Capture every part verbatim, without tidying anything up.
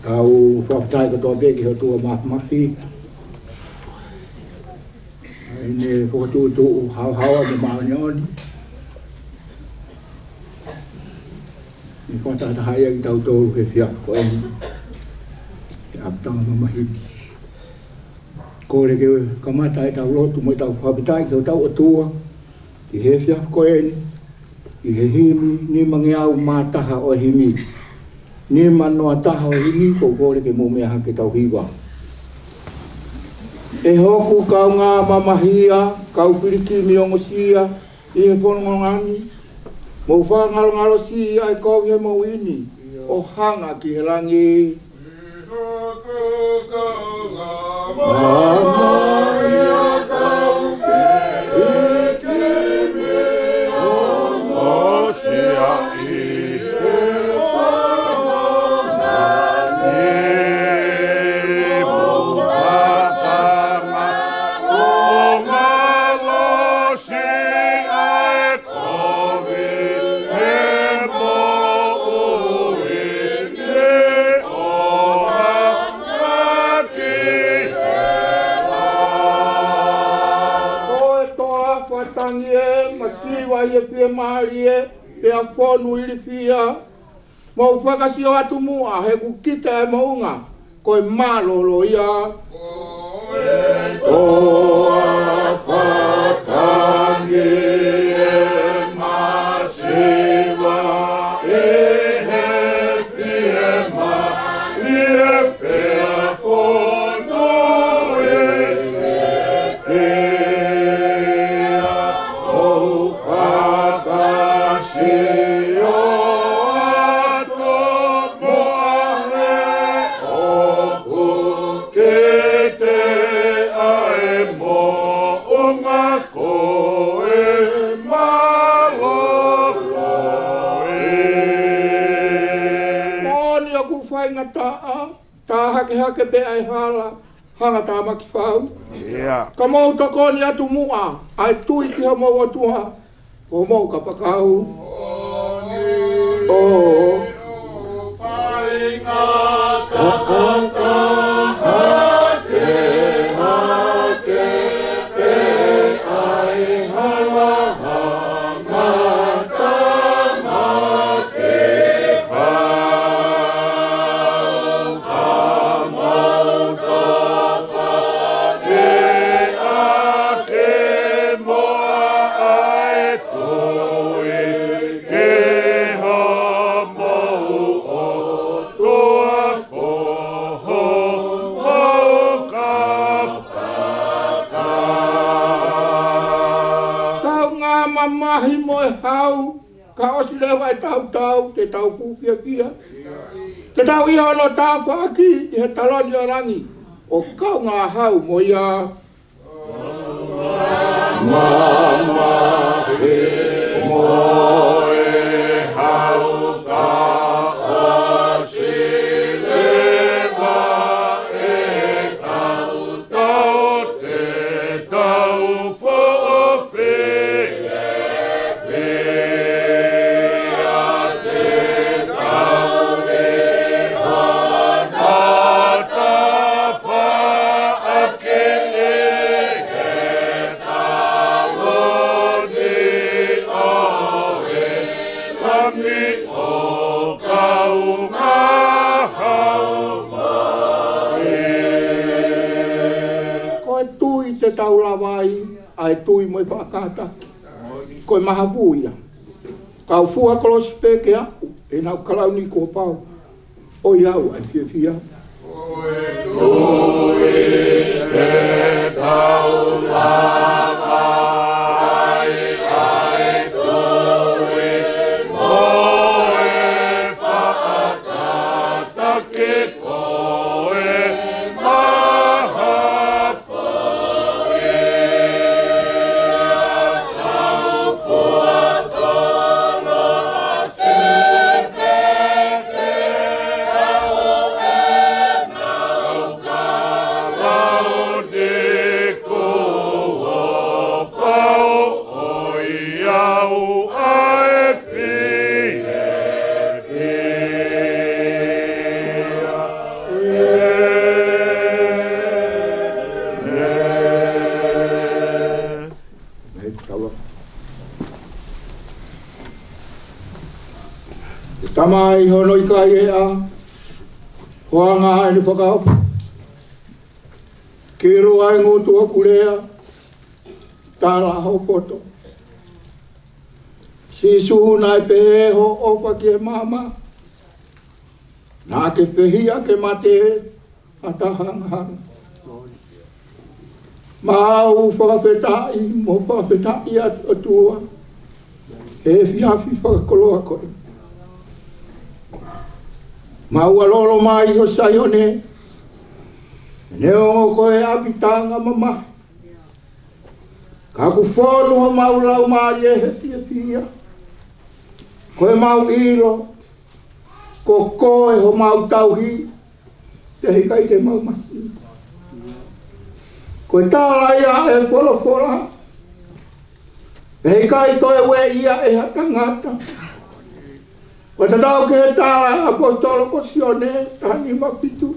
Kau fakafetaʻi kotoa pē ki he ʻOtua Māfimafi, ʻene fokotuʻutuʻu haohaoa mo māʻoniʻoni, ʻene fakatahatahaʻi kitautolu he efiafi ko eni he ʻapitanga mamahi ni. Kole ke kamata ʻetau lotu mo ʻetau fakafetaʻi ki hotau ʻOtua ʻi he efiafi ko eni, ʻi he himi nimangeau mā taha ʻo e himi, nima noa taha ʻo e himi, ʻoku ou kole ke mou meʻa hake ʻetau hiva. ʻE hoku kaungā mamahi ia, kau pilikimi ongosia ʻi he fononga ni, mou fakangalongalosi ʻa e kovi ʻi he moʻui ni, ʻo hanga ki he langi. Ko e toafa tangi ē, masiva ʻi he fiemālie, pea fonu ilifia, mou fakasio atu muʻa he ʻoku kita e moʻunga, ko e mālōlō ia. Ko e toafa tangi ē, masiva ʻi he fiemālie, pea fonu ilifia, mou fakasio atu muʻa he ʻoku kita ʻa e moʻunga, ko e mālōlō ē. Moʻoni ʻoku faingataʻa, tā hakehake pē ʻa e hala, hanga tāmaki fau. Ka mou tokoni atu muʻa ʻa e tui ki homou ʻOtua, ko homou kapakau. ʻO faingataʻa, tā hakehake pē ʻa e hala, hanga tāmaki fau. Ka mou tokoni atu muʻa ʻa e tui ki homou ʻOtua, ko homou kapakau. Kaungā mamahi mo e hau, ka ʻosi leva e tautau, te tau fuʻu fiefia. Te tau ʻi hono tafaʻaki ʻi he taloni ʻo langi, ʻo kaungā hau mo ia. Mamahi mo e hau, ka ʻosi leva e tautau, te tau fuʻu fiefia. Te tau ʻi hono tafaʻaki ʻi he taloni ʻo e langi, ʻo kaungā hau mo ia. Ko e tui te tau lava ai, ʻa e tui mo e faʻa kātaki. Ko e mahafu ia. Kau fua kolosi pē ke aʻu ʻenau kalauni kuo pau, ʻoiauē ʻa e fiefia. Ko e tui te tau lava ai, ʻa e tui mo e faʻa kātaki, ko e mahafu Tamai, hono ʻikai ʻe ʻa, hoanga ʻene fakaʻofa. Kilu ʻa e ngutu ʻoku lea, tala ho poto. Sīsū, naʻe pehē hoʻo ʻofa ki he maama, naʻa ke fehiʻa ke mate ʻa ta hangahanga. Mau fakafetaʻi mo fakafetaʻi atu, ʻOtua, he efiafi fakakoloa ko eni. Mau ʻalolo mai ho Saione, neongo ko e ʻapitanga mamahi, ka ʻoku fonu homau laumālie he fiefia. Ko ʻemau ʻilo, ko koe homau tauhi, pea ʻikai te mau masiva. Ko e tala ia ʻa e folofola, pea ʻikai toe ueʻia ʻe ha tangata. Ko e tatau ki he tala ʻa e ʻaposetolo ko Sione taha nima fitu.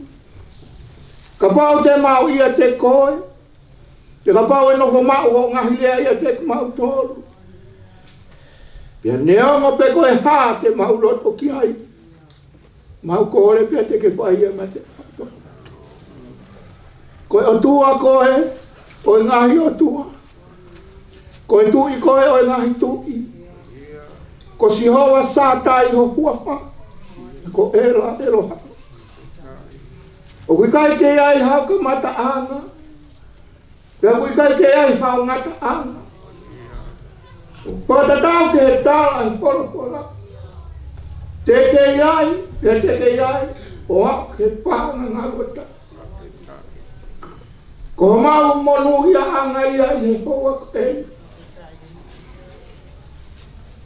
Kapau te mau ʻiate koe, pea kapau ʻe nofo maʻu hoʻo ngaahi lea ʻiate kimautolu, pea neongo pe ko e hā te mau loto ki ai, mau kole pea te ke fai ia maʻa te. Ko e ʻOtua koe ʻo e ngaahi ʻotua. Ko e Tuʻi koe ʻo e ngaahi tuʻi. Ko Sihova Sātai ho huafa. Ko ʻEla ʻEloha. ʻOku ʻikai ke ʻi ai hao kamataʻanga, pea ʻoku ʻikai ke ʻi ai hao ngataʻanga. ʻOku fakatatau ki he tala ʻa e folofola, te ke ʻi ai, pea te ke ʻi ai, ʻo aʻu ki he paʻanga ngaluʻatā. Ko homau monūʻiaʻanga ia ʻi he houa ko eni.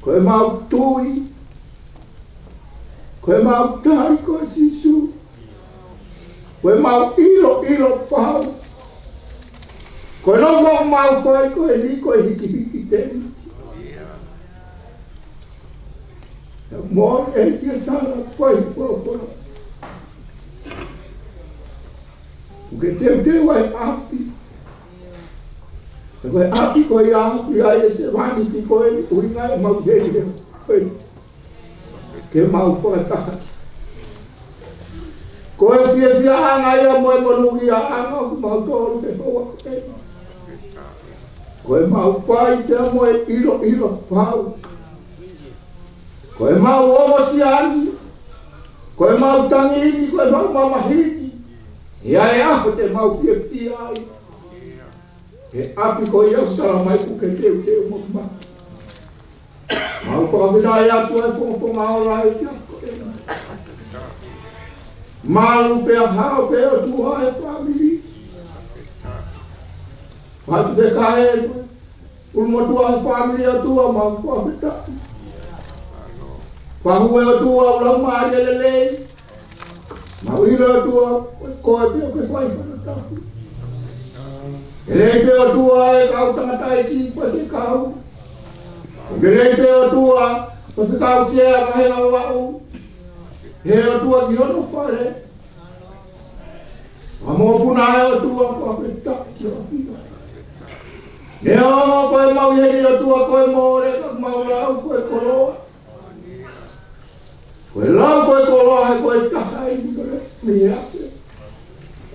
Ko ʻemau tui, ko ʻemau tali koe Sīsū, ko ʻemau ʻiloʻilo pau. Ko e nofo ʻoku mau fai ko eni ko e hikihiki tēniti. Mo e kia tala fai folofola. ʻOku ke teuteu ʻa e ʻapi. Ko e ʻapi ko ia ʻoku ʻi ai e sevāniti ko e ʻuhinga ʻemau heli he ko e ke mau fakataha. Ko e fiefiaʻanga ia mo e monūʻiaʻanga ʻoku mau tolu he houa ko eni. Ko ʻemau fai pea mo e ʻiloʻilo pau. Ko ʻemau ʻosi ani, ko ʻemau tangi ni, ko ʻemau mamahi ni. ʻI ai e ʻaho te mau fiefia ai he ʻapi ko ia ʻoku tala mai ʻoku ke teuteu mo mau. Mau fakafetaʻi atu ʻa e pongipongi ʻoku ʻi ai ʻa e kiʻi ako ʻena. Malu pea hao pē ʻOtua e fāmili. Fatu te kae ʻulumotuʻa e fāmili ʻOtua, mau fakafetaʻi. Fahue ʻOtua ʻa e laumālie lelei. Mau ʻilo ʻOtua, ko e koe pē ʻoku ke fai hono tapu. Lelei pē ʻOtua e kau tangataʻeiki, ko e kau. Lelei pē ʻOtua, ko e kau sea, ka he lau vaʻu. He ʻOtua ki hono fale. Ka mokopuna ʻa e ʻOtua, fakafetaʻi ki ho ʻafio. Neongo ko ʻemau ʻi heni ʻOtua, ko e mole, ka mau lau, ko e koloa. Ko e lau ko e koloa he ko e taha ʻi mole mei he ʻapi.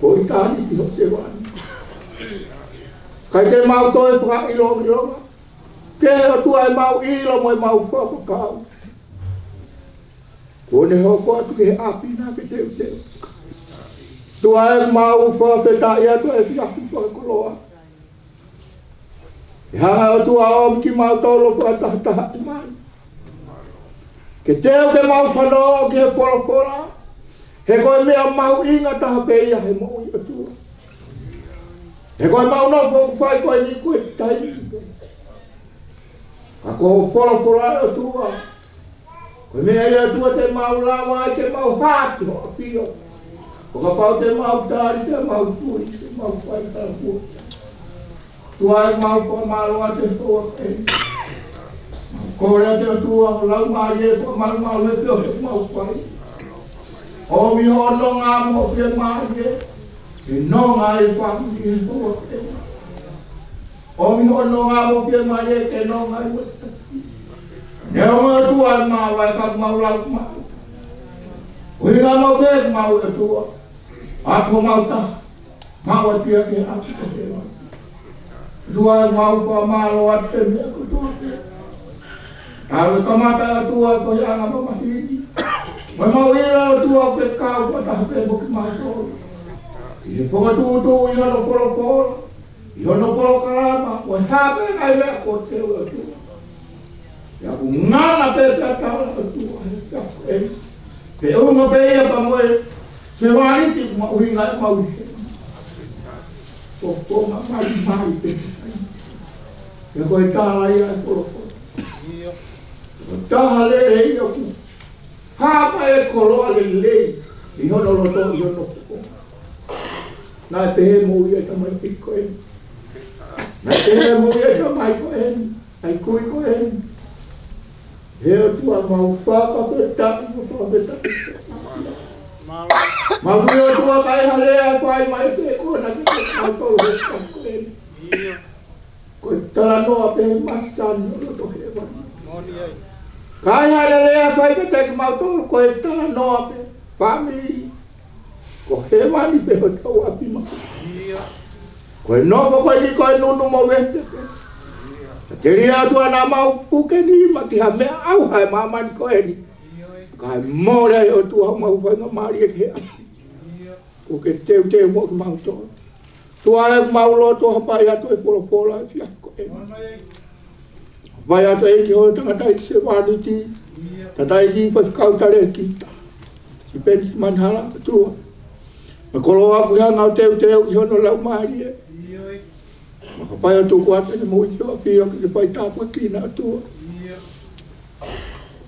Ko e tali ki ho sevāniti. ʻIkai te mau toe fakaʻiloʻilo. Ke ʻOtua ʻemau ʻilo mo ʻemau fakakaukau. Kuo ne hoko atu ki he ʻapi naʻa ke teuteu. ʻOtua ʻemau fakafetaʻi atu he efiafi fakakoloa. ʻE hanga ʻOtua ʻo ʻomi kimautolu ʻo fakatahatahaʻi mai. Ke teu ke mau fanongo ki he folofola. He ko e meʻa mahuʻinga taha pē ia he moʻui ʻOtua. He ko ʻemau nofo ʻoku fai ko eni ko e taimi pē. Ka ko e folofola ʻa e ʻOtua. Ko e meʻa ia ʻOtua te mau lava ai ke mau hā ki ho ʻafio. ʻO kapau te mau tali, te mau tui, te mau fai talafua. ʻOtua ʻemau fakamālō atu he houa ko eni. Mau kole atu ʻOtua, ho laumālie, fakamālō he feohi ʻoku mau fai. ʻOmi hoʻo nonga mo ho fiemālie. Ke nonga ai e fāmili he houa ko eni. ʻOmi hoʻo nonga mo ho fiemālie ke nonga ai e siasi. Neongo ʻOtua ʻemau vaʻe ka mau lau maʻu. ʻUhinga maʻu pē maʻu ʻOtua. Ako mau taha. Mau ʻalu pē ki he ʻapi ko te lau. ʻOtua ʻemau fakamālō atu he meʻa kotoa pē. Talu e kamata ʻOtua ko e anga mamahi ni. Mo ʻemau ʻilo ʻOtua ko e kau ko taha pē mo kimautolu. ʻI he fakatuʻutuʻu ʻi hono polopola. ʻI hono polokalama, mo e hā pē ngaahi meʻa ko te lau ʻOtua. ʻIa ʻoku ngana pē pea tala ʻOtua he tapu ē. Pea ʻoku ngā pē ia pea mo e sevāniti ʻoku maʻu ʻi he ngaahi maʻu ʻi he. Ko ko ngā mai mai pē. Pea ko e tala ia e polopo. Ko e taha lelei ʻoku. Hā pē e koloa lelei. ʻI hono loto, ʻi hono pō. Naʻe pehē mo ia tamai piko ē. Naʻe pehē mo ia tamai ko ē. ʻAi kui ko ē. He ʻOtua mau fakafetaʻi, mau fakafetaʻi. Mau ui ʻOtua kae hale a fai mai se ko na ke mau tau he ka ko ē. Ko e talanoa pē masani ʻo loto hēvani. Kae hale a fai ka te mau tau ko e talanoa pē. Family. Ko hēvani pē hotau ʻapi maʻu. Ko e nofo ko eni ko e nunu mo vete pē. Ka te lia atu ana mau puke ni ma ki ha meʻa ʻauha e māmani ko eni. Kae mole ai ʻOtua mau fai ma mali e ke ʻapi. Ko ke teuteu mo ki mau tō. ʻOtua ʻemau loto hapai atu e polopola e fia ko eni. Vai atu ʻEiki ho tangataʻeiki sevāniti, tangataʻeiki faifekau talēkita. Sipeni Simanala ʻOtua. Mo e koloa ʻoku ʻi ai ʻenau teuteu ʻi hono laumālie. Mo ka fai atu ko atu ʻene moʻui ki ho ʻafio ke ke fai tāpuekina ʻOtua.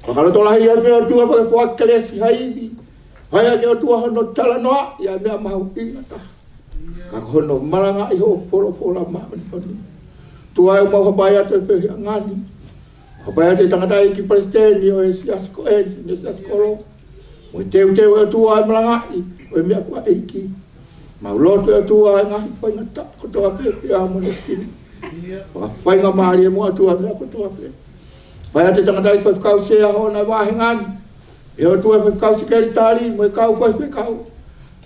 Fakalotolahi atu ʻOtua fai fua kelesi ha ivi. Fai ake ʻOtua hono talanoa, ʻi ai meʻa mahuʻinga taha. Ka ko hono malangaʻi hoʻo polopola māʻoniʻoni. ʻOtua ʻemau hapai atu e fehiʻanga ni. Hapai atu e tangataʻeiki palesiteni ʻo e siasi ko eni, ʻene siasi kolo. Mo e teuteu ʻOtua e malangaʻi ʻo e meʻa kuo ʻeiki. Mau lotu ʻOtua e ngaahi faingataʻa kotoa pē pea mo ne kini. Fakafaingamālie mo ʻOtua meʻa kotoa pē. Fai atu e tangataʻeiki faifekau sea hono vāhenga ni. ʻE ʻOtua e faifekau sekelitali, mo e kau faifekau.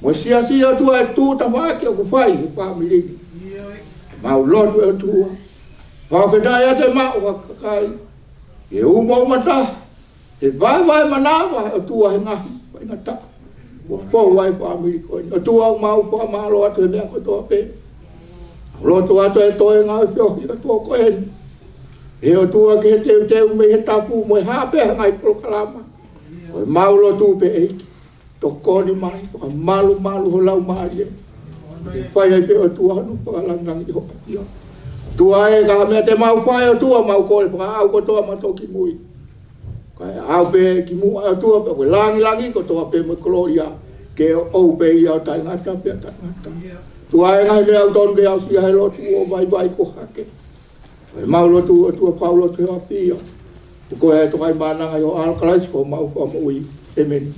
Mo e siasi ʻOtua e tū tafaʻaki ʻoku fai he fāmili ni. Mau lotu ʻOtua. Fakafetaʻi atu e maʻu ha kakai. ʻE umo umo taha. ʻE vaevae manava ʻOtua he ngaahi faingataʻa. Kuo fou ai fāmili ko eni. ʻOtua mau fakamālō atu he meʻa kotoa pē. Lotu atu e toe ngāue feohi ʻOtua ko eni. ʻE ʻOtua ki he teuteu mei he tapu mo e hā pē ha ngaahi polokalama. Ko e mau lotu pē ʻEiki. Tokoni mai, fakamalumalu ho laumālie. Ke fai ai pē ʻOtua hono fakalangilangi ho ʻafio. ʻOtua ē, ka meʻa te mau fai ʻOtua mau kole fakaʻau kotoa ma toki mui. Kae ʻau pē ki muʻa ʻOtua pea ko e langilangi kotoa pē mo e kolōlia. Ke ʻoʻou pē ia ʻo taʻengata pea taʻengata. ʻOtua ē ngaahi meʻa ʻoku tonu ke aʻusia he lotu ʻo vaivai ko hake. Ko e mau lotu ʻOtua pau lotu he ʻafio. Ko e toka ʻi mānanga ʻi ho ʻAlo Kalaisi ko homau Fakamoʻui. ʻĒmeni.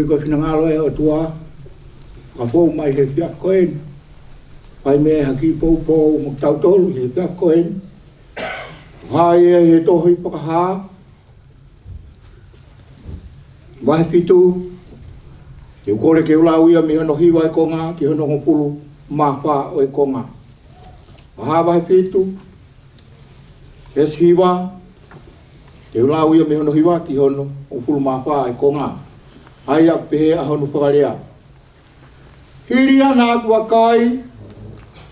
Ko e finangalo ʻo e ʻOtua, ka fou mai he efiafi ko eni. Fai mei he kiʻi poupou mo kitautolu he efiafi ko eni. Hā ia he tohi Fakahā, vahe fitu, te u kole ke u lau ia mei hono hiva ʻo e konga ki hono hongofulu mā fā ʻo e konga. Fakahā vahe fitu, veesi hiva, te u lau ia mei hono hiva ki hono hongofulu mā fā ʻo e konga. ʻA ia ʻoku pehē ʻa hono fakalea: Hili ia naʻa ku vakai,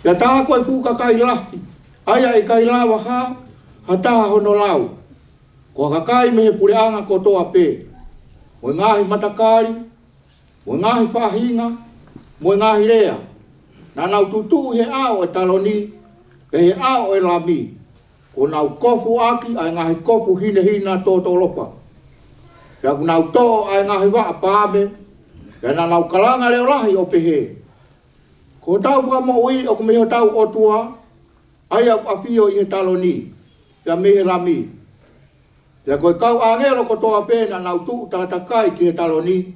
pea tā ko e fuʻu kakai lahi, ʻa ia ʻe ʻikai lava ha, ha taha hono lau. Ko ha kakai mei he puleʻanga kotoa pē, mo e ngaahi matakali, mo e ngaahi faʻahinga, mo e ngaahi lea, naʻa nau tutuʻu he ʻao ʻo e taloni, pea he ʻao ʻo e Lami, kuo nau kofu ʻaki ʻa e ngaahi kofu hinehina tōtōlofa. Pea kuo nau toʻo ʻa e ngaahi vaʻa paame, pea naʻa nau kalanga leʻo lahi ʻo pehē: Ko hotau Fakamoʻui ʻoku mei hotau ʻOtua, ʻa ia ʻoku ʻafio ʻi he taloni, pea mei he Lami. Pea ko e kau ʻāngelo kotoa pē naʻa nau tuʻu takatakai ki he taloni,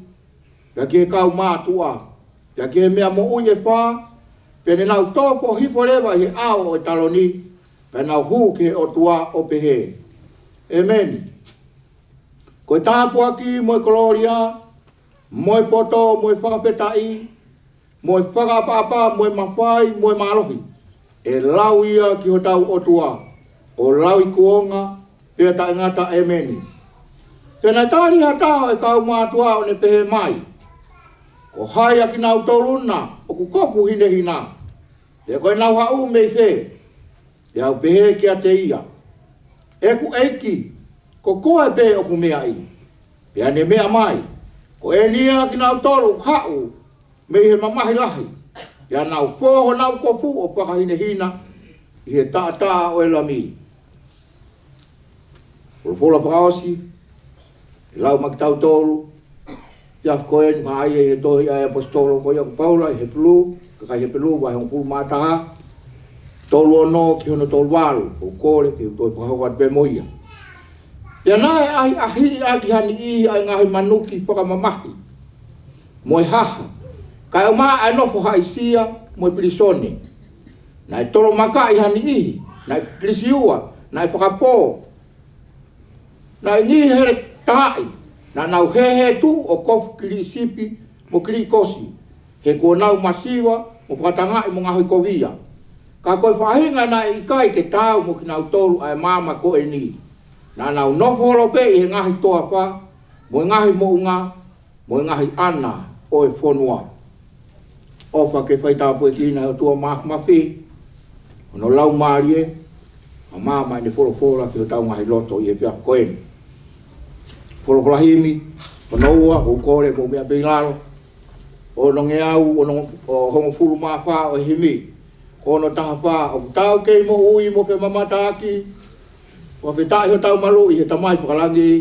pea ki he kau mātuʻa, pea ki he meʻa moʻui ʻe fā, pea ne nau tō foʻohifo leva ʻi he ʻao ʻo e taloni, pea nau hū ki he ʻOtua ʻo pehē: ʻEmeni. Ko e tāpuaki mo e kolōlia, mo e poto, mo e fakafetaʻi, mo e fakaʻapaʻapa, mo e mafai, mo e mālohi, ʻe lau ia ki hotau ʻOtua ʻo lauikuonga pea taʻengata. ʻEmeni. Pea naʻe tali ha taha ʻo e kau mātuʻa ʻo ne pehē mai: Ko hai ʻa kinautolu na ʻoku kofu hinehina, pea ko ʻenau haʻu mei fē? Pea u pehē kiate ia: ʻEku ʻEiki, ko koe pē ʻoku meaʻi. Pea ne meʻa mai: Ko eni ia kinautolu ʻoku haʻu mei he mamahi lahi, pea nau fō honau kofu ʻo fakahinehina ʻi he taʻataʻa ʻo e Lami. Folofola fakaʻosi ʻe lau maʻa kitautolu he efiafi ko eni, ʻoku hā ia ʻi he tohi ʻa e ʻaposetolo ko ia ko Paula ʻi he Hepelū, kakai Hepelū vahe hongofulu mā taha, tolu ono ki hono tolu valu, ʻoku ou kole ke u toe fakahoko atu pē mo ia. Pea naʻe ʻahiʻahiʻi ʻaki ha niʻihi ʻa e ngaahi manuki fakamamahi mo e haha, kae ʻumaʻā ʻa e nofo haʻisia mo e pilīsone. Naʻe tolomakaʻi ha niʻihi, naʻe kilisiua, naʻe fakapō, naʻe ngihi hele tahaʻi, naʻa nau hēhētuʻu ʻo kofu kiliʻi sipi mo kiliʻi kosi, he kuo nau masiva mo fakatangaʻi mo ngaohikovia. Ka ko e faʻahinga naʻe ʻikai ke taau mo kinautolu ʻa e maama ko eni. Naʻa nau nofo holo pē ʻi he ngaahi toafa, mo e ngaahi moʻunga, mo e ngaahi ʻana ʻo e fonua. ʻOfa ke fai tāpuekina ʻe he ʻOtua Māfimafi hono Laumālie, ʻa e maama ʻene folofola ki hotau ngaahi loto ʻi he efiafi ko eni. Folofola himi hono ua, ʻoku ou kole mou meʻa pē ʻi lalo. Onongeau, ono, ʻo hongofulu mā fā ʻo e himi. Ko hono taha fā: ʻOku tau kei moʻui mo femamataʻaki, fakafetaʻi hotau maluʻi he Tamai Fakalangi.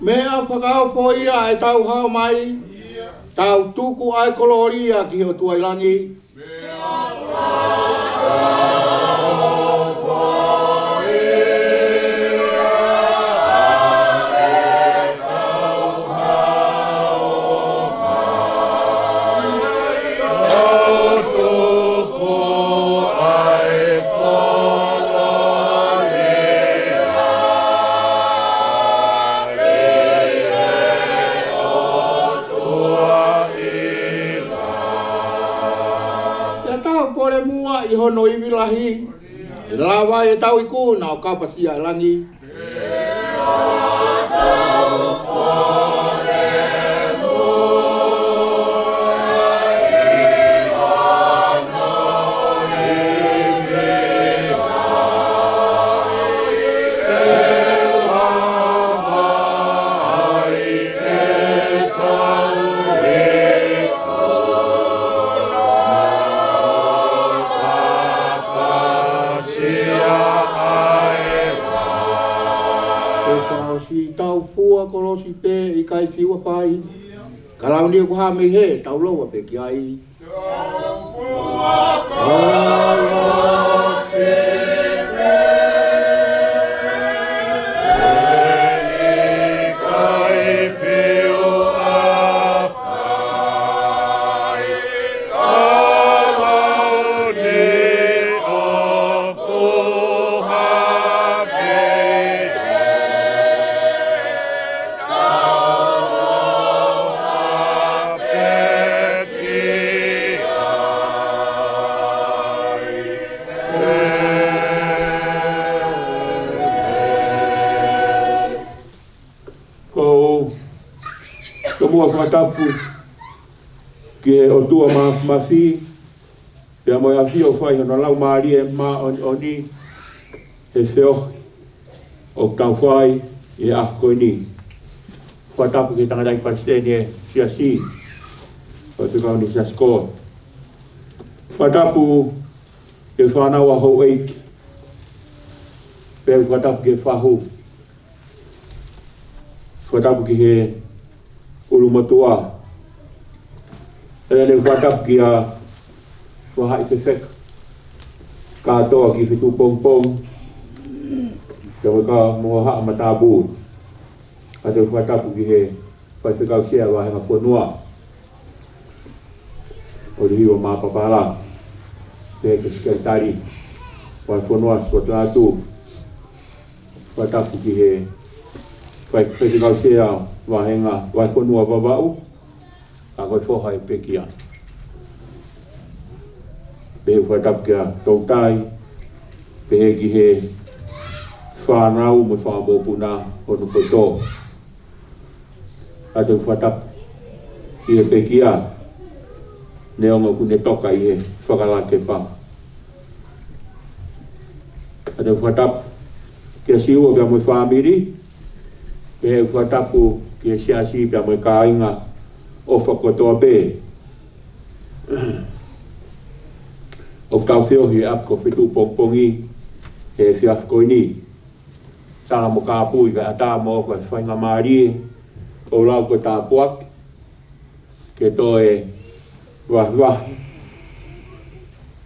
Meʻa fakaofo ia ʻetau hao mai, tau tuku ʻa e kolōlia ki he ʻOtua ʻi langi. Pea tau pole muʻa ʻi hono ivi lahi, ʻe lava ai ʻetau ikuna ʻo kapasia ʻa langi. ʻOsi pē ʻikai fiu ʻa fai. Ka lau ni ʻoku hā mei he tau lou ʻa pē ki ai. Ko, ko e muʻa fakatapu ki he ʻOtua Māfimafi, pea mo e ʻafio ʻoku fai hono Laumālie Māʻoniʻoni he feohi ʻoku tau fai ʻi he ʻaho ko eni. Fakatapu ki he tangataʻeiki palesiteni ʻo e siasi, Faifekau Nisiasi Koa. Fakatapu ki he fānau ʻa houʻeiki, pea fakatapu ki he fahu. Fakatapu ki he ʻulumotuʻa. Pea leva fakatapu ki he vahaʻa fefeka kātoa ki he feituʻu pongipongi, pea mo e kau mo e haʻa matāpule. Pea fakatapu ki he Faifekau Sea Vahenga Fonua, ʻOlihiva Mapapala, pea ki he Sekelitali Vahefonua Sipotiatu. Fakatapu ki he Fai-, Faifekau Sea Vahenga Vahefonua Vavaʻu, ka ko e foha ʻo e pekia. Pehē fakatapu kia Toutai, pehē ki he fānau mo e fanga mokopuna hono poto. Fakatapu ki he pekia, neongo kuo ne toka ʻi he fakalakepa. Fakatapu kia Siua pea mo e fāmili, pea fakatapu ki he siasi pea mo e kāinga ʻofa kotoa pē. ʻOku tau feohi he ʻapi ko e feituʻu pongipongi he efiafi ko eni. Tala mo kāpui kae ʻatā mo ko e faingamālie, ʻo lau ko e tāpuaki, ke toe vahevahe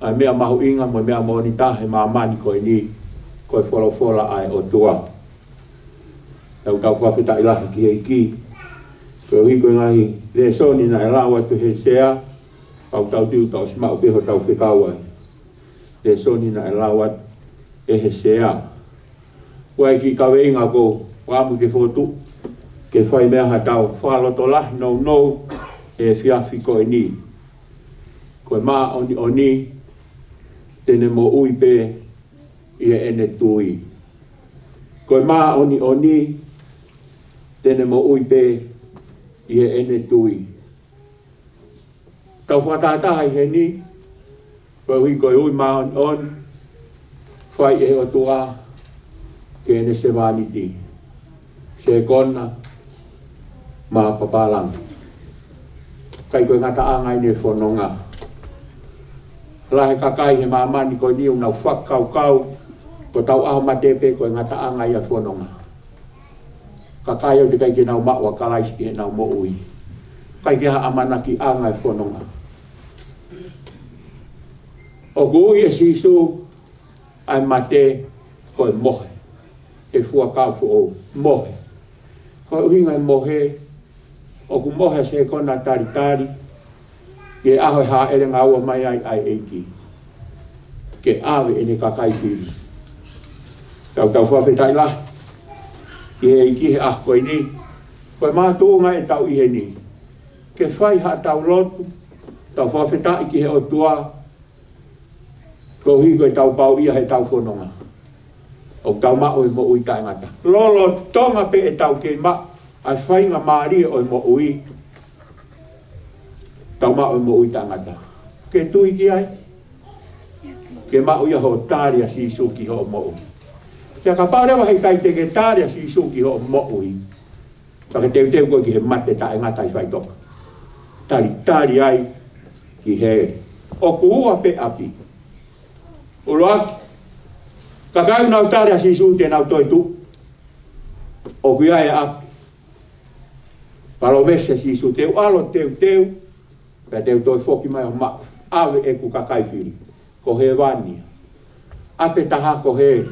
ʻa e meʻa mahuʻinga mo e meʻa moʻoni taha he māmani ko eni, ko e folofola ʻa e ʻOtua. Tau tau fakafetaʻi lahi ki he ʻEiki. Koeʻuhi ko e ngaahi lēsoni naʻe lau atu he sea, ʻoku tau tui ʻoku tau ʻosi maʻu pē hotau fekau ai. Lēsoni naʻe lau atu ʻe he sea. Ko e kiʻi kaveinga ʻoku ou fakaʻamu ke fokotuʻu, ke fai mei ai haʻatau fakalotolahi nounou he efiafi ko eni. Ko e māʻoniʻoni te ne moʻui pē ʻi heʻene tui. Ko e māʻoniʻoni te ne moʻui pē ʻi heʻene tui. Tau fakatahataha ʻi heni, koeʻuhi ko e ui māʻoniʻoni fai ʻe he ʻOtua ki heʻene sevāniti, Sekona Mapapala. ʻIkai ko e ngataʻanga ʻene fononga. Lahi e kakai he māmani ko eni ʻoku nau fakakaukau ko hotau ʻaho mate pē ko e ngataʻanga ia e fononga. Kakai ʻoku teʻeki ke nau maʻu ʻa Kalaisi ki heʻenau moʻui. ʻIkai ke ʻi ai ha ʻamanakiʻanga e fononga. ʻOku ui ʻe Sīsū ʻa e mate ko e mohe. ʻE fuakava foʻou, mohe. Ko e ʻuhinga e mohe, ʻoku mohe ʻa Sekona talitali ki he ʻaho ʻe hāʻele ngāue mai ai ʻa e ʻEiki ke ʻave ʻene kakai fili. Tau tau fakafetaʻi lahi ki he ʻEiki he ʻaho ko eni. Ko e makatuʻunga ʻetau ʻi heni ke fai haʻatau lotu, tau fakafetaʻi ki he ʻOtua, koeʻuhi ko ʻetau pau ia heʻetau fononga. ʻOku tau maʻu e moʻui taʻengata. Lolotonga pē ʻetau kei maʻu ʻa e faingamālie ʻo e moʻui, tau maʻu e moʻui taʻengata. Ke tui ki ai. Ke maʻu ia hoʻo tali ʻa Sīsū ki hoʻo moʻui. Pea kapau leva heʻikai te ke tali ʻa Sīsū ki hoʻo moʻui, pea ke teuteu koe ki he mate taʻengata ʻi faʻitoka. Talitali ai ki heli. ʻOku ua pē ʻapi. ʻUluaki, kakai ʻoku nau tali ʻa Sīsū te nau toetuʻu. ʻOku ʻi ai e ʻapi Palōmesi ʻa Sīsū, te u ʻalu ʻo teuteu, pea te u toe foki mai ʻo maʻu, ʻave ʻeku kakai fili. Ko hēvani ia. ʻApe taha ko hē.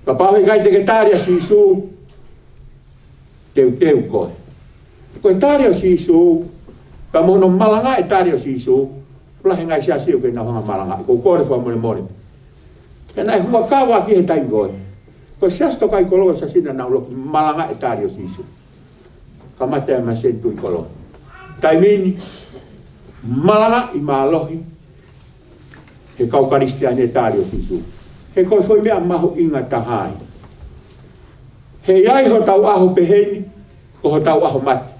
Kapau he ʻikai te ke tali ʻa Sīsū, teuteu koe. Ko e tali ʻo Sīsū, pea mo hono malangaʻi e tali ʻo Sīsū, lahi e ngaahi siasi ʻoku ʻikai ke nau hanga ʻo malangaʻi. Ko e kole fakamolemole. He naʻe huʻakavaʻaki he taimi ko ē. Ko e siasi tokaikoló, siasi naʻa nau loki malangaʻi e tali ʻo Sīsū. Kamata ia mei he senituli koloa. Taimi ni, malangaʻi mālohi he kau Kalisitiane e tali ʻo Sīsū. He ko e foʻi meʻa mahuʻinga taha ia. He ʻi ai hotau ʻaho pehē ni, ko hotau ʻaho mate.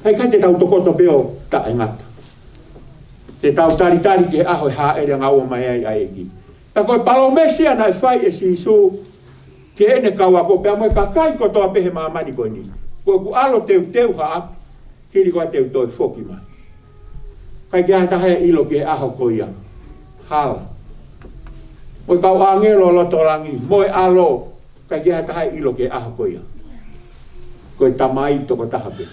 He ʻikai te tau tokoto pē ʻo taʻengata. Te tau talitali ki he ʻaho ʻe hāʻele angaua mai ai ʻa e ʻEiki. Pea ko e palōmesi ia naʻe fai ʻe Sīsū ki heʻene kau ako pea mo e kakai kotoa pē he māmani ko eni. Ko ʻeku ʻalu ʻo teuteu haʻaku, hili ko ia te u toe foki mai. ʻIkai ke ʻi ai ha taha ia ʻe ʻilo ki he ʻaho ko ia. Hala. Mo e kau ʻāngelo ʻo loto langi, mo e ʻAlo, ʻikai ke ʻi ai ha taha ia ʻe ʻilo ki he ʻaho ko ia. Ko e Tamai tokotaha pē.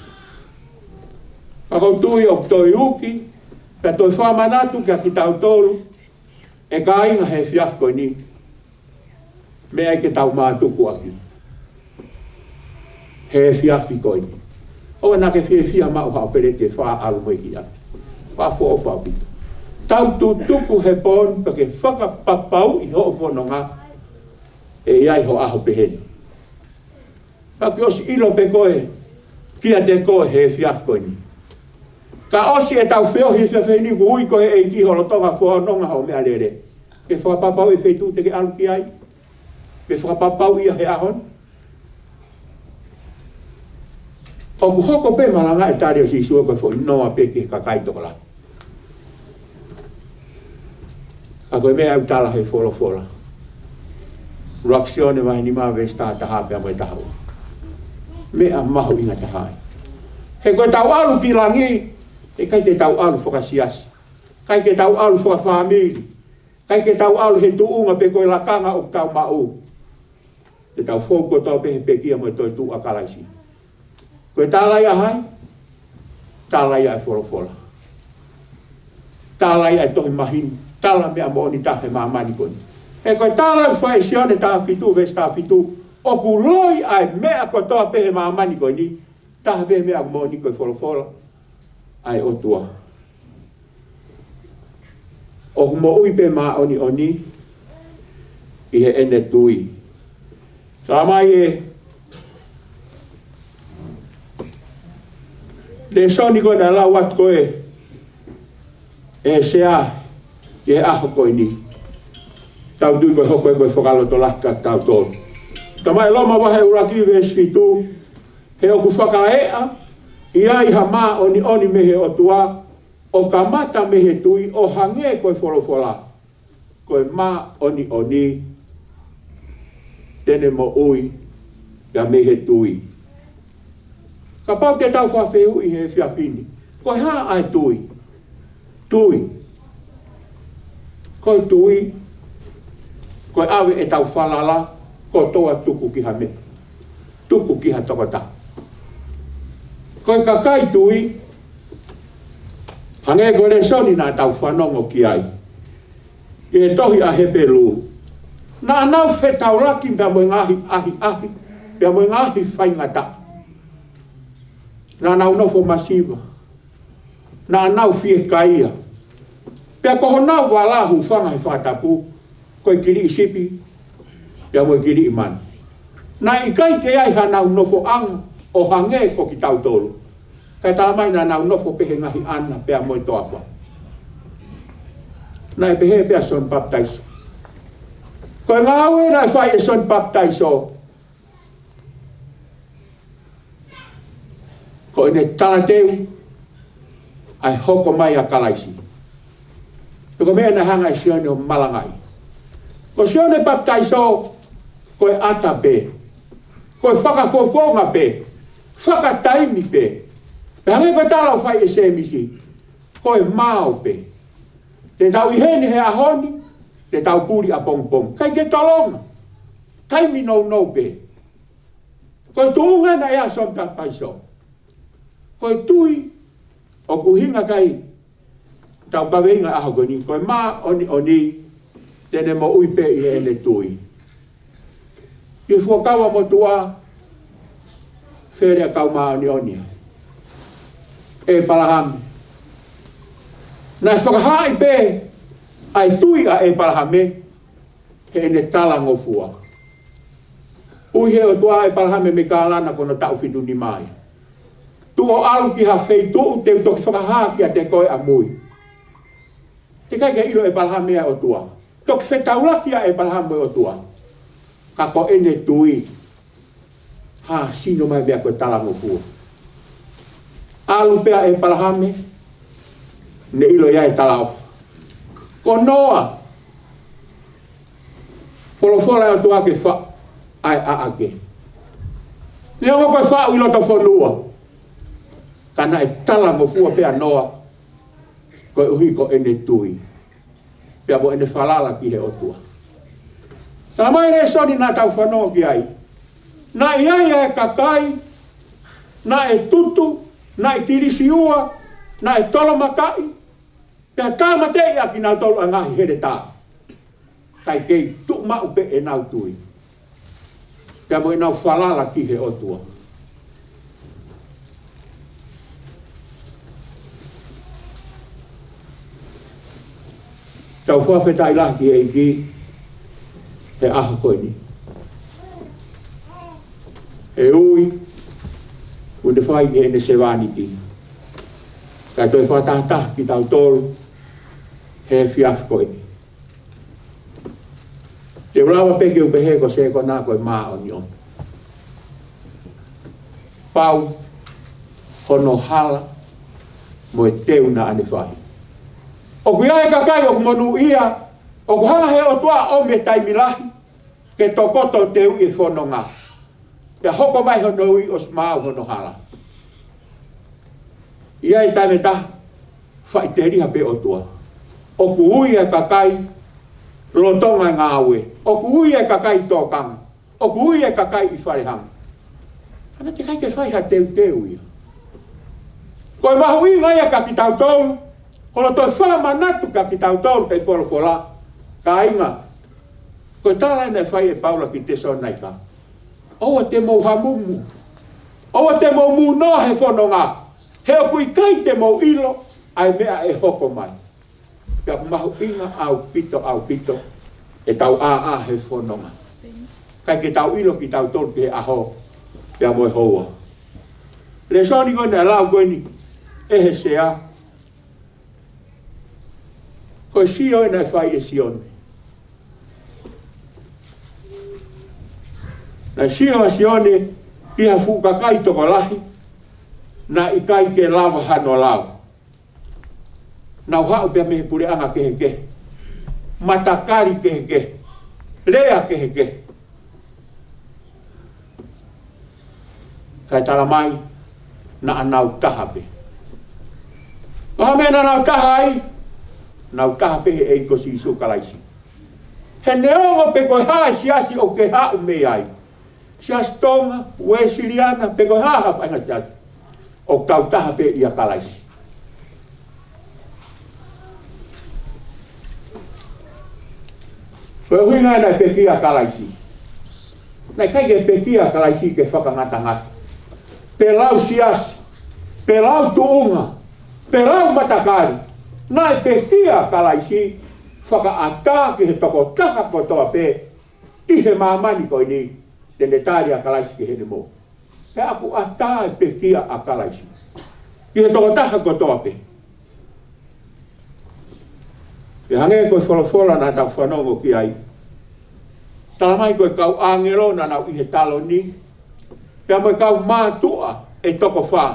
Ka ʻoku ou tui ʻoku toe uki, pea toe fakamanatu kia kitautolu, ʻe kāinga, he efiafi ko eni, meʻa ia ke tau mātuku ʻaki he efiafi ko eni. ʻOua naʻa ke fiefia maʻu haʻo peleti ʻe fā ʻalu mo e kiʻi ʻapi. Fakaʻofoʻofa ʻaupito. Tau tutuku he pō ni pea ke fakapapauʻi hoʻo fononga ʻe ʻi ai ho ʻaho pehē ni. Pea kuo ʻosi ʻilo pē koe, kiate koe he efiafi ko eni. Ka ʻosi ʻetau feohi he efiafi ni, kuo ui koe ʻe he ʻEiki ki ho lotolotonga, fononga hoʻo meʻalele. Ke fakapapauʻi e feituʻu te ke ʻalu ki ai. Ke fakapapauʻi ia he ʻaho ni. ʻOku hoko pē malangaʻi e tali ʻo Sīsū ko e foʻi noa pē ki he kakai tokolahi. Ka ko e meʻa ʻoku tala he folofola. ʻUluaki Sione vahe nima veesi taha taha pea mo e taha ua. Meʻa mahuʻinga taha ia. He ko ʻetau ʻalu ki langi, he ʻikai te tau ʻalu fakasiasi. ʻIkai ke tau ʻalu fakafāmili. ʻIkai ke tau ʻalu he tuʻunga pe ko e lakanga ʻoku tau maʻu. Te tau fou kotoa pē he pekia mo e toetuʻu ʻa Kalaisi. Ko e tala ia ʻa hai? Tala ia ʻa e folofola. Tala ia ʻa e tohi mahino. Tala meʻa moʻoni taha he māmani ko eni. He ko e tala ʻoku fai ʻe Sione taha fitu, veesi taha fitu, ʻoku loi ʻa e meʻa kotoa pē he māmani ko eni. Taha pē meʻa moʻoni ko e folofola ʻa e ʻOtua. ʻOku moʻui pē māʻoniʻoni ʻi heʻene tui. Talamai ʻe he lēsoni ko ē naʻe lau atu ko ē ʻe he sea ʻi he ʻaho ko eni. Tau tui ko e hoko ia ko e fakalotolahi kia tautolu. Talamai ʻe Loma vahe ʻuluaki veesi fitu, he ʻoku fakaeʻa ʻi ai ha māʻoniʻoni mei he ʻOtua, ʻo kamata mei he tui, ʻo hangē ko e folofola, ko e māʻoniʻoni te ne moʻui ia mei he tui. Kapau te tau fakafehuʻi he efiafi ni, ko e hā ʻa e tui? Tui. Ko e tui, ko e ʻave ʻetau falala kotoa tuku ki ha meʻa. Tuku ki ha tokotaha. Ko e kakai tui, hangē ko e lēsoni naʻa tau fanongo ki ai ʻi he tohi ʻa Hepelū. Naʻa nau fetaulaki pea mo e ngaahi ʻahiʻahi, pea mo e ngaahi faingataʻa. Naʻa nau nofo masiva. Naʻa nau fiekaia. Pea ko honau vala hūfanga he fakatapu, ko e kiliʻi sipi, pea mo e kiliʻi manu. Naʻe ʻikai ke ʻi ai hanau nofoʻanga ʻo hangē ko kitautolu. Kae talamai naʻa nau nofo pē he ngaahi ʻana pea mo e toafa. Naʻe pehē pē ʻa Sione Papitaiso. Ko e ngāue naʻe fai ʻe Sione Papitaiso, ko ʻene talateu ʻa e hoko mai ʻa Kalaisi. Pea ko e meʻa naʻe hanga ʻe Sione ʻo malangaʻi. Ko Sione Papitaiso, ko e ʻata pē. Ko e fakafofonga pē. Fakataimi pē. Pea hangē ko e tala ʻoku fai ʻe Sēmisi, ko e mao pē. Te tau ʻi heni he ʻaho ni, te tau puli ʻapongipongi. ʻIkai ke tolonga. Taimi nounou pē. Ko e tuʻunga naʻe ʻa Sione Papitaiso. Ko e tui ʻoku ʻuhinga ki ai ʻetau kaveinga ʻaho ko eni, ko e māʻoniʻoni te ne moʻui pē ʻi heʻene tui. ʻI he fuakava motuʻa, fele ʻa e kau māʻoniʻoni. ʻĒpalahame. Naʻe fakahaaʻi pē ʻa e tui ʻa ʻĒpalahame heʻene talangofua. Ui ʻe he ʻOtua ʻa ʻĒpalahame mei Kalana ko hono taʻu fitu nima ia. Tuʻu ʻo ʻalu ki ha feituʻu te u toki fakahā kiate koe ʻamui. Teʻeki ai ke ʻilo ʻe ʻĒpalahame ʻa e ʻOtua. Toki fetaulaki ʻa ʻĒpalahame mo e ʻOtua. Ka ko ʻene tui, hā, sino mai meʻa ko e talangofua. ʻAlu pē ʻa ʻĒpalahame, ne ʻilo ia e talaʻofa. Ko Noa, folofola ʻa e ʻOtua ke faʻu ʻa e ʻaʻake. Neongo ko e faʻu ʻi loto fonua, ka naʻe talangofua pē ʻa Noa, koeʻuhi ko ʻene tui pea mo ʻene falala ki he ʻOtua. Talamai ʻe he lēsoni naʻa tau fanongo ki ai, naʻe ʻi ai ʻa e kakai naʻe tutu, naʻe kilisiua, naʻe tolomakaʻi, pea tāmateʻi ʻa kinautolu ʻa e ngaahi heletā. Kae kei tuʻu maʻu pē ʻenau tui pea mo ʻenau falala ki he ʻOtua. Tau fakafetaʻi lahi ki he ʻEiki he ʻaho ko eni. He ui, ʻoku ne fai ki heʻene sevāniti. Kae toe fakatahataha kitautolu he efiafi ko eni. Te u lava pē ke u pehē ko e sekona ko e māʻoniʻoni. Pau hono hala mo e teu naʻa ne fai. ʻOku ʻi ai e kakai ʻoku monūʻia, ʻoku hanga ʻe he ʻOtua ʻo ʻomi e taimi lahi ke tokoto teuʻi e fononga. Pea hoko mai hono ui ʻosi maau hono hala. ʻI ai e taimi ʻe taha, faʻiteliha pē ʻOtua. ʻOku ui e kakai lolotonga e ngāue. ʻOku ui e kakai tōkanga. ʻOku ui e kakai ʻi falehanga. Ka naʻe teʻeki ai ke fai ha teuteu ia. Ko e mahuʻinga ia kia kitautolu, ko hono toe fakamanatu kia kitautolu ʻe he folofola, kāinga, ko e tala naʻe fai ʻe Paula ki he Tesalonaika. ʻOua te mou hamumu. ʻOua te mou mūnoa he fononga. He ʻoku ʻikai te mou ʻilo ʻa e meʻa ʻe hoko mai. Pea ʻoku mahuʻinga ʻaupito, ʻaupito ʻetau ʻāʻā he fononga. ʻIkai ke tau ʻilo kitautolu ki he ʻaho pea mo e houa. Lēsoni ko eni naʻe lau ko eni ʻe he sea. Ko e sio ē naʻe fai ʻe Sione. Naʻe sio ʻa Sione ki ha fuʻu kakai tokolahi, naʻe ʻikai ke lava hano lau. Nau haʻu pē mei he puleʻanga kehekehe, matakali kehekehe, lea kehekehe. Kae talamai, naʻa nau taha pē. Ko e hā e meʻa naʻa nau taha ai? Nau taha pē he ʻEiki ko Sīsū Kalaisi. He neongo pe ko e hā e siasi ʻoku ke haʻu mei ai, Siasi Tonga, Uēsiliana, pe ko e hā ha faʻahinga siasi, ʻoku tau taha pē ʻia Kalaisi. Ko e ʻuhinga naʻe pekia ʻa Kalaisi. Naʻe ʻikai ke pekia ʻa Kalaisi ke fakangatangata, pe lau siasi, pe lau tuʻunga, pe lau matakali. Naʻe pekia ʻa Kalaisi fakaʻatā ki he tokotaha kotoa pē ʻi he māmani ko eni, te ne tali ʻa Kalaisi ki heʻene moʻui. Pea ʻoku ʻatā e pekia ʻa Kalaisi ki he tokotaha kotoa pē. Pea hangē ko e folofola naʻa tau fanongo ki ai, talamai ko e kau ʻāngelo naʻa nau ʻi he taloni, pea mo e kau mātuʻa ʻe toko fā,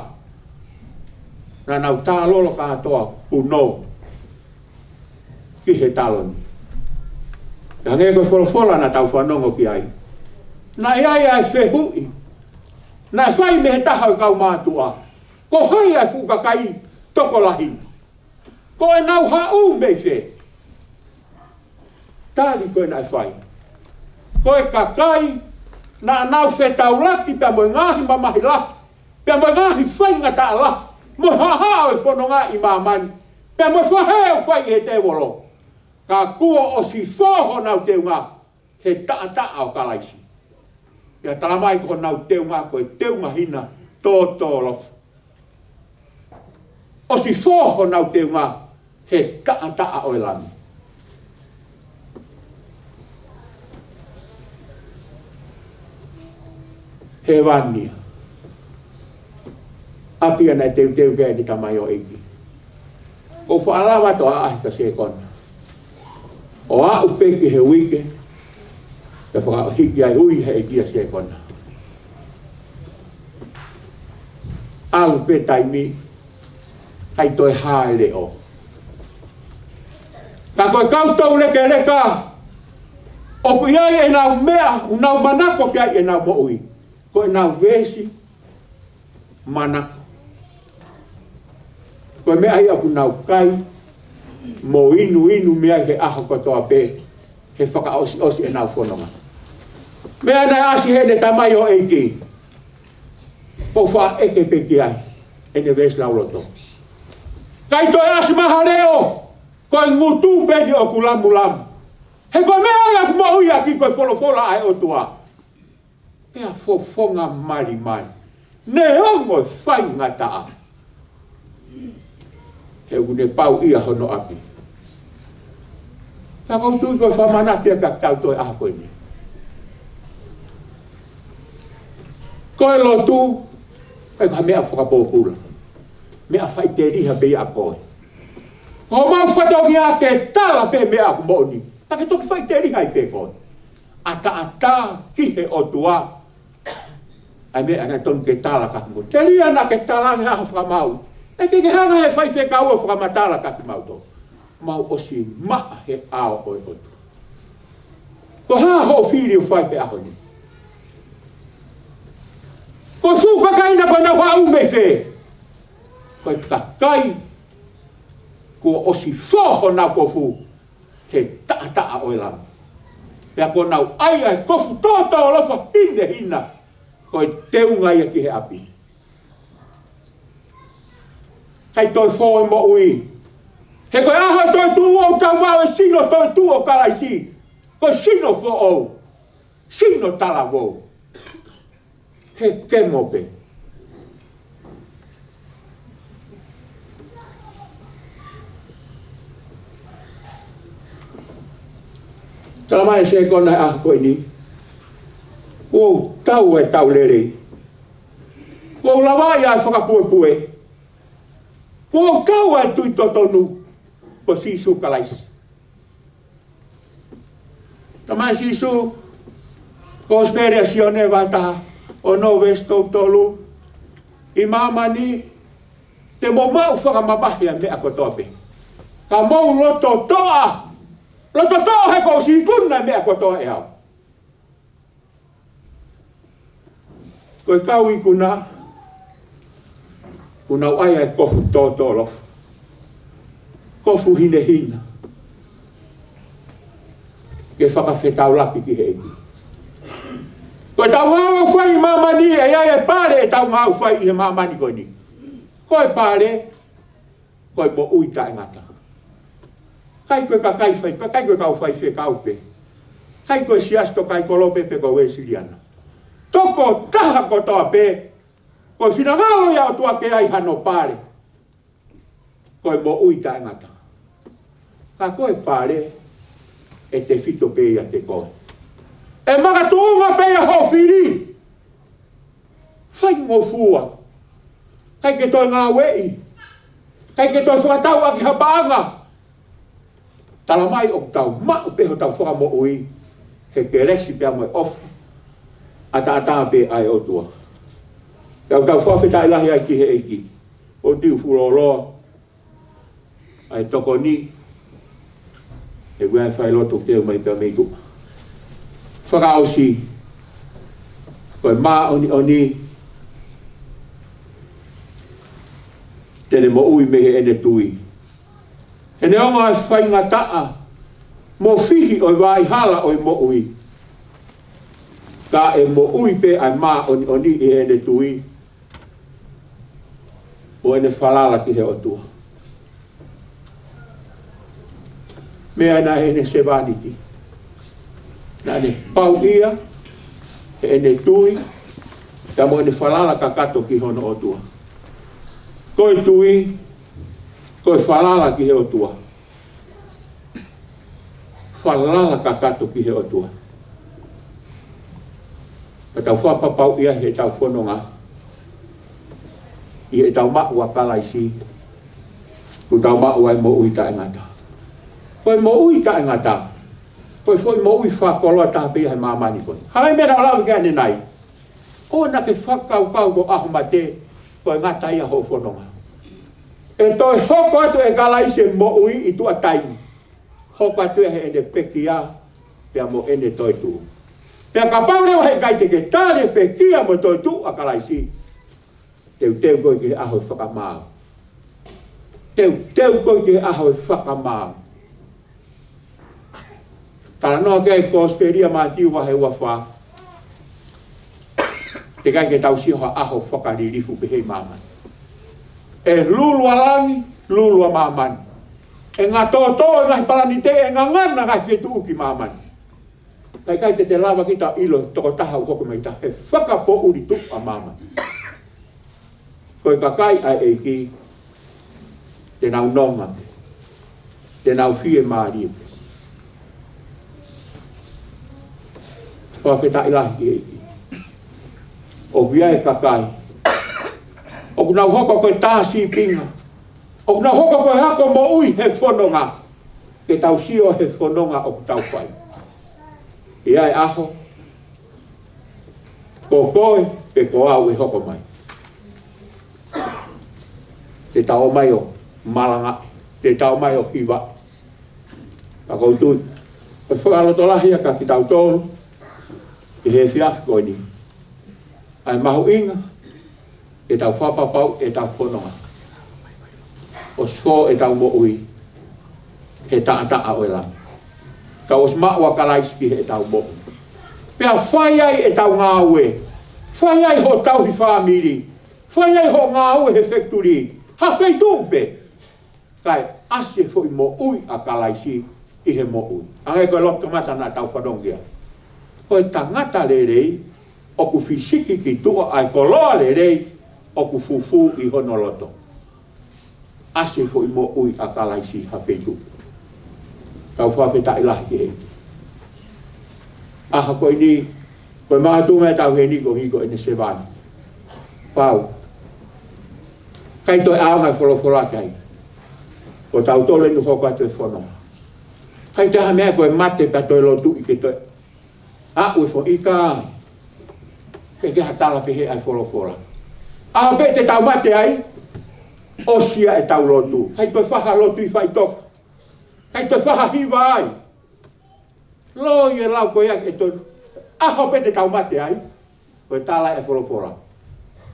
naʻa nau tālolo kātoa punou ki he taloni. Pea hangē ko e folofola naʻa tau fanongo ki ai, naʻe ʻi ai ʻa e fehuʻi naʻe fai mei he taha ʻo e kau mātuʻa, ko hai ʻa e fuʻu kakai tokolahi? Ko ʻenau haʻu mei fē? Tali ko ē naʻe fai, ko e kakai Naʻa nau fetaulaki pea mo e ngaahi mamahi lahi, pea mo e ngaahi faingataʻa lahi, mo e haʻahaʻa ʻo e fononga ʻi māmani, pea mo e fahē ʻoku fai ʻe he tēvolo. Ka kuo ʻosi fō honau teunga he taʻataʻa ʻo Kalaisi. Pea talamai ko honau teunga ko e teunga hina tōtōlofa. ʻOsi fō honau teunga he taʻataʻa ʻo e Lami. Hēvani ia. ʻApi ia naʻe teuteu ki ai ʻene tamaioʻeiki. ʻOku faʻa lava atu ʻa e ʻaʻahi kia Sekona ʻo aʻu pē ki he uike, pea fakahiki ai ui he ʻEiki ʻa Sekona. ʻAlu pē taimi, ʻikai toe hā e leʻo. Ka ko e kau toulekeleka, ʻoku ʻi ai ʻenau meʻa, ʻoku nau manako ki ai ʻenau moʻui. Ko ʻenau veesi manako. Ko e meʻa ia ʻoku nau kai mo inuinu mei ai he ʻaho kotoa pē, he fakaʻosiʻosi ʻenau fononga. Meʻa naʻe ʻasi heʻene tamaioʻeiki, ʻoku faʻa ʻeke pē ki ai ʻene veesi lauloto. ʻIkai toe ʻasi mai ha leʻo, ko e ngutu pē eni ʻoku lamulamu. He ko e meʻa ia ʻoku moʻui ʻaki ko e folofola ʻa e ʻOtua. Pea fofonga malimali, neongo e faingataʻa, he ʻoku ne pauʻia hono ʻapi. Pea ʻoku ou tui ko e fakamanatu ia kiate kitautolu he ʻaho ko eni. Ko e lotu, ʻikai ko ha meʻa fakapōpula, meʻa faʻiteliha pē ia ʻa koe. Ko homau fatongia ke tala pē meʻa ʻoku moʻoni, ka ke toki faʻiteliha ai pē koe. ʻAtaʻatā ki he ʻOtua ʻa e meʻa naʻe tonu ke tala kiate kimoutolu. Telia naʻa ke tala ange ʻa hoʻo fakamau. ʻIkai ke ke hanga he faifekau ʻo fakamatala kiate kimautolu. Mau ʻosi maʻa he ʻao ʻo e ʻOtua. Ko e hā hoʻo fili ʻo fai he ʻaho ni? Ko e fuʻu kakai na ko ē naʻa nau haʻu mei fē? Ko e kakai kuo ʻosi fō honau kofu he taʻataʻa ʻo e Lami. Pea kuo nau ʻai ʻa e kofu tōtōlofa hinehina, ko e teunga ia ki he ʻapi. ʻIkai toe fō e moʻui. He ko e ʻaho toetuʻu ʻoku tau maʻu e sino toetuʻu ʻo Kalaisi. Ko e sino foʻou. Sino talavou. He kemo pē. Talamai ʻe Sekona he ʻaho ko eni, kuo u tau e tau lelei. Kuo u lavaʻi ʻa e fakapuepue. Kuo u tau e tui totonu, ko Sīsū Kalaisi. Talamai ʻe Sīsū, Kosipeli ʻa Sione vahe taha ono veesi tolu tolu, ʻi māmani te mou maʻu fakamamahi ʻa e meʻa kotoa pē. Ka mou loto toʻa, loto toʻa he kuo ʻosi ikuna e meʻa kotoa ʻe au. Ko e kau ikuna, kuo nau ʻai ʻa e kofu tōtōlofa, kofu hinehina, ke fakafetaulaki ki he ʻEiki. Ko e tau ngāue ʻoku fai ʻi māmani, ʻe ʻi ai e pale e tau ngāue ʻoku fai ʻi he māmani ko eni. Ko e pale, ko e moʻui taʻengata. ʻIkai ko e kakai fai, ʻikai ko e kau faifekau pē. ʻIkai ko e siasi tokaikoló pē pe ko e Uēsiliana. Tokotaha kotoa pē, ko e finangalo ia ʻo e ʻOtua ke ʻai hano pale. Ko e moʻui taʻengata. Ka ko e pale, ʻe tefito pē ia ʻiate koe. ʻE makatuʻunga pē ia hoʻo fili. Faingofua. ʻIkai ke toe ngāueʻi. ʻIkai ke toe fakatau ʻaki ha paʻanga. Talamai ʻoku tau maʻu pē hotau fakamoʻui he kelesi pea mo e ʻofa ʻataʻatā pē ʻa e ʻOtua. Pea ʻoku tau fakafetaʻi lahi ai ki he ʻEiki. ʻOku ou fuʻu lōloa ʻa e tokoni, he ʻoku ʻi ai e failotu ke u mai pea mei tuʻa. Fakaʻosi, ko e māʻoniʻoni, te ne moʻui mei heʻene tui. He neongo ʻa e faingataʻa mo e fihi ʻo e vai hala ʻo e moʻui, Ka ʻe moʻui pē ʻa e māʻoniʻoni ʻi heʻene tui mo ʻene falala ki he ʻOtua. Meʻa naʻe ʻi heʻene sevāniti, naʻa ne pauʻia heʻene tui, pea mo ʻene falala kakato ki hono ʻOtua. Ko e tui, ko e falala ki he ʻOtua. Falala kakato ki he ʻOtua. Ka tau fakapapauʻi ʻi heʻetau fononga, ʻi heʻetau maʻu ʻa Kalaisi, kuo tau maʻu ʻa e moʻui taʻengata. Ko e moʻui taʻengata, ko e foʻi moʻui fakakoloa taha pē ia he māmani ko eni. Hā e meʻa naʻa ku lave ki ai ʻanenai? ʻOua naʻa ke fakakaukau ko e ʻaho mate ko e ngata ia hoʻo fononga. ʻE toe hoko atu ʻe Kalaisi e moʻui ʻi tuʻa taimi. Hoko atu ia heʻene pekia pea mo ʻene toetuʻu. Pea kapau leva heʻikai te ke tali e pekia mo e toetuʻu ʻa Kalaisi, teuteu koe ki he ʻaho e fakamaau. Teuteu koe ki he ʻaho e fakamaau. Talanoa ki ai e Kosipeli ʻa Mātiu vahe ua fā. Teʻeki ai ke tau sio ha ʻaho fakalilifu pehē ʻi māmani. ʻE lulu ʻa langi, lulu ʻa māmani. ʻE ngatōtō e ngaahi palanite, ʻe ngangana e ngaahi feituʻu ki māmani. Kae ʻikai te te lava kita ʻo ʻilo tokotaha ʻoku hoko mai taha he fakapoʻuli tuʻu ʻa māmani. Ko e kakai ʻa e ʻEiki, te nau nonga pē, te nau fiemālie pē. Fakafetaʻi lahi ki he ʻEiki. ʻOku ʻi ai e kakai ʻoku nau hoko ko e tā sīpinga, ʻoku nau hoko ko e ako moʻui he fononga. Ke tau sio he fononga ʻoku tau fai. ʻI ai e ʻaho, ko koe pe ko au ʻe hoko mai. Te tau ō mai ʻo malanga, te tau ō mai ʻo hiva. Ka ʻoku ou tui, ʻe fakalotolahi ia kia kitautolu ʻi he efiafi ko eni. ʻA e mahuʻinga ke tau fakapapauʻi ʻetau fononga, ʻosi fō ʻetau moʻui he taʻataʻa ʻo e langi. Ka ʻosi maʻu ʻa Kalaisi ki heʻetau moʻui. Pea fai ai ʻetau ngāue, fai ai hoʻo tauhi fāmili, fai ai hoʻo ngāue he fekitulī, ha feituʻu pē. Kae ʻasi e foʻi moʻui ʻa Kalaisi ʻi he moʻui. Hangē ko e lotu kamata naʻa tau fanongo ki ai. Ko e tangata lelei ʻoku fisiki ki tuʻa, ʻa e koloa lelei ʻoku fufū ʻi hono loto. ʻAsi e foʻi moʻui ʻa Kalaisi ha feituʻu. Tau fakafetaʻi lahi ki he ʻaho ko eni, ko e mātuʻa ʻetau heni ko hiko ʻene sevāniti. Pau. ʻIkai toe ʻaonga e folofola ki ai. Ko tautolu eni ʻoku hoko atu e fononga. ʻIkai toe ha meʻa ko e mate pea toe lotuʻi ke toe aʻu e fo ika. Ke ke hatala pehē ʻa e folofola. ʻAho pē te tau mate ai, ʻosi ia ʻetau lotu. ʻIkai toe fai ha lotu ʻi faʻitoka. ʻIkai toe fai ha hiva ai. Loi e lau ko ia ʻe tonu. ʻAho pē te tau mate ai, ko e tala e folofola,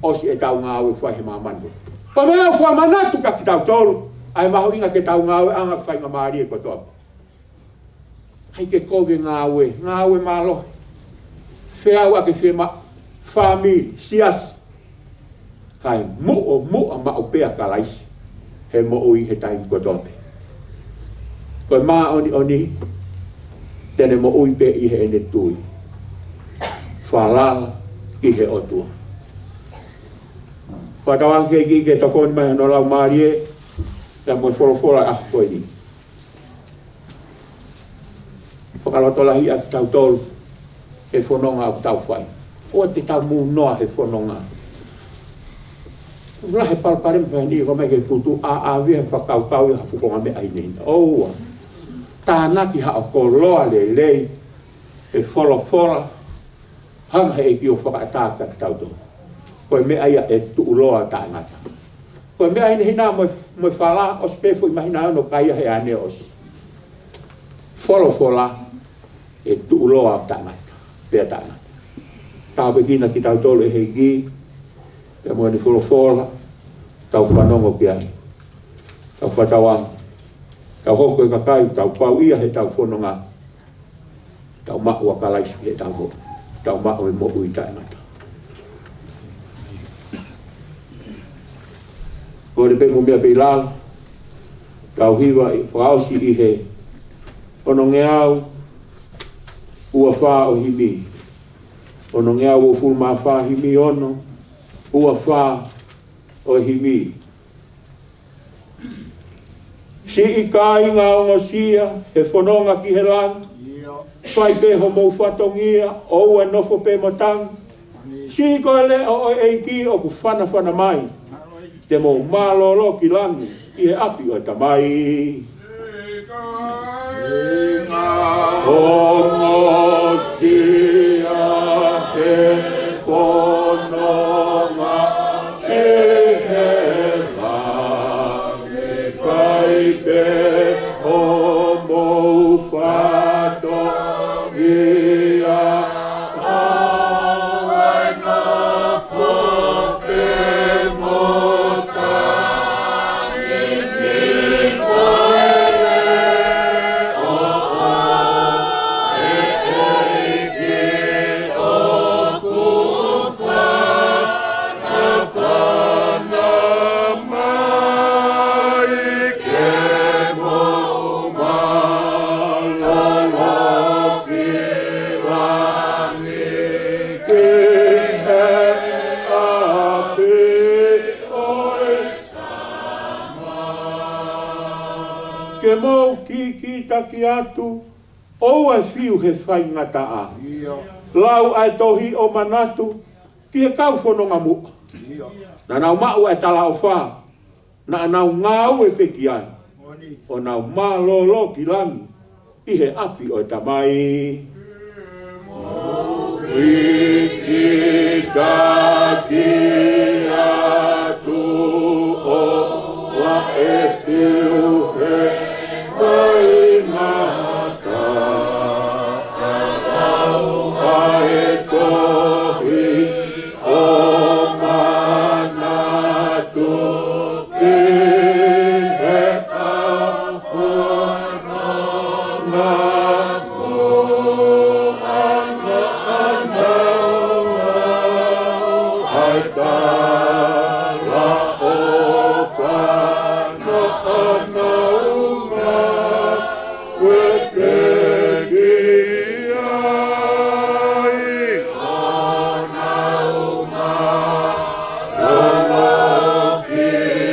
ʻosi ʻetau ngāue fai he māmani. Ko e meʻa ʻoku fakamanatu kia kitautolu, ʻa e mahuʻinga ke tau ngāueʻanga faingamālie kotoa. ʻIkai ke kovi e ngāue, ngāue mālohi. Feʻauaki e fiemaʻu, fāmili, siasi. Kae muʻomuʻa maʻu pē ʻa Kalaisi he moʻui he taimi kotoa pē. Ko e māʻoniʻoni, te ne moʻui pē ʻi heʻene tui. Falala ki he ʻOtua. Fakatauange ki he ʻEiki ke tokoni mai hono Laumālie, pea mo e folofola ʻaho ko eni. Fakalotolahi ʻa kitautolu he fononga ʻoku tau fai. ʻOua te tau mūnoa he fononga. Lahi e palopalema he taimi ni, ko e meʻa ke tutu ʻa ʻave he fakakaukau ia ha fuʻu konga meʻa ʻi heni. ʻOua. Tānaki haʻo koloa lelei he folofola, hanga he ʻEiki ʻo fakaʻatā kia kitautolu. Ko e meʻa ia ʻe tuʻuloa taʻengata. Ko e meʻa ʻi heni mo, mo e fala, ʻosi pē foʻi māhina ono, kai ia he ane ʻosi. Folofola ʻe tuʻuloa taʻengata, pea taʻengata. Tāpuekina kitautolu ʻe he ʻEiki, pea mo ʻene folofola, tau fanongo ki ai. Tau fakatauange, tau hoko ko e kakai, tau pau ia heʻetau fononga. Tau maʻu ʻa Kalaisi heʻetau hoko. tau maʻu e moʻui taʻengata. Kole pē mo meʻa pē ʻi lalo, tau hiva ʻi fakaʻosi ʻi he onongeau ua fā ʻo e himi. Onongeau uofulu mā fā, himi ono, ua fā ʻo e himi. Siʻi kāinga ongosia, he fononga ki he langi. Fai pē homou fatongia, ʻoua ʻe nofo pē mo tangi. Siʻi ko e leʻo ʻo e ʻEiki ʻoku fanafana mai. Te mou mālōlō ki langi, ʻi he ʻapi ʻo e Tamai. Ongosia he fononga ki he langi, fai pē homou fatongia, ʻoua ʻe nofo pē mo tangi. Ke mou kikitaki atu, ʻoua ʻe fiu he faingataʻa. Lau ʻa e tohi ʻo manatu ki he kau fononga muʻa. Naʻa nau maʻu ʻa e talaʻofa, naʻa nau ngāue pē ki ai, ʻo nau mālōlō ki langi ʻi he ʻapi ʻo e Tamai. Kikitaki atu, ʻoua ʻe fiu he faingataʻa. Lau ʻa e tohi ʻo manatu ki he kau fononga muʻa. Lau ʻa e talaʻofa, naʻa nau ngāue pē ki ai, ʻo nau mālōlō ki langi ʻi he ʻapi ʻo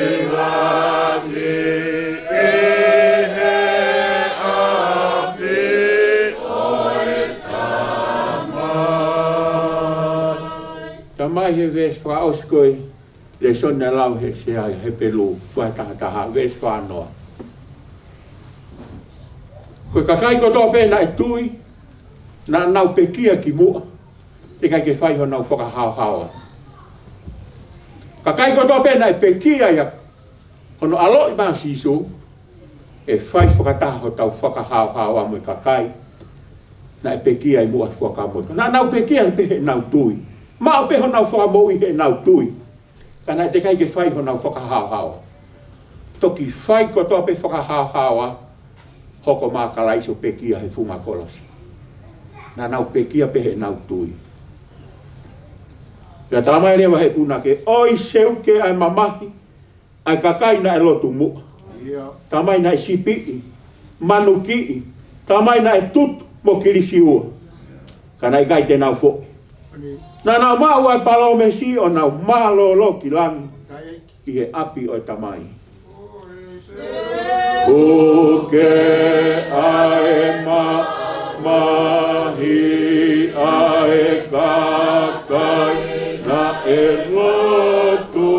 e Tamai. Tamai, he veesi fakaʻosi ko e lēsoni naʻe lau he sea ʻi Hepelū, vahe taha taha, veesi fā noa. Ko e kakai kotoa pē naʻe tui, naʻa nau pekia ki muʻa, teʻeki ai ke fai honau fakahaohaoa. Kakai kotoa pē naʻe pekia ʻia hono ʻaloʻi mai ʻa Sīsū, ʻe fai fakataha hotau fakahaohaoa mo e kakai naʻe pekia ʻi muʻa he Fuakava Motuʻa. Naʻa nau pekia pē heʻenau tui. Maʻu pē honau fakamoʻui heʻenau tui. Ka naʻe teʻeki ai ke fai honau fakahaohaoa. Toki fai kotoa pē fakahaohaoa, hoko mai ʻa Kalaisi ʻo pekia he funga kolosi. Naʻa nau pekia pē heʻenau tui. Pea talamai leva he punake, ʻoi seuke ʻa e mamahi ʻa e kakai naʻe lotu muʻa. Talamai naʻe sipiʻi, manukiʻi, talamai naʻe tutu mo kilisiua. Ka naʻe ʻikai te nau foʻi. Naʻa nau maʻu ʻa e palōmesi ʻo nau mālōlō ki langi ʻi he ʻapi ʻo e Tamai. Puke ʻa e mamahi ʻa e kakai naʻe lotu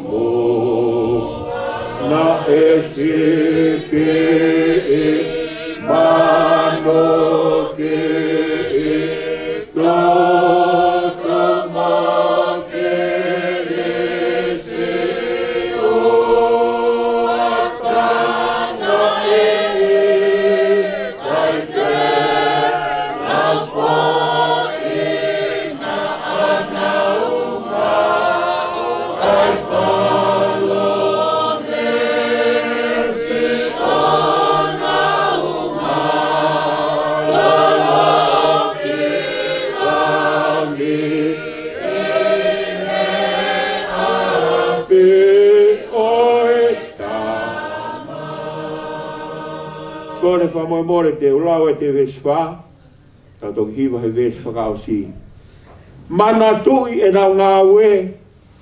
muʻa, naʻe sipiʻi, manukiʻi, tutu mo kilisiua. Ka naʻa Kole fakamolemole te u lau ʻa e veesi fā, tau toki hiva he veesi fakaʻosi. Manatuʻi ʻenau ngāue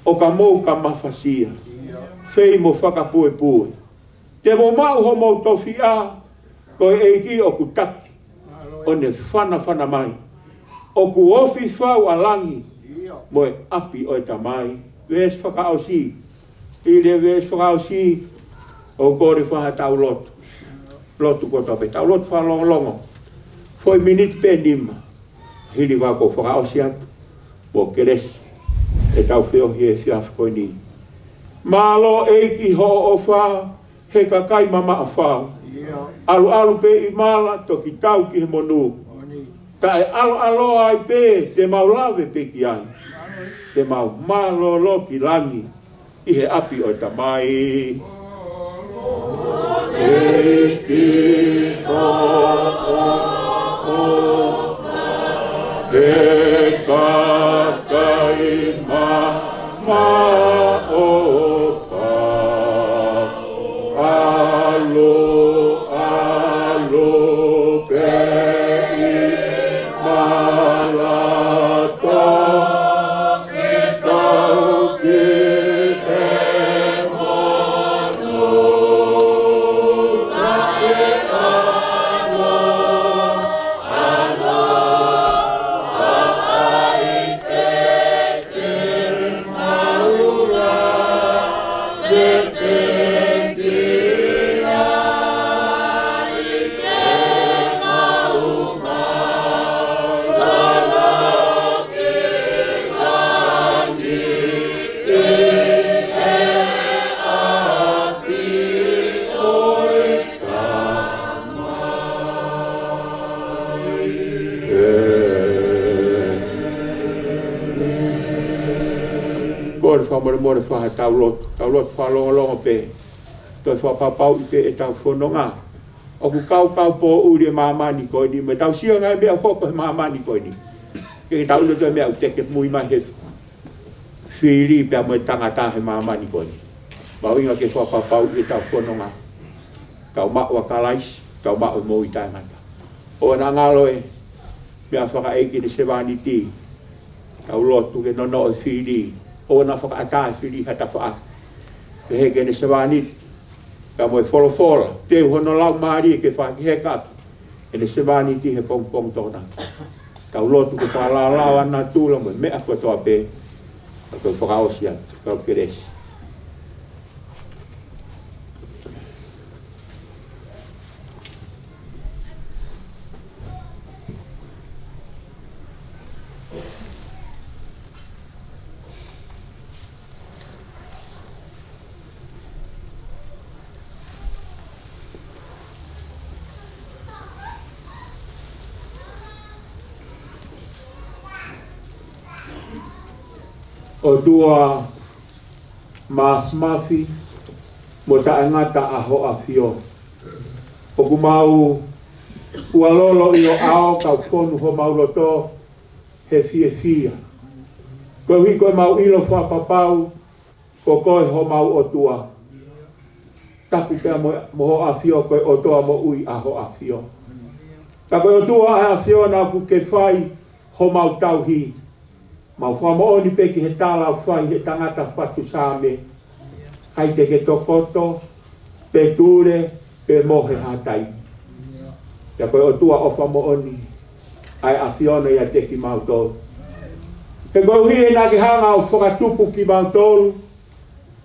ʻo ka mou ka mafasia, fei mo fakapuepue. Te mou maʻu homou tofiʻa, ko e ʻEiki ʻoku taki, ʻo ne fanafana mai. ʻOku ofi fau ʻa langi mo e ʻapi ʻo e Tamai. Veesi fakaʻosi. ʻI he veesi fakaʻosi, ʻoku ou kole fai ha tau lotu. Lotu kotoa pē, tau lotu fakalongolongo. Foʻi miniti pē ʻe nima. Hili ʻoku ou fakaʻosi atu, mo kelesi ʻetau feohi he efiafi ko eni. Mālō ʻEiki hoʻo ʻofa he kakai mamaʻo fau. ʻAluʻalu pē ʻi mala toki tau ki he monū. Taʻeʻaloʻaloa ai pē te mau lave pē ki ai. Te mau mālōlō ki langi ʻi he ʻapi ʻo e Tamai. ʻEiki hoʻo ʻofa he kakai mamaʻo fau. ʻAluʻalu pē ʻi mala toki tau ki he monū. Kole fakamolemole fai ha tau lotu, tau lotu fakalongolongo pē. Toe fakapapauʻi pē ʻetau fononga. ʻOku kaukau pōʻuli e māmani ko eni, mo ʻetau sio ngaahi meʻa ʻoku hoko he māmani ko eni. Ke tau ʻilo toe meʻa ʻoku teke mui mai he fili pea mo e tangata he māmani ko eni. Mahuʻinga ke fakapapauʻi ʻetau fononga. Tau maʻu ʻa Kalaisi, tau maʻu e moʻui taʻengata. ʻOua naʻa ngalo e meʻa fakaʻeiki ʻene sevāniti. Tau lotu ke nonoʻo e fili. ʻOua naʻa fakaʻatā e fili ha tafaʻaki. Pehē ki heʻene sevāniti, ka mo e folofola, teu hono laumālie ke fakaheka ʻaki ʻene sevāniti he pongipongi Tokonaki. Tau lotu ke fakalaolao ʻa natula mo e meʻa kotoa pē, ka ko e fakaʻosi atu, kau kelesi. ʻOtua Māfimafi mo Taʻengata ʻa Hoʻo ʻAfio, ʻoku mau ʻualolo ʻi ho ʻao, kau fonu homau loto he fiefia. Koeʻuhi ko ʻemau ʻilo fakapapau ko koe homau ʻOtua. Taku pea mo, mo Hoʻo ʻAfio ko e ʻOtua moʻui ʻa Hoʻo ʻAfio. Ka ko e ʻOtua ʻa e ʻAfiona ʻoku ke fai homau tauhi. Mau fakamoʻoni pē ki he tala ʻoku fai he tangata fatu Saame. ʻIkai te ke tokoto, pe tule, pe mohe ha taimi. Pea ko e ʻOtua ʻofa moʻoni ʻa e ʻAfiona ʻiate kimautolu. He koeʻuhi he naʻa ke hanga ʻo fakatupu kimautolu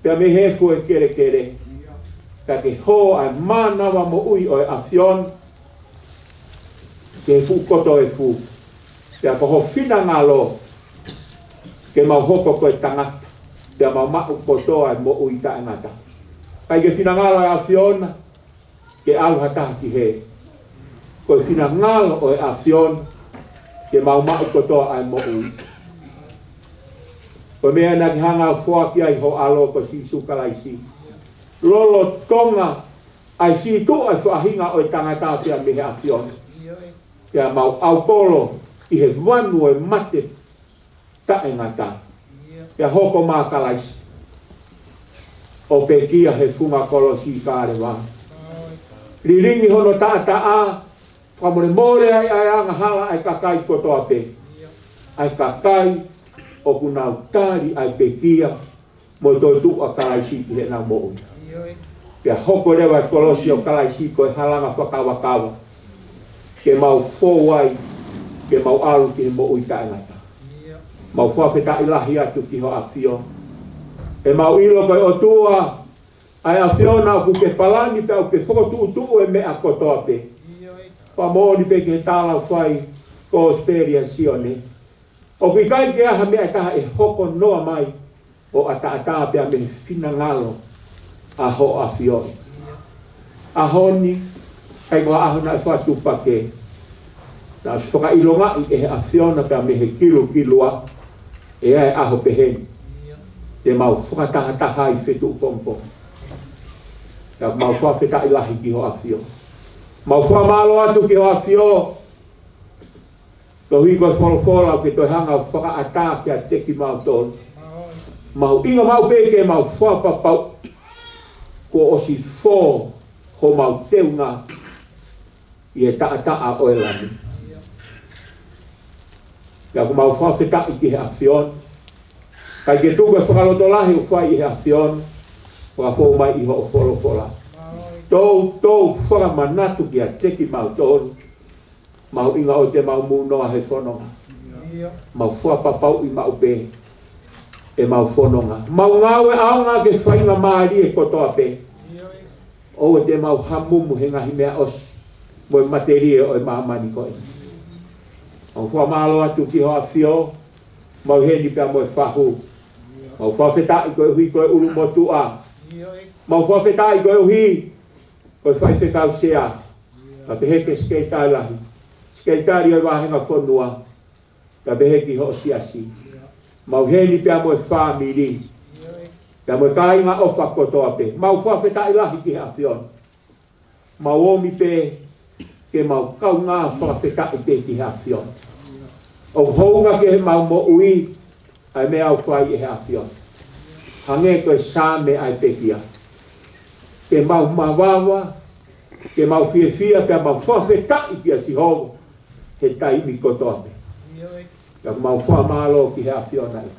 pea mei he efu ʻo e kelekele, pea ke hō ʻa e mānava moʻui ʻo e ʻAfiona ki he fuʻu kotoa ʻo e fuʻu. Pea ko ho finangalo ke mau hoko ko e tangata, pea mau maʻu kotoa e moʻui taʻengata. ʻIkai ke finangalo e ʻAfiona ke ʻalu ha taha ki hē. Ko e finangalo ʻo e ʻAfiona ke mau maʻu kotoa ʻa e moʻui. Ko e meʻa naʻa ke hanga ʻo foaki ai ho ʻAlo ko Sīsū Kalaisi, lolotonga ʻa e sītuʻa e faʻahinga ʻo e tangata pea mei he ʻAfiona, pea mau ʻaukolo ʻi he vanu ʻo e mate taʻengata, pea hoko mai ʻa Kalaisi ʻo pekia he funga kolosi ʻi Kalevale. Lilingi hono taʻataʻa, fakamolemole ai ʻa e angahala ʻa e kakai kotoa pē. ʻA e kakai ʻoku nau tali ʻa e pekia mo e toetuʻu ʻa Kalaisi ki heʻenau moʻui. Pea hoko leva e kolosi ʻo Kalaisi ko e halanga fakakavakava ke mau fou ai, ke mau ʻalu ki he moʻui taʻengata. Mau fakafetaʻi lahi atu ki ho ʻAfio. ʻE mau ʻilo ko e ʻOtua ʻa e ʻAfiona ʻoku ke palani pea ʻoku ke fokotuʻutuʻu e meʻa kotoa pē. Fakamoʻoni pē ki he tala ʻoku fai ko Kosipeli ʻa Sione, ʻoku ʻikai ke ʻi ai ha meʻa ʻe taha ʻe hoko noa mai ʻo ʻataʻatā pea mei he finangalo ʻa ho ʻAfio. ʻAho ni, ʻikai ko ha ʻaho naʻe fakatuʻupakē. Naʻe fakaʻilongaʻi ʻe he ʻAfiona pea mei he kilukilua ʻe ʻi ai e ʻaho pehē ni te mau fakatahataha ʻi he fetuʻu pongipongi. Pea mau fakafetaʻi lahi ki ho ʻAfio. Mau fakamālō atu ki ho ʻAfio koeʻuhi ko e folofola ʻoku ke toe hanga ʻo fakaʻatā kiate kimautolu. Mahuʻinga maʻu pē ke mau fakapapauʻi kuo ʻosi fō homau teunga ʻi he taʻataʻa ʻo e Lami. Pea ʻoku mau fakafetaʻi ki he ʻAfiona. ʻIkai ke tuku e fakalotolahi ʻoku fai ʻe he ʻAfiona, fakafou mai ʻi hoʻo folofola. Toutou fakamanatu kiate kimautolu mahuʻinga ʻo te mau munoa he fononga. Mau fakapapauʻi maʻu pē ʻemau fononga. Mau ngāue ʻaonga ke faingamālie kotoa pē. ʻOua te mau hamumu he ngaahi meʻa ʻosi mo e matelie ʻo e māmani ko eni. Mau fakamālō atu ki ho ʻAfio, mau ʻi heni pea mo e fahu. Mau fakafetaʻi koeʻuhi ko e ʻulumotuʻa. Mau fakafetaʻi koeʻuhi ko e faifekau sea, pea pehē ki he sekelitali lahi, sekelitali ʻo e vāhenga fonua, pea pehē ki hoʻo siasi. Mau ʻi heni pea mo e fāmili, pea mo e kāinga ʻofa kotoa pē. Mau fakafetaʻi lahi ki he ʻAfiona. Mau ōmi pē ke mau kaungā fakafetaʻi pē ki he ʻAfiona. ʻOku hounga ki heʻemau moʻui ʻa e meʻa ʻoku fai ʻe he ʻAfiona. Hangē ko e Saame ʻa e pekia, ke mau mavava, ke mau fiefia, pea mau fakafetaʻi kia Sihova he taimi kotoa pē. Pea mau fakamālō ki he ʻAfiona ia.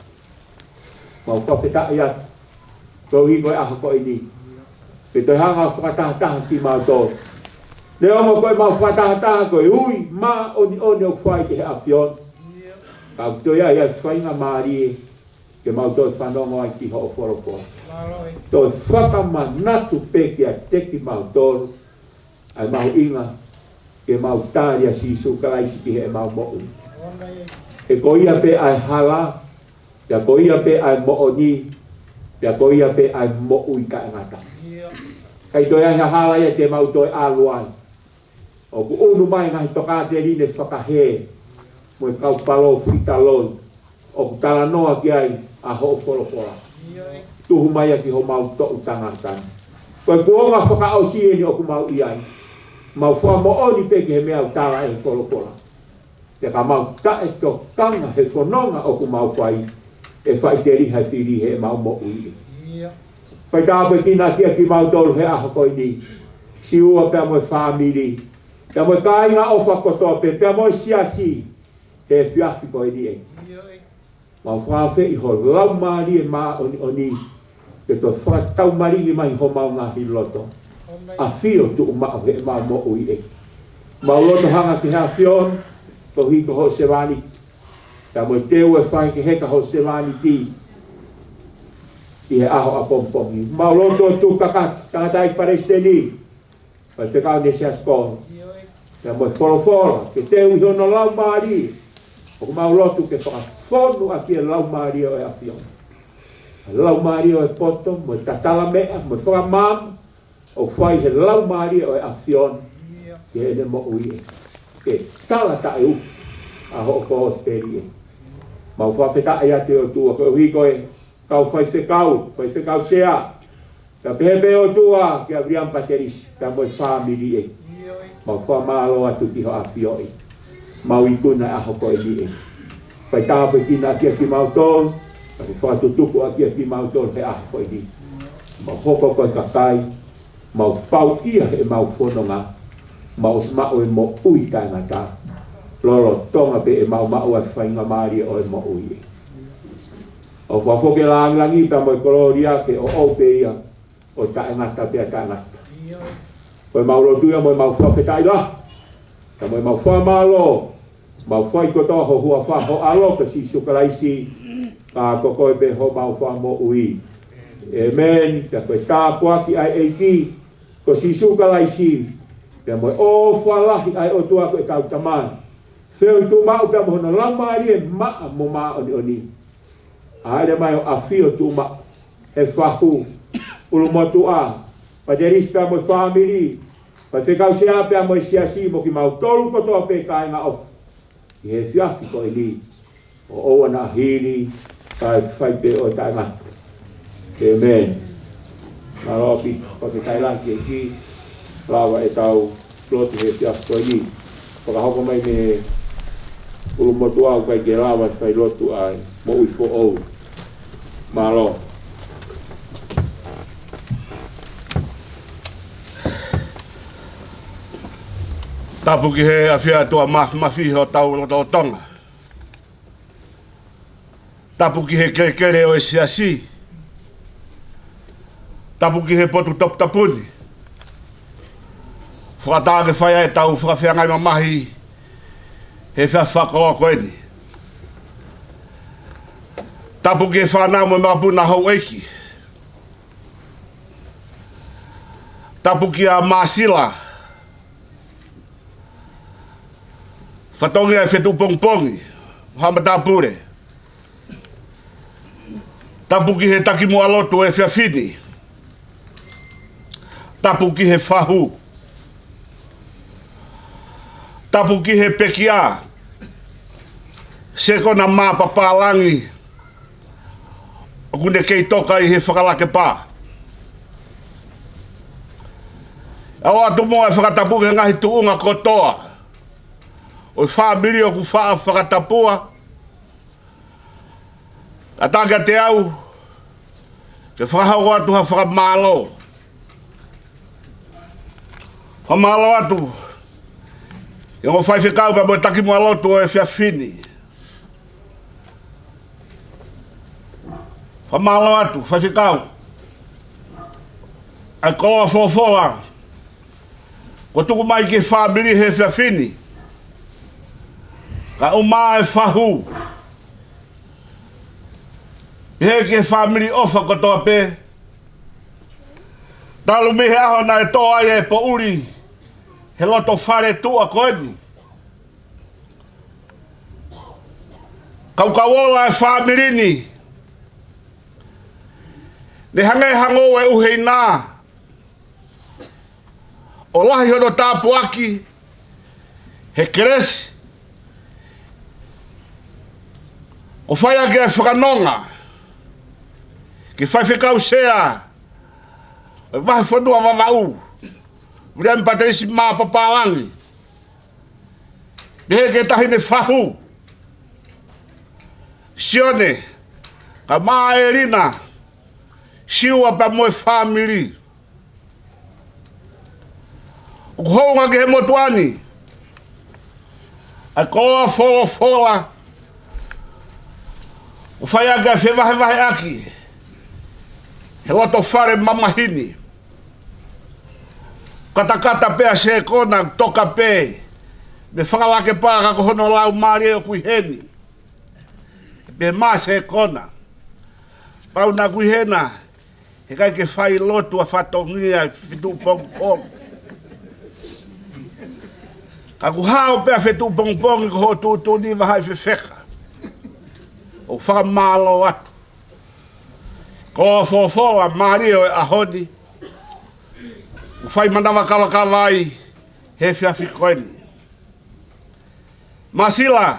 Mau fakafetaʻi atu koeʻuhi ko e ʻaho ko eni, ke toe hanga ʻo fakatahataha kimautolu. Neongo ko ʻemau fakatahataha ko e ui māʻoniʻoni ʻoku fai ki he ʻAfiona, ka ʻoku toe ʻi ai ʻa e faingamālie ke mau toe fanongo ai ki hoʻo folofola. Toe fakamanatu pē kiate kimautolu ʻa e mahuʻinga ke mau tali ʻa Sīsū Kalaisi ki heʻemau moʻui. He ko ia pē ʻa e hala, pea ko ia pē ʻa e moʻoni, pea ko ia pē ʻa e moʻui taʻengata. ʻIkai toe ʻi ai ha hala ia te mau toe ʻalu ai. ʻOku ʻunu mai ngaahi tokāteline fakahē mo e kau palōfita loi ʻoku talanoa ki ai ʻa hoʻo folofola. Tuhu mai ia ki homau toʻu tangata ni. Ko e kuonga fakaʻosi eni ʻoku mau ʻi ai. Mau fakamoʻoni pē ki he meʻa ʻoku tala ʻe he folofola. Pea ka mau taʻetokanga he fononga ʻoku mau fai, ʻe faʻiteliha e fili heʻemau moʻui. Fai tāpuekina ʻaki kimautolu he ʻaho ko eni, Siua pea mo e fāmili, pea mo e kāinga ʻofa kotoa pē, pea mo e siasi, he efiafi ko eni ē. Mau fakaafeʻi ho Laumālie Māʻoniʻoni ke toe fakataumalingi mai homau ngaahi loto. ʻAfio tuʻu maʻu heʻemau moʻui ē. Mau loto hanga ki he ʻAfiona, koeʻuhi ko hoʻo sevāniti, pea mo e teu e fakaheka hoʻo sevāniti ʻi he ʻaho ʻapongipongi. Mau loto tuku kakato tangataʻeiki palesiteni, Faifekau Nesiasi Kolo, pea mo e folofola, ke teu ʻi hono laumālie. ʻOku mau lotu ke fakafonu ʻaki e Laumālie ʻo e ʻAfiona ʻa e laumālie ʻo e poto, mo e tatala meʻa, mo e fakamaama ʻoku fai he Laumālie ʻo e ʻAfiona ki heʻene moʻui ē. Ke tala taʻeupu ʻa hoʻo kosipeli ē. Mau fakafetaʻi atu ʻe ʻOtua koeʻuhi ko e kau faifekau, faifekau sea, pea pehē pē ʻOtua kia Viliami Patelisi pea mo e fāmili ē. Mau fakamālō atu ki ho ʻAfio ē. Mau ikuna e ʻaho ko eni ē. Fai tāpuekina ʻaki kimautolu, pea ke fakatutuku ʻaki kimautolu he ʻaho ko eni. Mau hoko ko e kakai Mau fauʻia heʻemau fononga, mau maʻu e moʻui taʻengata, lolotonga pē ʻemau maʻu ʻa e faingamālie ʻo e moʻui. ʻOfa foki e lāngilangi pea mo e kolōlia ke ʻoʻou pē ia ʻo taʻengata pea taʻengata. Ko ʻemau lotu ia mo ʻemau fakafetaʻi lahi, pea mo ʻemau fakamālō, mau fai kotoa ho huafa ho ʻAlo ko Sīsū Kalaisi, ka ko koe pē homau Fakamoʻui. ʻĒmeni. Pea ko e tāpuaki ʻa e ʻEiki ko Sīsū Kalaisi, pea mo e ʻofa lahi ʻa e ʻOtua ko e kau Tamai, feohi tuʻu maʻu pea mo hono Laumālie Maʻa mo Māʻoniʻoni, ʻa ē ʻe lava mai ʻo ʻafio tuʻu maʻu he fahu, ʻulumotuʻa, Pātelisi pea mo e fāmili, Faifekau Sea pea mo e siasi mo kimautolu kotoa pē kāinga ʻofa ʻi he efiafi ko eni, ʻo ʻoua naʻa hili, kae fai pē ʻo taʻengata. ʻĒmeni. Mālō ʻaupito, fakafetaʻi lahi ki he ʻEiki, lava ʻetau lotu he efiafi ko eni. Fakahoko mai mei he ʻulumotuʻa ʻoku ʻikai ke lava e failotu ʻa e moʻui foʻou. Mālō. Tapu ki he ʻAfiona Māfimafi hotau lotolotonga. Tapu ki he kelekele ʻo e siasi. Tapu ki he potu toputapu ni. Fakatā ke fai ai ʻetau fakafeangai mamahi he efiafi fakakoloa ko eni. Tapu ki he fānau mo e makapuna houʻeiki. Tapu kia Māsila, fatongia e fetuʻu pongipongi, haʻa matāpule. Tapu ki he takimuʻa lotu ʻo e efiafi ni. Tapu ki he fahu. Tapu ki he pekia, Sekona mā papālangi, ʻoku ne kei toka ʻi he fakalakepa. ʻOatu mo e fakatapu ki he ngaahi tuʻunga kotoa ʻo e fāmili ʻoku faʻa fakatapua. Kātaki ʻiate au ke fakahoko atu ha fakamālō. Fakamālō atu ki he ongo faifekau pea mo e takimuʻa lotu ʻo e efiafi ni. Fakamālō atu, faifekau, ʻa e koloa folofola kuo tuku mai ki he fāmili he efiafi ni. Kae ʻumaʻā e fahu. Pehē ki he fāmili ʻofa kotoa pē, talu mei he ʻaho naʻe tō ai e poʻuli he loto fale tuʻa ko eni. Kaukau ola e fāmili ni. Ne hangē ha ngoue ʻuheina ʻo lahi hono tāpuaki he kelesi kuo fai ʻaki e fakanonga ki he faifekau sea ʻo e Vahefonua Vavaʻu, Viliami Pātelisi mā papālangi, pehē ki he taʻahine fahu, Sione, kae ʻumaʻā ʻa ʻElina, Siua pea mo e fāmili. ʻOku hounga ki he motuʻa ni ʻa e koloa folofola kuo fai ʻaki ʻa e fevahevaheʻaki he loto fale mamahi ni. Katakata pē ʻa Sekona, toka pē mei he fakalakepa, ka ko hono laumālie ʻoku ʻi heni. Pehē mai ʻa Sekona, pau naʻa ku ʻi hena, heʻikai ke fai lotu ʻa fatongia ʻi he fetuʻu pongipongi. Ka kuo haʻu pē ʻa e fetuʻu pongipongi ko hoʻo tuʻutuʻuni vahaʻi fefeka. ʻOku fakamālō atu. Ko e folofola mālie ʻo e ʻaho ni, ʻoku fai manava kavakava ai he efiafi ko eni. Māsila,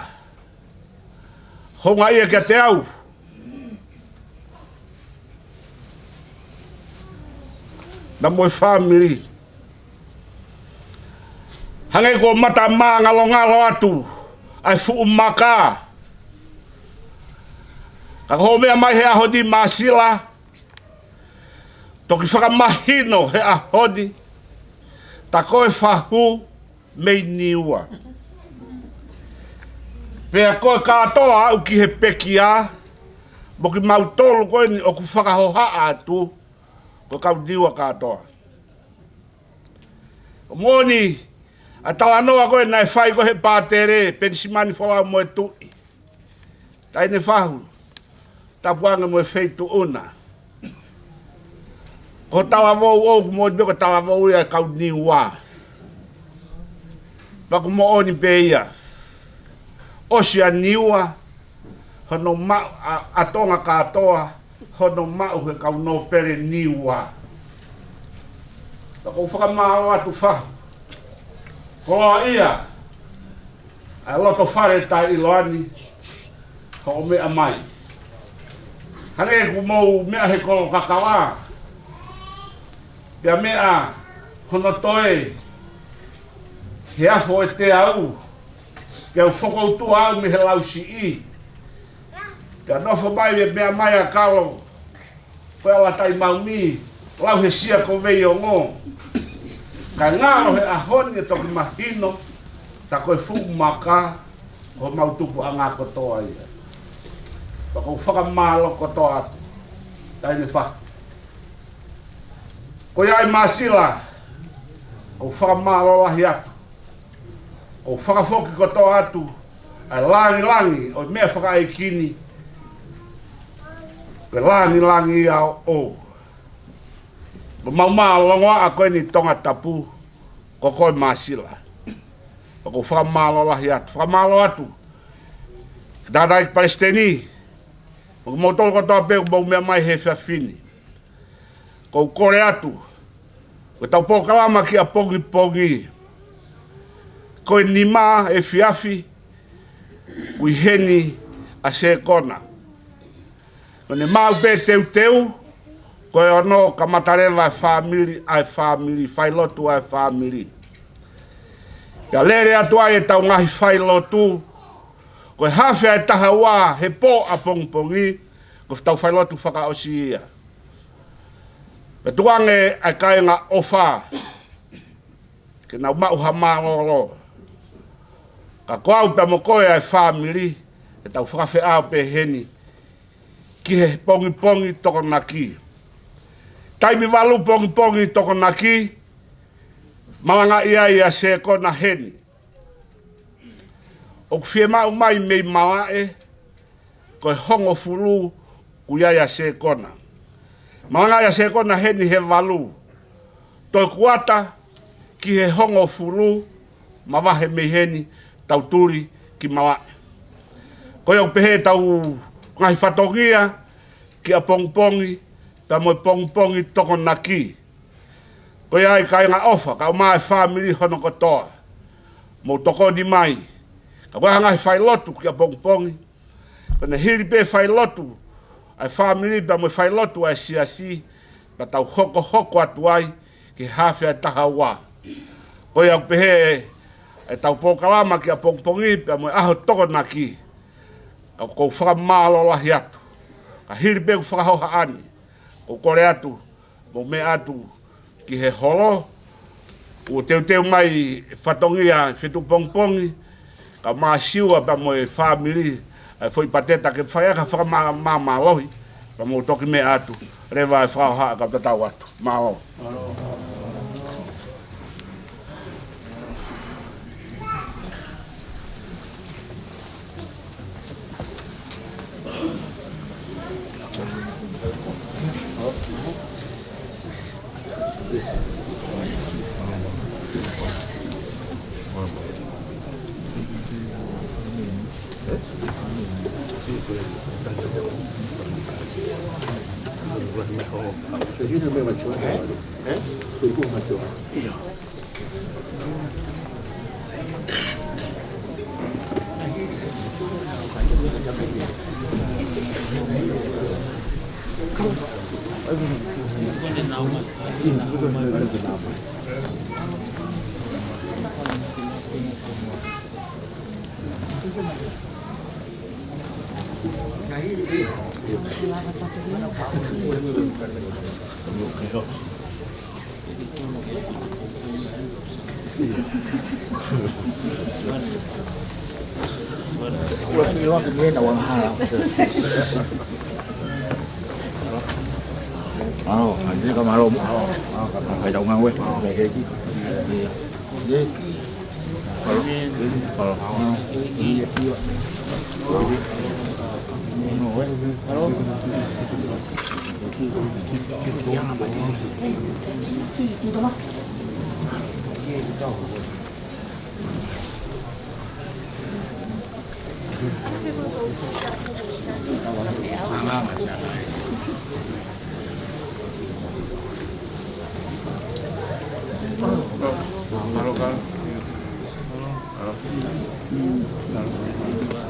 houngaʻia kiate au pea mo e fāmili. Hangē kuo mata māngalongalo atu ʻa e fuʻu maka. Ka ko hoʻo meʻa mai he ʻaho ni Māsila, Toki fakamahino he ʻaho ni, tā ko e fahu mei Niua. Pea ko e kātoa aʻu ki he pekia, mo kimautolu ko eni ʻoku fakahohaʻa atu, ko e kau Niua kātoa. ʻOku moʻoni ʻa e talanoa ko ē naʻe fai ko ē he pātele, Penisimani Folau mo e Tuʻi. Taʻahine Fahu, tapu ange mo e Feituʻuna. Ko e talavou ʻoku moʻoni pē ko e talavou ia ʻa e kau Niua. Pea ʻoku moʻoni pē ia. ʻOsi ʻa Niua, hono maʻu ʻa, ʻa Tonga kātoa, hono maʻu he kau nōpele Niua. Pea ʻoku ou fakamālō atu Fahu. Koloaʻia ʻa e loto fale taʻeʻiloa ni hoʻo meʻa mai. Hangē ʻoku mou meʻa he kolo kakava. Pea meʻa hono toe he afo ʻe teau. Pea u fokoutua au mei he lausiʻi. Pea nofo mai mei meʻa mai ʻa Kalo. Ko e ala tai maumi, lau he sia ko Veiongo. Kae ngalo he ʻaho ni ʻe toki mahino, tā ko e fuʻu maka, ko homau tupuʻanga kotoa ia. Pea ʻoku ou fakamālō kotoa atu. Taʻahine Fahu. Ko ia ʻi Māsila, ʻoku ou fakamālō lahi atu. ʻOku ou fakafoki kotoa atu ʻa e langilangi ʻo e meʻa fakaʻeiki ni. Ko e langilangi ia ʻo, ʻo homau mālōlō ʻa ko eni Tongatapu, ko koe Māsila. ʻOku ou fakamālō lahi atu, fakamālō atu. Tātāʻi Palesiteni, mo kimoutolu kotoa pē ʻoku mou meʻa mai he efiafi ni. ʻOku ou kole atu, ko ʻetau polokalama ki ʻapongipongi, ko e nima efiafi, ʻoku ʻi heni ʻa Sekona. Ko ʻene maʻu pē teuteu, ko e ono kamata leva ʻa e fāmili, ʻa e fāmili, failotu ʻa e fāmili. Pea lele atu ai ʻetau ngaahi failotu, ko e hafe ʻa e taha ua he pō ʻapongipongi, ko ʻetau failotu fakaʻosi ia. Pea tuku ange ʻa e kāinga ʻofa, ke nau maʻu ha mālōlō. Ka ko au pea mo koe ʻa e fāmili, ʻe tau fakafeʻao pē heni, ki he pongipongi Tokonaki. Taimi valu pongipongi Tokonaki, malangaʻi ai ʻa Sekona heni. ʻOku fiemaʻu mai mei malaʻe, ko e hongofulu ʻoku ʻi ai ʻa Sekona. Malangaʻi ʻa Sekona heni he valu. Toe kuata ki he hongofulu, mavahe mei heni tau tuli ki malaʻe. Ko ia ʻoku pehē ʻetau ngaahi fatongia ki ʻapongipongi, pea mo e pongipongi Tokonaki. Ko ia ai kāinga ʻofa, kae ʻumaʻā e fāmili hono kotoa. Mou tokoni mai. Ka ko e hā e ngaahi failotu ki ʻapongipongi. Ko ʻene hili pē failotu ʻa e fāmili pea mo e failotu ʻa e siasi, pea tau hokohoko atu ai ki he hafe ʻa e taha ua. Ko ia ʻoku pehē ʻetau polokalama ki ʻapongipongi pea mo e ʻaho Tokonaki. ʻOku ou fakamālō lahi atu. Ka hili pē ʻeku fakahohaʻa ni, ʻoku ou kole atu, mou meʻa atu ki he holo, ʻo teuteu mai fatongia fetuʻu pongipongi, kae ʻumaʻā Siua pea mo e fāmili, ʻa e foʻi pateta ke fai ʻaki ha fakamāmālohi, pea mou toki meʻa atu, leva e fakahohaʻa kau tatau atu. Mālō. Ua pilo aku mena ua hala. Alo, anjir ka malo. Alo, alo, ka, ka, ka, ka, ka, ka, ka, ka, ka, ka, ka, ka, ka,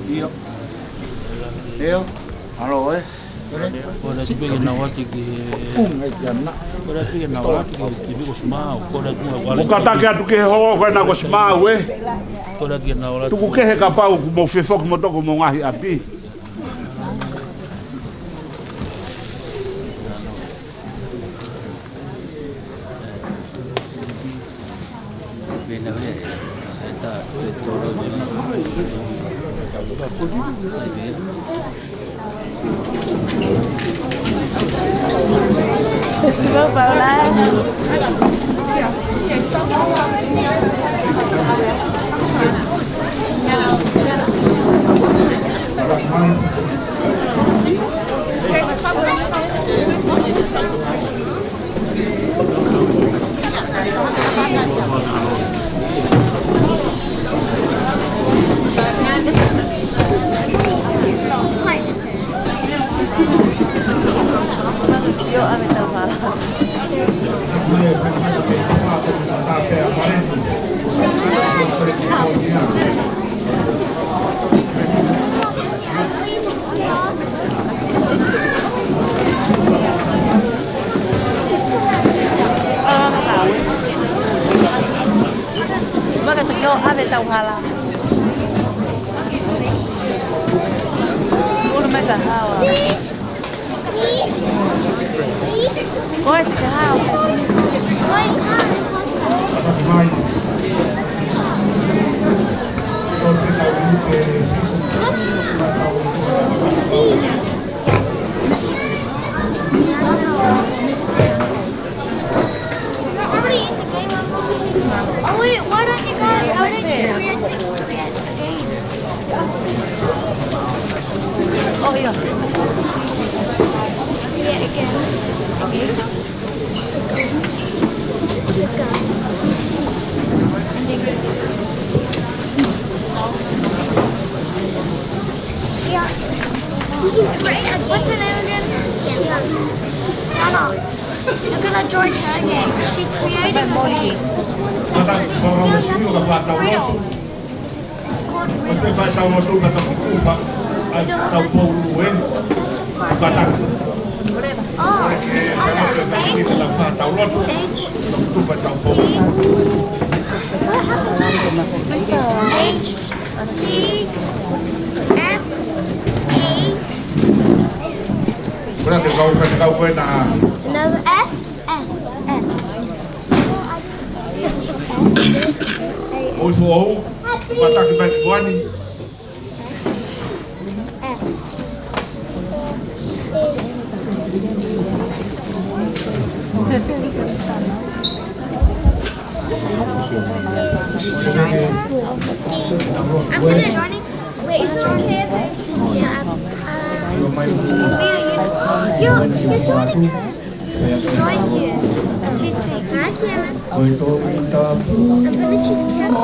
Io. Io. Alo, ē. Ko e tupiki na wati ki he Ko e tupiki na wati ki he tupiki ko Simau. Ko e tupiki na wati. Mo kataki atu ki he hoko ko ena ko Simau, ē. Ko e tupiki na wati. Tuku kehe kapau kuo mou fefoki mo toki homou ngaahi ʻapi. Maka te kio ave tau hala. Ulu mai ka hawa. Ko e te hawa. We're already in the game. Oh, wait, why don't you guys, why don't you guys do the game? Oh, yeah. Yeah, again. Okay. Yeah. What's her name again? Yeah. Anna. You're gonna join her game. She's creating a game. It's called Riddle. It's called Riddle. Oh, it's called H. H. H. C. F. A. Ko ena te kau, ka te kau ko ena. No, S, S, S. ʻOi foʻou, kātaki mai ki tuʻa ni. S. I'm gonna join it. Wait, is it okay if I, yeah, I'm, uh, you, you, you're joining her. She joined you. She's pink. Hi, Kiana. I'm gonna choose Kiana.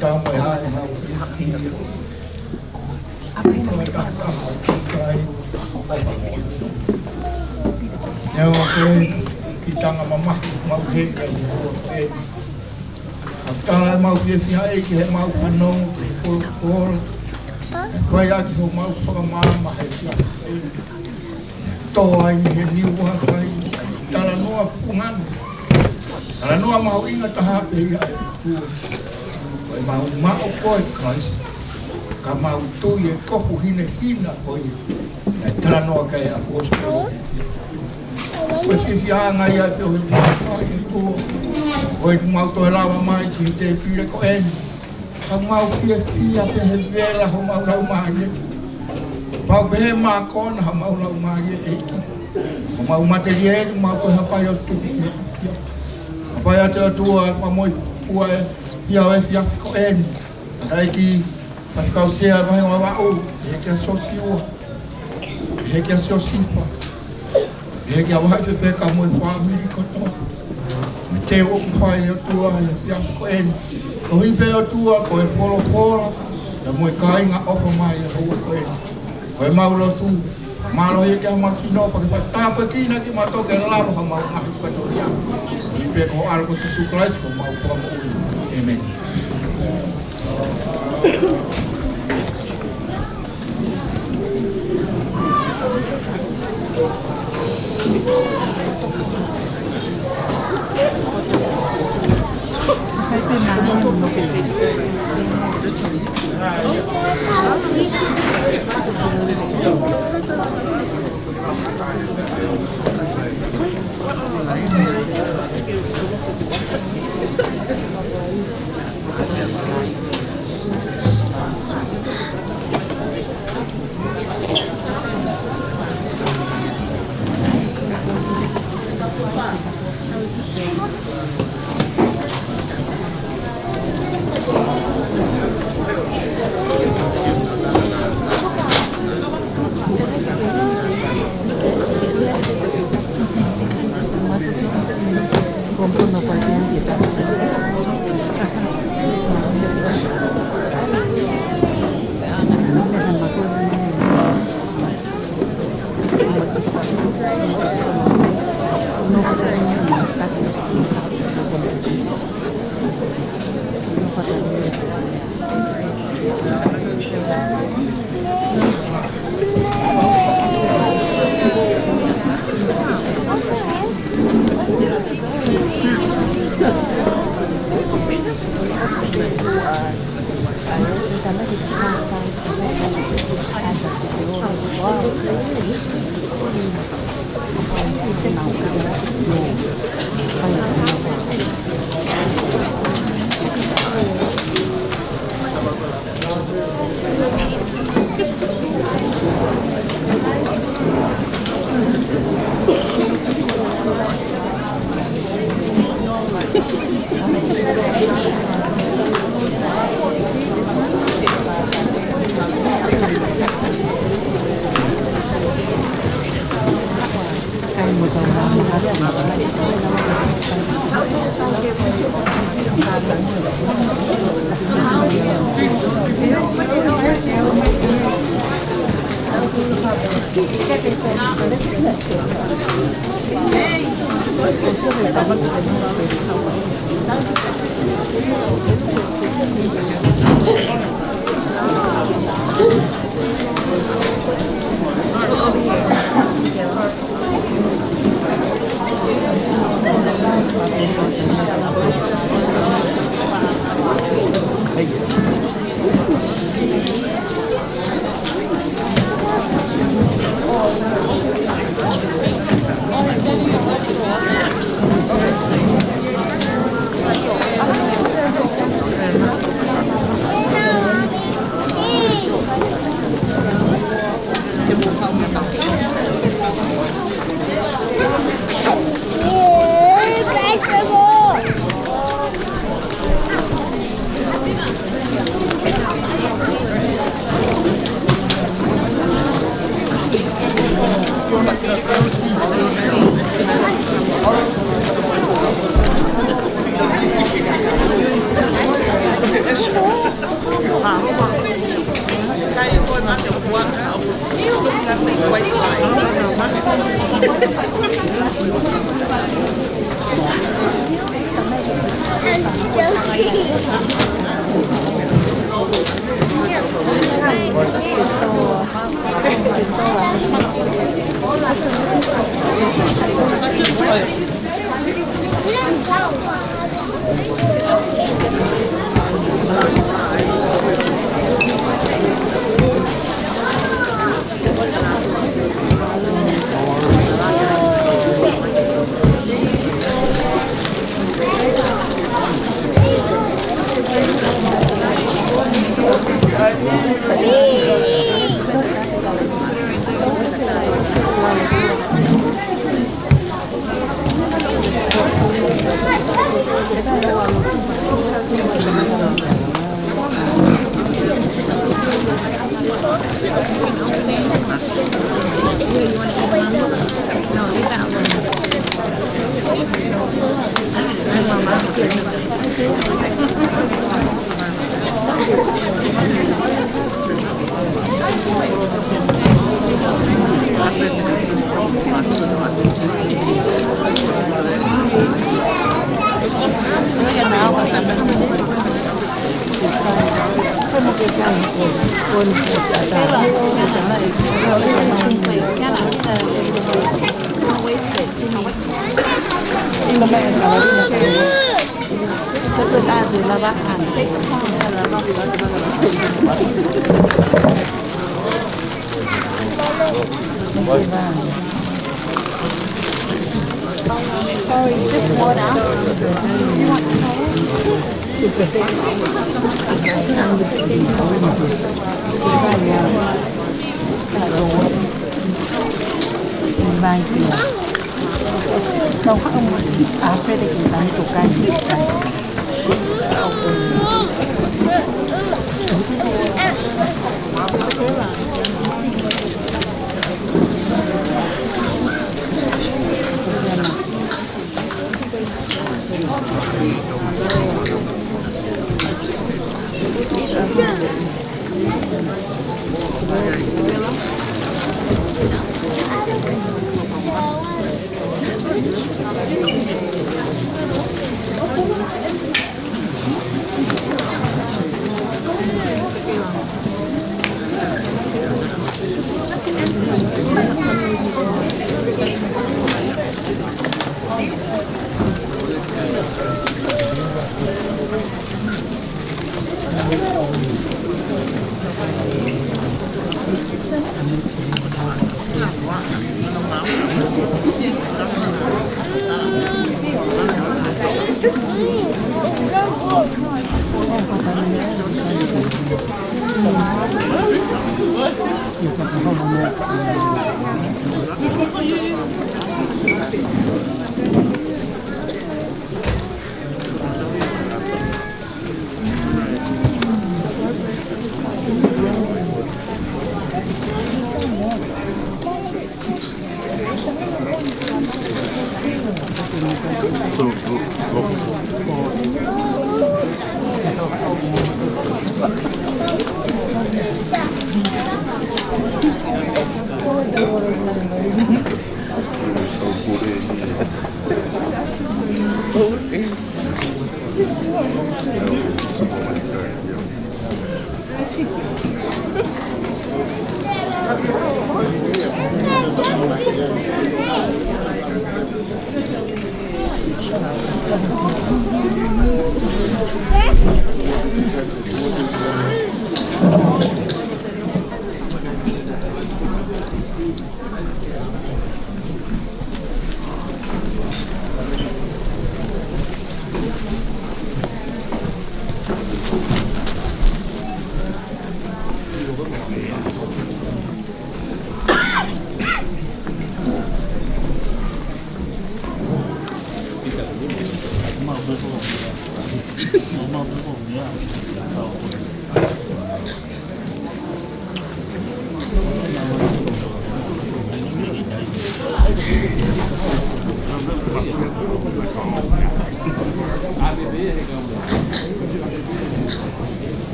Tau mai hai mau ia. Neongo ko e kiʻi tanga mamahi mau heka ʻi he ʻaho ko eni. Ka tala ʻemau fiefia ʻEiki he mau fanongo ki he polokola. Fai ʻaki homau fakamaama he efiafi ko eni. Tō ai mei he niu ʻa kai, talanoa pungano. Talanoa mahuʻinga taha pē ia ʻa e ʻOtua. Ko ʻemau maʻu ko e Kalaisi, ka mau tui e kofu hinehina ko ia naʻe talanoa ki ai e ʻaposetolo. Ko e fiefia ngaahi ʻa e pio he pio ʻa e ʻOtua. Ko e mau toe lava mai ki he tēpile ko eni. Ka mau fiefia pē he vela homau laumālie. Pau pē he mākona homau laumālie ʻEiki. Ko homau matelieli mau toe hapai ʻo tuku ki he ʻAfiona. Hapai atu ʻOtua, pea mo e ʻOtua ʻi he efiafi ko eni. ʻEiki, faifekau sea vahe ua vaʻu, ʻEiki ʻa Siosiua, ʻEiki ʻa Siosifa, ʻEiki ʻa Vahaʻi Pepeka mo e fāmili kotoa. Mo e teu ʻoku fai ʻOtua ʻi he efiafi ko eni. Koeʻuhi pē ʻOtua ko e folofola, pea mo e kāinga ʻofa mai ʻi he houa ko eni. Ko ʻemau lotu, mālō ia ke mau kino, pea ke fakatāpuekina kimautolu ke lava homau ngaahi fatongia. ʻI he huafa ʻo ho ʻAlo ko Sīsū Kalaisi ko homau Fakamoʻui. ʻĒmeni.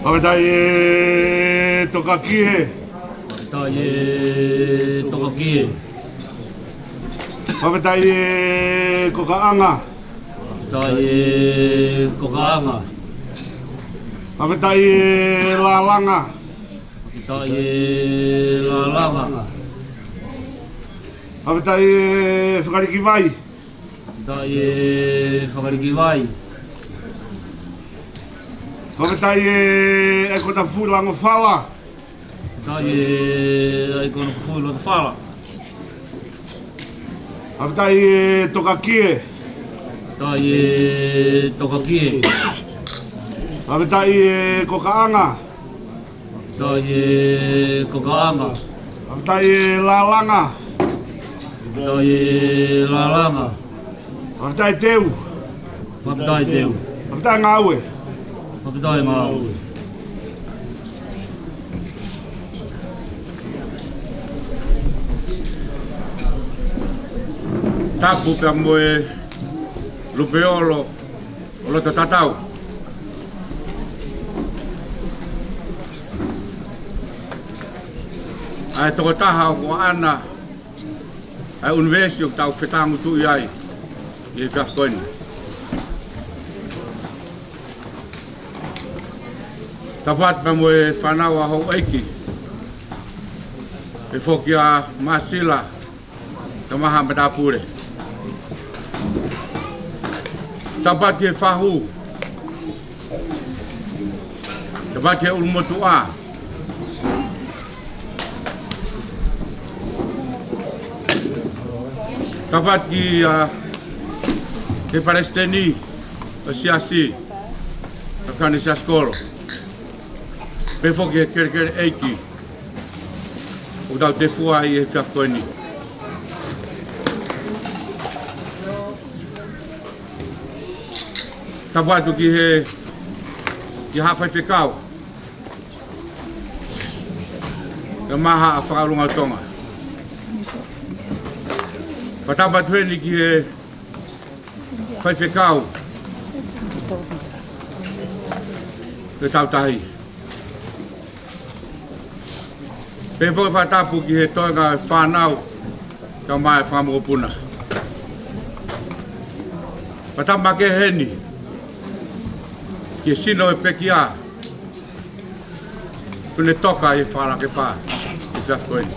Fakafetaʻi e Tokakie. Fakafetaʻi e Tokakie. Fakafetaʻi e Kokaʻanga. Fakafetaʻi e Kokaʻanga. Fakafetaʻi e Lalanga. Fakafetaʻi e Lalanga. Fakafetaʻi e Fakalikivai. Fakafetaʻi e Fakalikivai. Fakafetaʻi e ʻAikona Fuʻu Langofala. Fakafetaʻi e ʻAikona Fuʻu Langofala. Fakafetaʻi e Tokakie. Fakafetaʻi e Tokakie. Fakafetaʻi e Kokaʻanga. Fakafetaʻi e Kokaʻanga. Fakafetaʻi e Lalanga. Fakafetaʻi e Lalanga. Fakafetaʻi Teu. Fakafetaʻi Teu. Fakafetaʻi Ngāue. Fakafetaʻi Ngāue. Tapu pea mo e lupe ʻolo ʻo loto tatau ʻa e tokotaha ʻoku ʻaʻana ʻa e ʻunivēsi ʻoku tau fetangutuʻi ai ʻi he efiafi ko eni. Tapu atu pea mo e fānau ʻa houʻeiki, pehē foki ʻa Masila, Tamaha Matapule. Tapu atu ki he fahu. Tapu atu ki he ʻulumotuʻa. Tapu atu ki, ā, ki he palesiteni ʻo e siasi, ʻa Kane Siasi Kolo. Pehē foki ki he kelekele ʻeiki ʻoku tau tefua ai he efiafi ko eni. Tapu atu ki he, ki he haʻa faifekau, ki he mahaʻa fakaʻulungaanga ʻo Tonga. Fakatapu atu heni ki he faifekau, ki he tautahi. Pehē foki fakatapu ki he toenga ʻo e fānau, kae ʻumaʻā e fanga mokopuna. Fakatapu makehe heni ki he sino ʻo e pekia, kuo ne toka ʻi he fakalakepa he efiafi ko eni.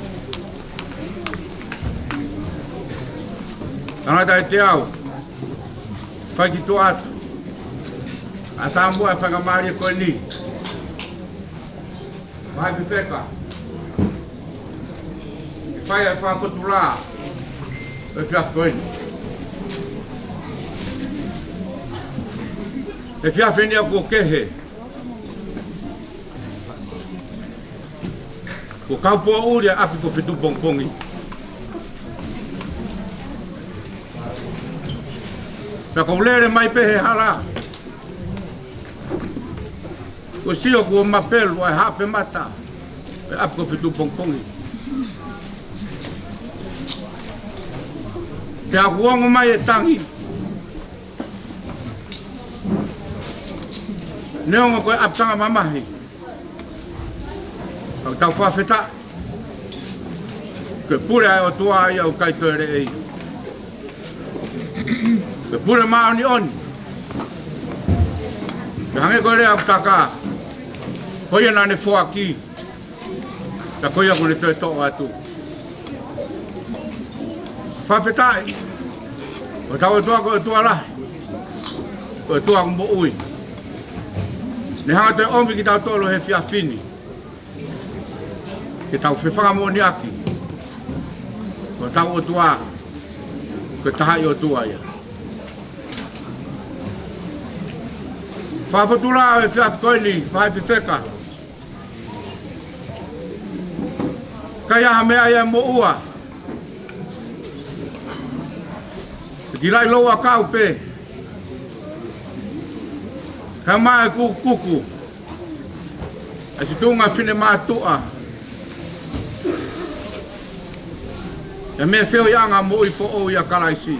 Tangataʻeiki, te u fai ki tuʻa atu ʻa e taumuʻa ʻo e faingamālie ko eni. Vahaʻi fefeka, ke fai ʻa e fakafotulā ʻo e efiafi ko eni. Efiafi ni ʻoku kehe. Kuo kau poʻuli ʻa e ʻapi ko Fetuʻupongipongi. Pea ʻoku ou lele mai pē he hala, kuo sio kuo mapelu ʻa e haʻape mata ʻo e ʻapi ko Fetuʻupongipongi. Pea kuo ongo mai e tangi, neongo ko e ʻapitanga mamahi. Ka ʻoku tau fakafetaʻi ko e pule ʻa e ʻOtua ia ʻoku ʻikai toe leʻei. Ko e pule māʻoniʻoni. Pea hangē ko e lea ʻoku taka, ko ia naʻa ne foaki, pea ko ia kuo ne toe toʻo atu. Fakafetaʻi. Ko hotau ʻOtua ko e ʻOtua lahi, ko e ʻOtua ʻoku moʻui. Ne hanga ʻo ʻomi kitautolu he efiafi ni ke tau fefangamoʻoniʻaki ko hotau ʻOtua ko e tahaʻi ʻOtua ia. Fakafotulā ʻo e efiafi ko eni, vahaʻi fefeka. ʻIkai ha meʻa ia ʻe moʻua. Ke kilaʻi lou ʻakau pē. Kae ʻumaʻā e kukuku ʻa e tuʻunga finemātuʻa, ʻa e meʻa feohiʻanga moʻui foʻou ʻia Kalaisi.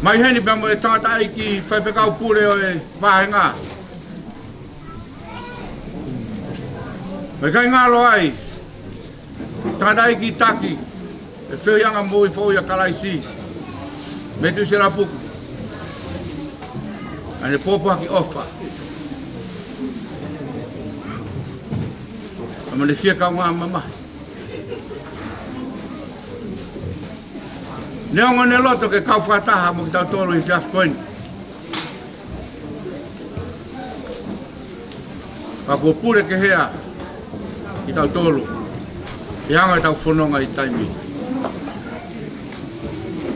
Mai heni pea mo e tangataʻeiki faifekau pule ʻo e vāhenga, ʻOku ʻikai ngalo ai, tangataʻeiki taki, ʻe fehuʻi anga moʻui foʻou ʻia Kalaisi, Metuisela Puku, ʻa ʻene pōpoaki ʻofa, ʻa ʻene fie kaungā mamahi. Neongo ʻene loto ke kau fakataha mo kitautolu ʻi he efiafi ko eni, ka kuo pule kehe ʻa kitautolu ʻi he anga ʻetau fononga ʻi he taimi.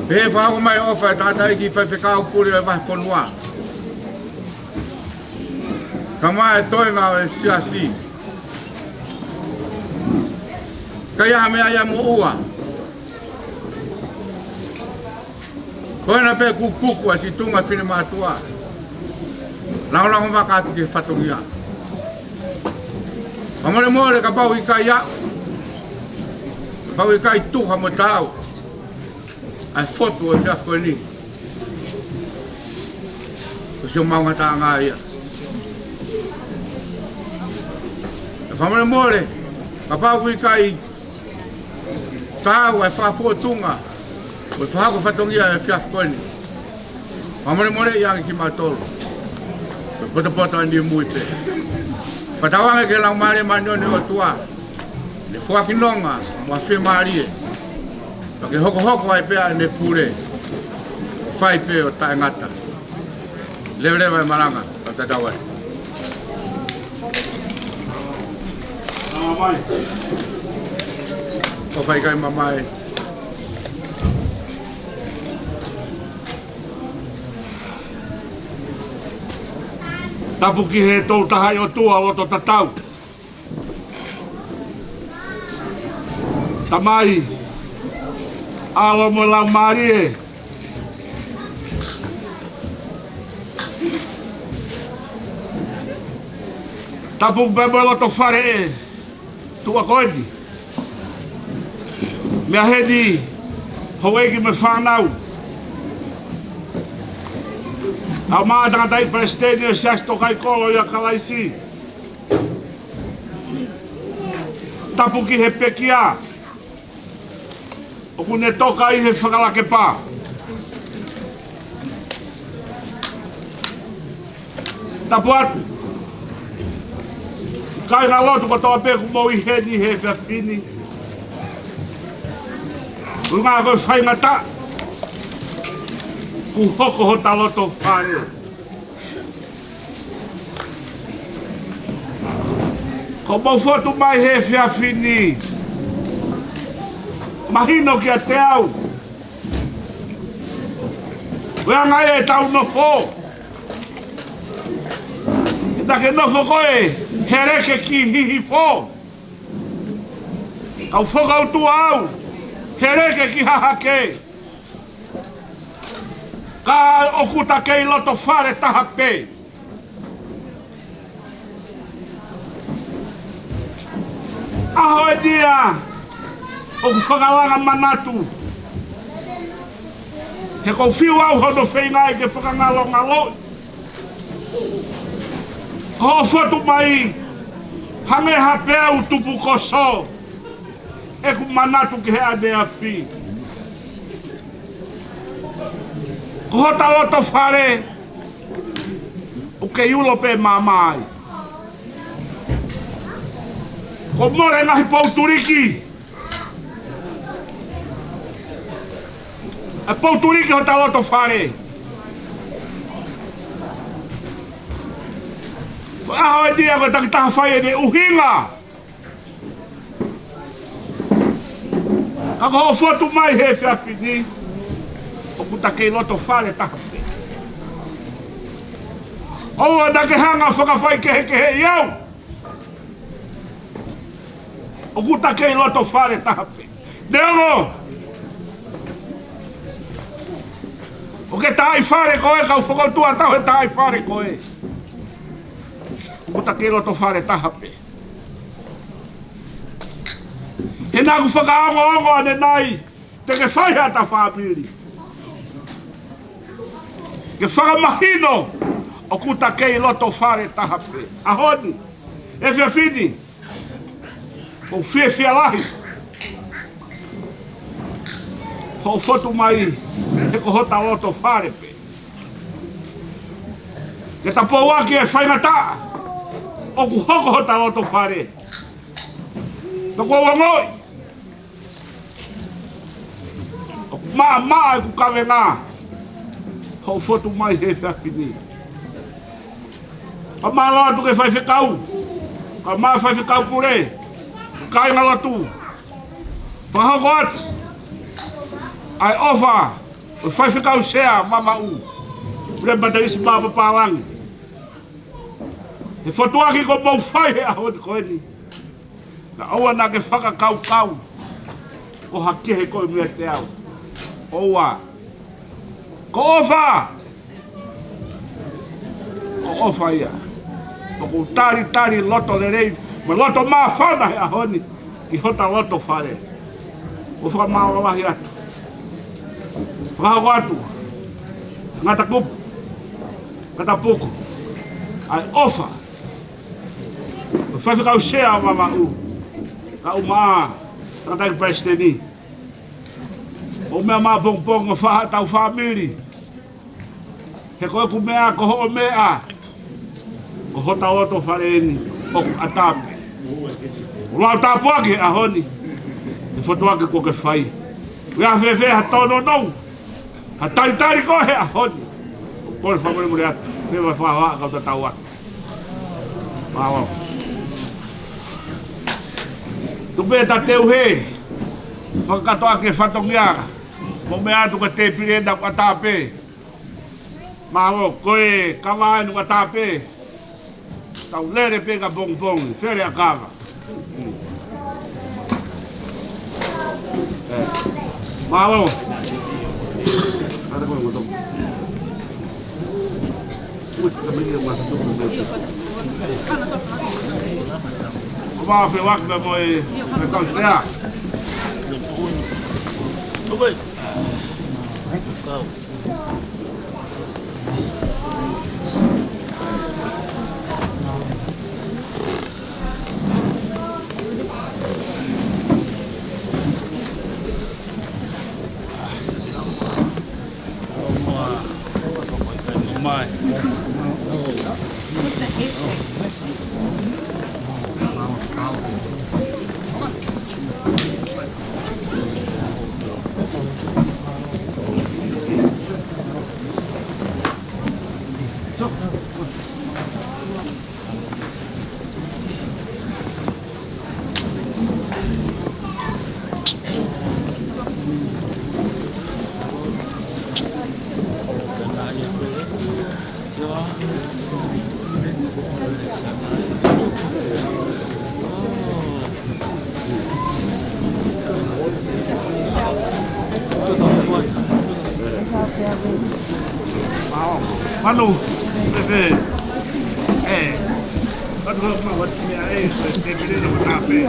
Pea fakahoko mai ʻofa ʻe he tangataʻeiki faifekau pule ʻo e vahefonua, kae ʻumaʻā e toenga ʻo e siasi. ʻIkai ha meʻa ia moʻua. Ko ena pē kukuku ʻa e siʻi tuʻunga finemātuʻa, langolango vaka atu ki he fatongia. Fakamolemole kapau ʻikai aʻu, kapau ʻikai tuha mo taau ʻa e fotu ʻo e efiafi ko eni, ko siʻo maʻu ngataʻanga ia. Fakamolemole kapau ʻikai taau ʻa e fakafotunga ʻo e fakahoko fatongia ʻo e efiafi ko eni. Fakamolemoleʻi ange kimautolu, ko e potopoto ʻa e niʻihi mui pē. Fakatauange ki he Laumālie Māʻoniʻoni ʻo e ʻOtua, ʻene foaki nonga mo ha fiemālie, pea ke hokohoko ai pē ʻa ʻene pule, fai pē ʻo taʻengata. Leveleva e malanga, ka tatau ai. ʻOfa ʻikai mamae. Tapu ki he Tolu Tahaʻi ʻOtua loto tatau, Tamai, ʻAlo mo e Laumālie. Tapu pē mo e loto fale ʻe tuʻa ko eni, meʻa heni, houʻeiki mo e fānau, kae ʻumaʻā e tangataʻeiki palesiteni ʻo e Siasi Tokaiʻi Kolo ʻia Kalaisi. Tapu ki he pekia ʻoku ne toka ʻi he fakalakepa. Tapu atu ki he kāingalotu kotoa pē ʻoku mou ʻi heni he efiafi ni. ʻUhinga ko e faingataʻa kuo hoko hota loto fale. Ko hoʻomou fotu mai he efiafi ni, mahino kiate au, ko e anga ia ʻetau nofo. He naʻa ke nofo koe he leke ki Hihifo, kau fakautua au he leke ki Hahake. Ka ʻoku ta kei loto fale taha pē. ʻAho eni ia ʻoku fakalanga manatu, he ʻoku ou fiu au hono feinga ke fakangalongaloʻi. Ko hoʻo fotu mai, hangē ha peau tupukoso ʻeku manatu ki he ʻaneafi. Ko hota loto fale ʻoku kei ulo pē māmā ai. Kuo mole ngaahi poutuliki, ʻa e poutuliki hota loto fale. Ko e ʻaho eni ia ko e takitaha fai ʻene ʻuhinga. Ka ko hoʻo fotu mai he efiafi ni, ʻoku ta kei loto fale taha pē. ʻOua naʻa ke hanga fakafaikehekeheʻi au. ʻOku ta kei loto fale taha pē. Neongo ʻoku ke taaʻi fale koe, kau fakautua tau he taaʻi fale koe, ʻoku ta kei loto fale taha pē. He naʻa ku fakaongoongo ʻanenai, te ke fai haʻata fāmili ke fakamahino ʻoku ta kei loto fale taha pē. ʻAho ni, efiafi ni, ʻOku fiefia lahi hoʻo fotu mai he ko hota loto fale pē. Ke tapou ʻaki e faingataʻa ʻoku hoko hota loto fale. Pea ʻoku ou ongoʻi ʻoku maʻamaʻa ʻeku kavenga hoʻo fotu mai he efiafi ni. Fakamālō atu ki he faifekau, kae ʻumaʻā e faifekau pule, kāinga lotu. Fakahoko atu ʻa e ʻofa ʻo e faifekau sea Vavaʻu, Pule Patilisi Mā Papālangi, he fotuaki kuo mou fai he ʻaho ni ko eni. Naʻa ʻoua naʻa ke fakakaukau ko ha kehe koe meiate au. ʻOua. Ko e ʻofa, ko e ʻofa ia. ʻOku ou talitali loto lelei mo e loto māfana he ʻaho ni ki hota loto fale. ʻOku ou fakamālō lahi atu. Fakahoko atu, ngata kupu, ngata puku, ʻa e ʻofa ʻo e faifekau sea Vavaʻu, kae ʻumaʻā e tangataʻeiki palesiteni. ʻOku meʻa maʻapongipongi ʻo fai haʻatau fāmili. He ko ʻeku meʻa ko hoʻo meʻa, ko hota loto fale eni ʻoku ʻatā pē. ʻOku lau tāpuaki he ʻaho ni he fotuaki kuo ke fai. ʻOku ʻi ai fēfē ha tōnounou, ha talitali ko ē he ʻaho ni? ʻOku ou kole fakamolemole atu, pea fakahā kau tatau atu. Mālō. Tuku pē ʻeta teu hē, fakakātoa ki he fatongia, mou meʻa atu ki he tēpile ʻoku ʻatā pē. Mālō, ko e kava eni ʻoku ʻatā pē. Tau lele pē ka pongipongi, fele ʻa e kava. Mālō. Ko e feʻauaki mo e, mo e kau sea. Manu, pē pē. Eh, manu, manu, manu, eh, pē pē, pē pē, manu, pē.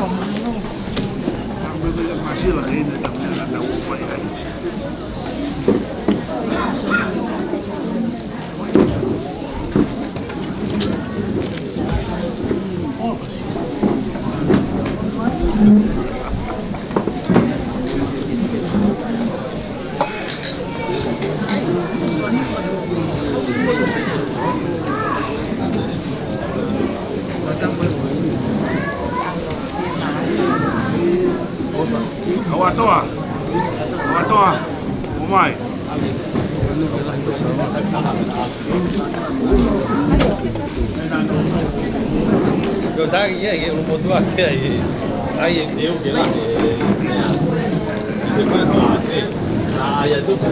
Manu, pē pē, manu, sila, eh, manu, manu, manu, manu. ʻOua toa. ʻOua toa. ʻOmai. Ko e taki ia, ia, ʻulumotuʻa kia ia. Ai, e teu ke la, e, e, e, e, e, e, ai, e, e, e,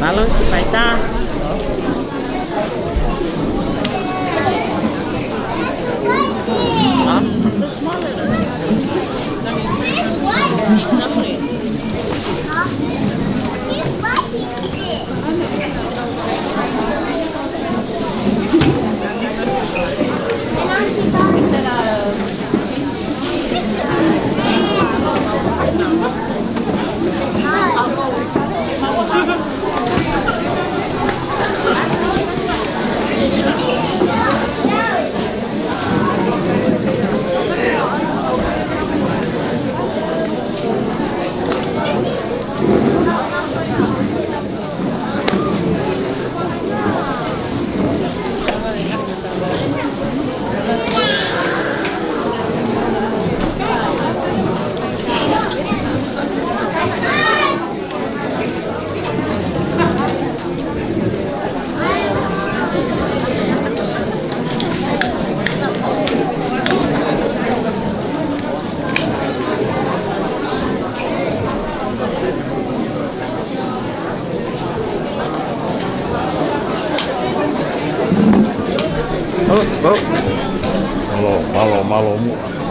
Mālō, siʻi faitā. Mālō, mālō, mālō muʻa.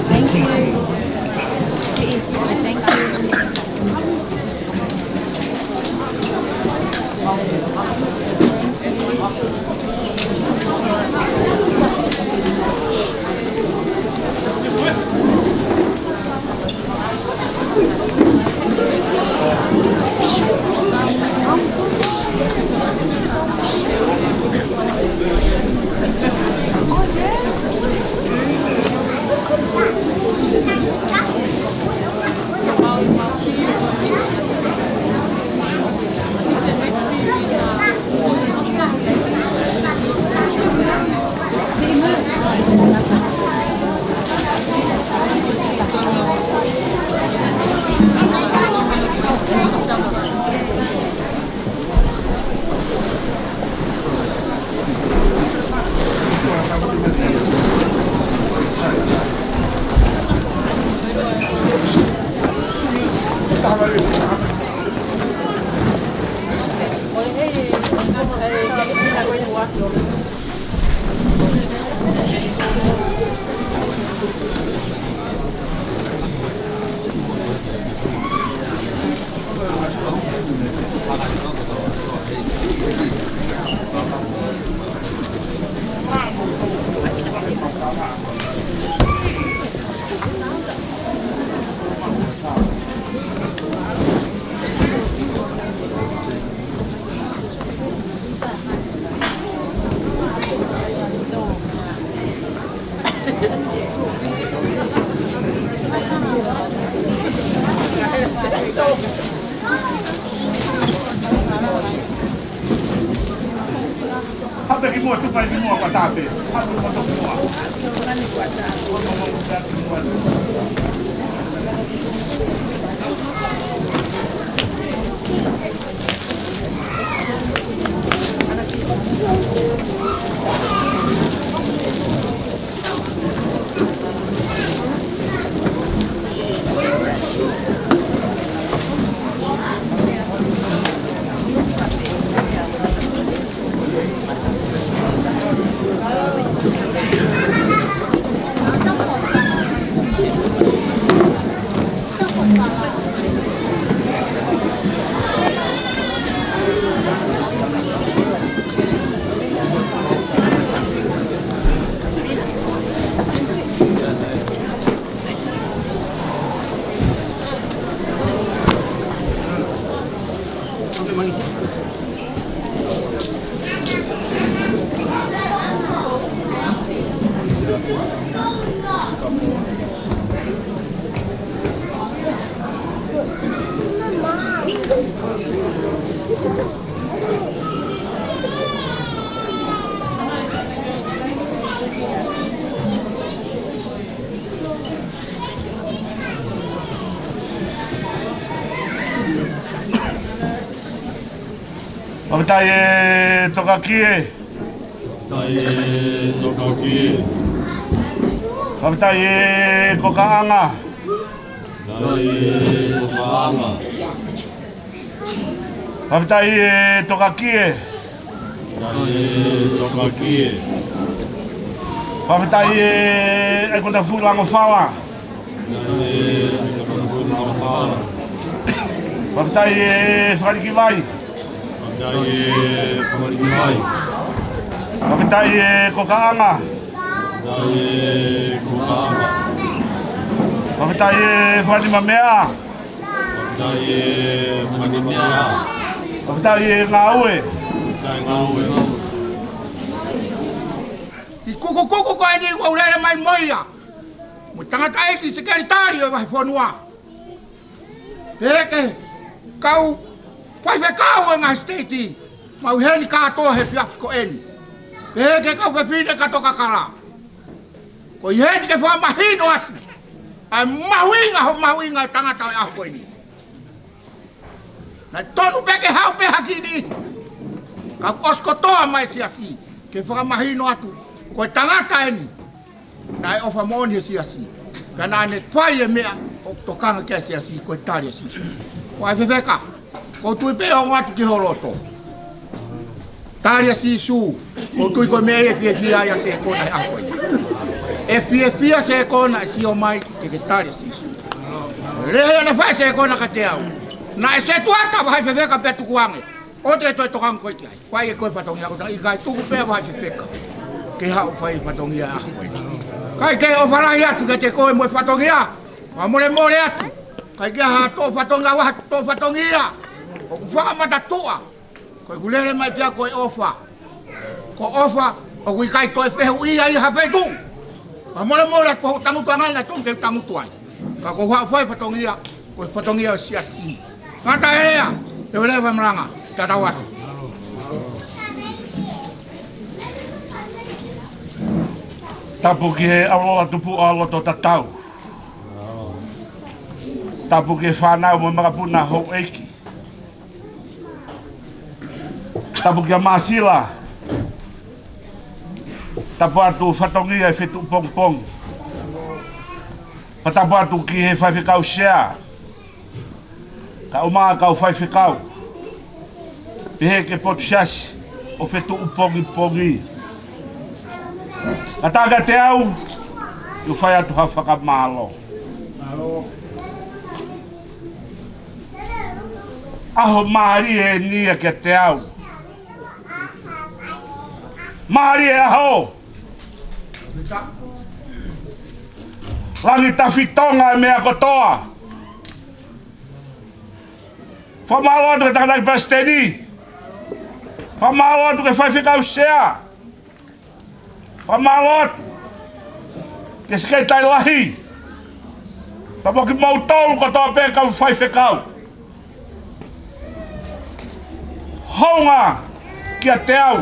Thank you. Thank you. Fakafetaʻi e Tokaki ē. Fakafetaʻi e Tokaki ē. Fakafetaʻi e Kokaʻanga. Fakafetaʻi e Kokaʻanga. Fakafetaʻi e Tokaki ē. Fakafetaʻi e Tokaki ē. Fakafetaʻi e ʻAikonafulu Langofala. Fakafetaʻi e Fakaliki Vai. Fakafetaʻi e Fakaliki Vai. Fakafetaʻi e Kokaʻanga. Fakafetaʻi e Kokaʻanga. Fakafetaʻi e Fakanima Meʻa. Fakafetaʻi e Fakanima Meʻa. Fakafetaʻi e Ngāue. Fakafetaʻi e Ngāue. ʻI he kukukuku ko eni ʻoku ou lele mai mo ia, mo e tangataʻeiki sekelitali ʻo e vahefonua, pehē ki he kau faifekau ʻo e ngaahi siteiti, mau ʻi heni kātoa he efiafi ko eni. Pehē ki he kau fefine kato kakala, ko e ʻi heni ke fakamahino atu ʻa e mahuʻinga, hoʻo mahuʻinga ʻo e tangata ʻo e ʻaho ko eni. Naʻe tonu pē ke haʻu pē ha kiʻi niʻihi, ka kuo ʻosi kotoa mai e siasi ke fakamahino atu ko e tangata eni naʻe ʻofa moʻoni he siasi, ka naʻa ne fai e meʻa ʻoku tokanga ki ai e siasi, ko e tali ʻa Sīsū. Vahe fefeka, ʻoku ou tui pē ʻoku ʻoatu ki ho loto. Tali ʻa Sīsū, ʻoku ou tui ko e meʻa ia ʻe fiefia ai ʻa Sekona he ʻaho ko eni. ʻE fiefia Sekona ʻe sio mai ke ke tali ʻa Sīsū. Lea ʻa e fai ʻa Sekona kiate au, naʻe setuata vahe fefeka pea tukuange. ʻOua te ke toe tokanga koe ki ai. Fai ʻe koe e fatongia, ʻoua te ke ʻikai, tuku pē vahe fefeka ke haʻu ʻo fai e fatongia he ʻaho ko eni. Kae ke ʻofa lahi atu kiate koe mo e fatongia. Fakamolemole atu, ʻikai ke ʻi ai ha toʻo fatongia, ha toʻo fatongia ʻoku fakamatatuʻa. Ko ʻeku lele mai pē ia ko e ʻofa. Ko e ʻofa ʻoku ʻikai toe fehuʻia ʻi ha feituʻu. Fakamolemole atu, ko hoku tangutu ange naʻe tonu ke u tangutu ai. Ka ko e haʻu ʻo fai e fatongia, ko e fatongia ʻo e siasi. Ngata e lea, te u lea fakamalanga, tatau atu. Tapu ki he ʻAlo tupuʻa loto tatau. Tapu ki he fānau mo e makapuna houʻeiki. Tapu kia Māsila. Tapu atu fatongia ʻi he fetuʻu pongipongi. Fakatapu atu ki he faifekau sea, kae ʻumaʻā e kau faifekau, pehē ki he potu siasi ʻo e fetuʻu pongipongi. Ngata kiate au, ʻoku ou fai atu ha fakamālō. ʻAho mālie eni ia kiate au. Mālie e ʻaho. Langi tafitonga e meʻa kotoa. Fakamālō atu ki he tangataʻeiki palesiteni. Fakamālō atu ki he faifekau sea. Fakamālō atu ki he sekelitali lahi. Tapu mo kimoutolu kotoa pē kau faifekau. Hounga kiate au.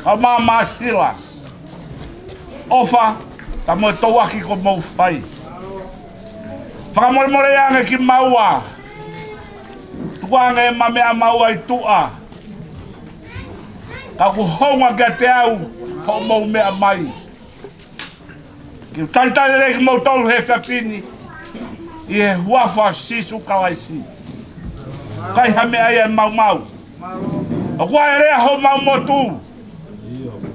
Kae ʻumaʻā Sila. ʻOfa, ka mo e tauʻaki kuo mou fai. Fakamolemole ange kimaua. Tuku ange ʻema meʻa maua ʻi tuʻa. Ka ʻoku hounga kiate au hoʻomou meʻa mai. Ke u talitali lelei kimoutolu he efiafi ni, ʻi he huafa ʻo Sīsū Kalaisi. ʻIkai ha meʻa ia ʻe maumau. ʻOku ʻi ai e lea homau motu: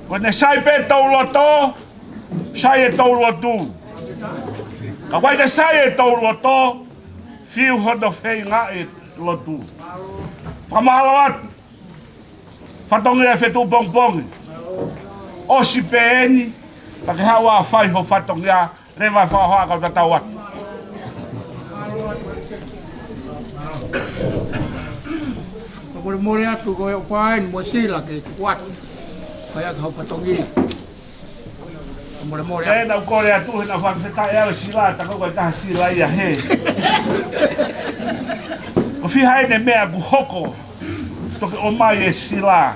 Ko ʻene sai pē ʻetau loto, sai ʻetau lotu. Ka ʻoku ʻikai ke sai ʻetau loto, fiu hono feingaʻi e lotu. Fakamālō atu. Fatongia e fetuʻu pongipongi. ʻOsi pē eni, ka ke haʻu ʻo fai ho fatongia, leva e fakahoa kae tatau atu. Fakamolemole atu ko e ʻofa eni mo Sila ke tuku atu. Fai atu ho fatongia. Fakamolemole atu. Ē, naʻá ku kole atu he naʻe fakafetaʻi au e Sila, tā ko e taha Sila ia he. Ko e fiha ʻene meʻa kuo hoko. Toki ʻomai e Sila.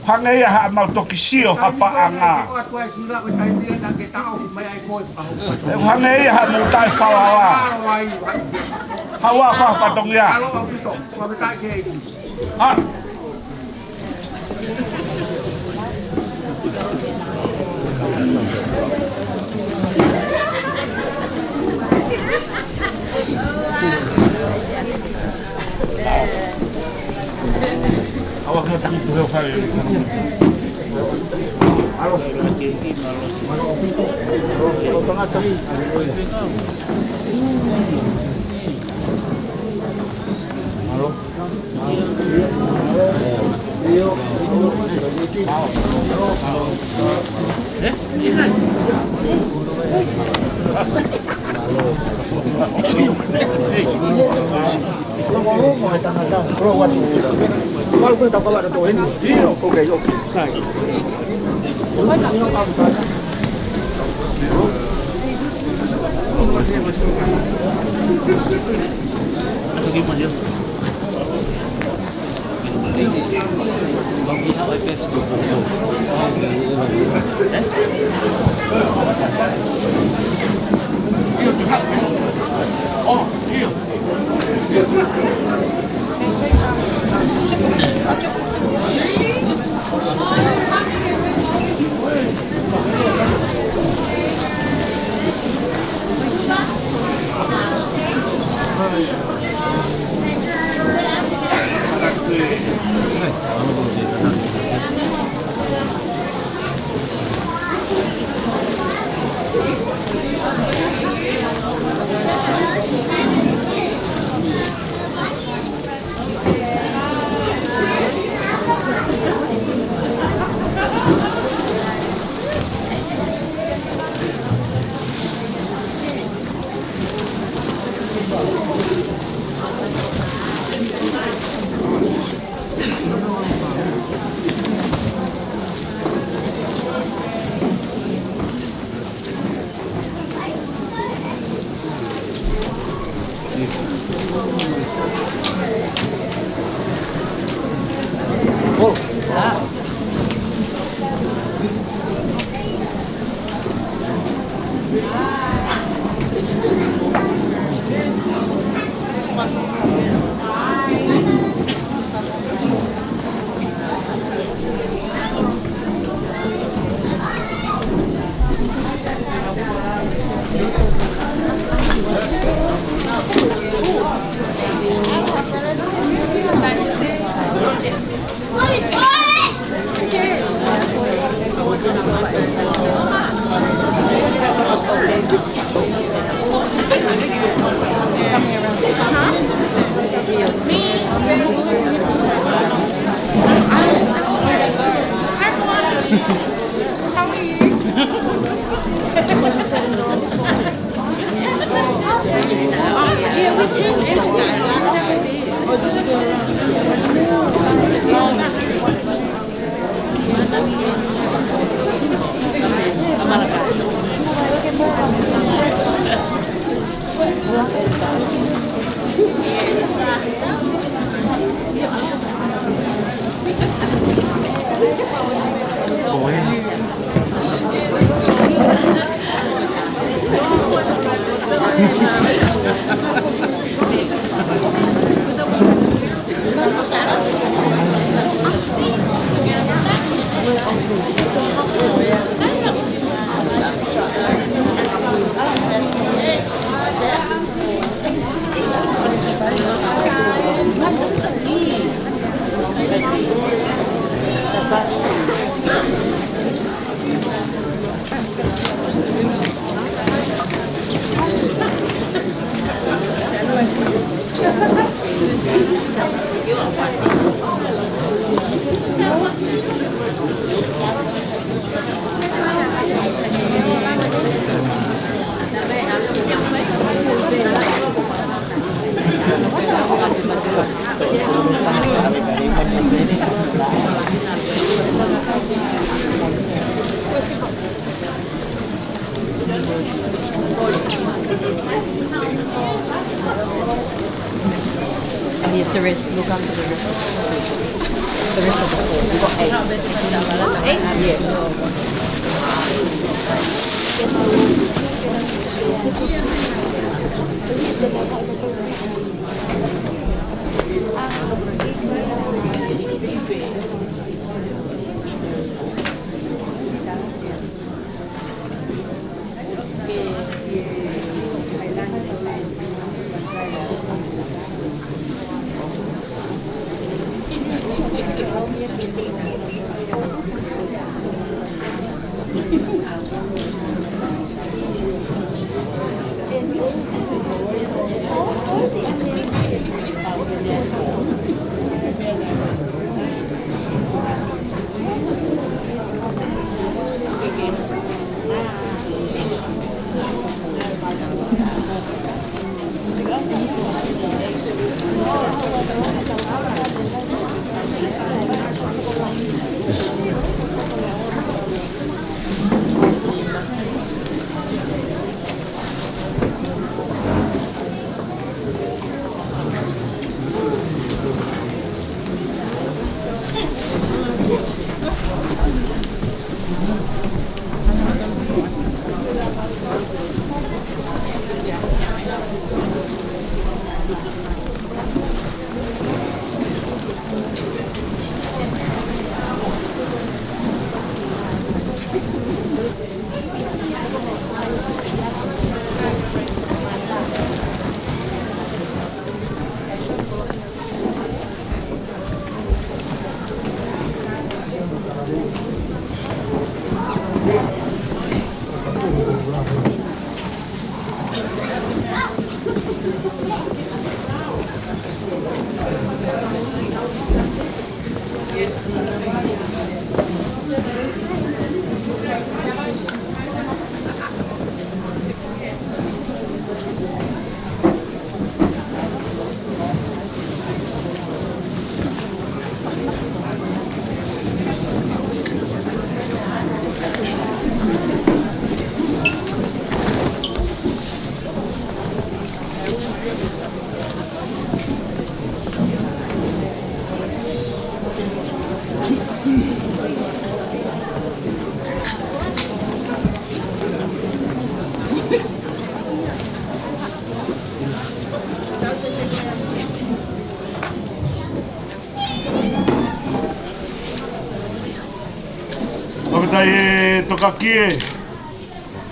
Hangē ia haʻamau toki sio ha paʻanga. Ē, hangē ia haʻamau taʻefalala. Haʻu ʻo fai ho fatongia. ʻA. And yes, the rest, look after the rest. The rest of the four. We got eight. Eight? Yeah. Fakafetaʻi e Tokakie.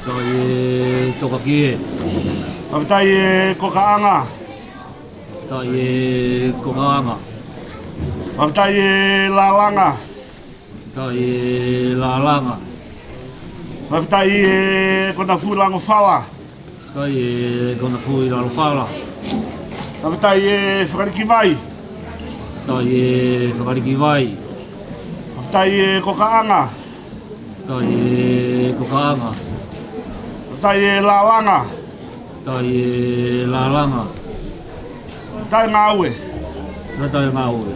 Fakafetaʻi e Tokakie. Fakafetaʻi e Kokaʻanga. Fakafetaʻi e Kokaʻanga. Fakafetaʻi e Lalanga. Fakafetaʻi e Lalanga. Fakafetaʻi e Konafui Langofala. Fakafetaʻi e Konafui Langofala. Fakafetaʻi e Fakalikivai. Fakafetaʻi e Fakalikivai. Fakafetaʻi e Kokaʻanga. Fakafetaʻi e Kokaʻanga. Fakafetaʻi e Lalanga. Fakafetaʻi e Lalanga. Fakafetaʻi e Ngāue. Fakafetaʻi e Ngāue.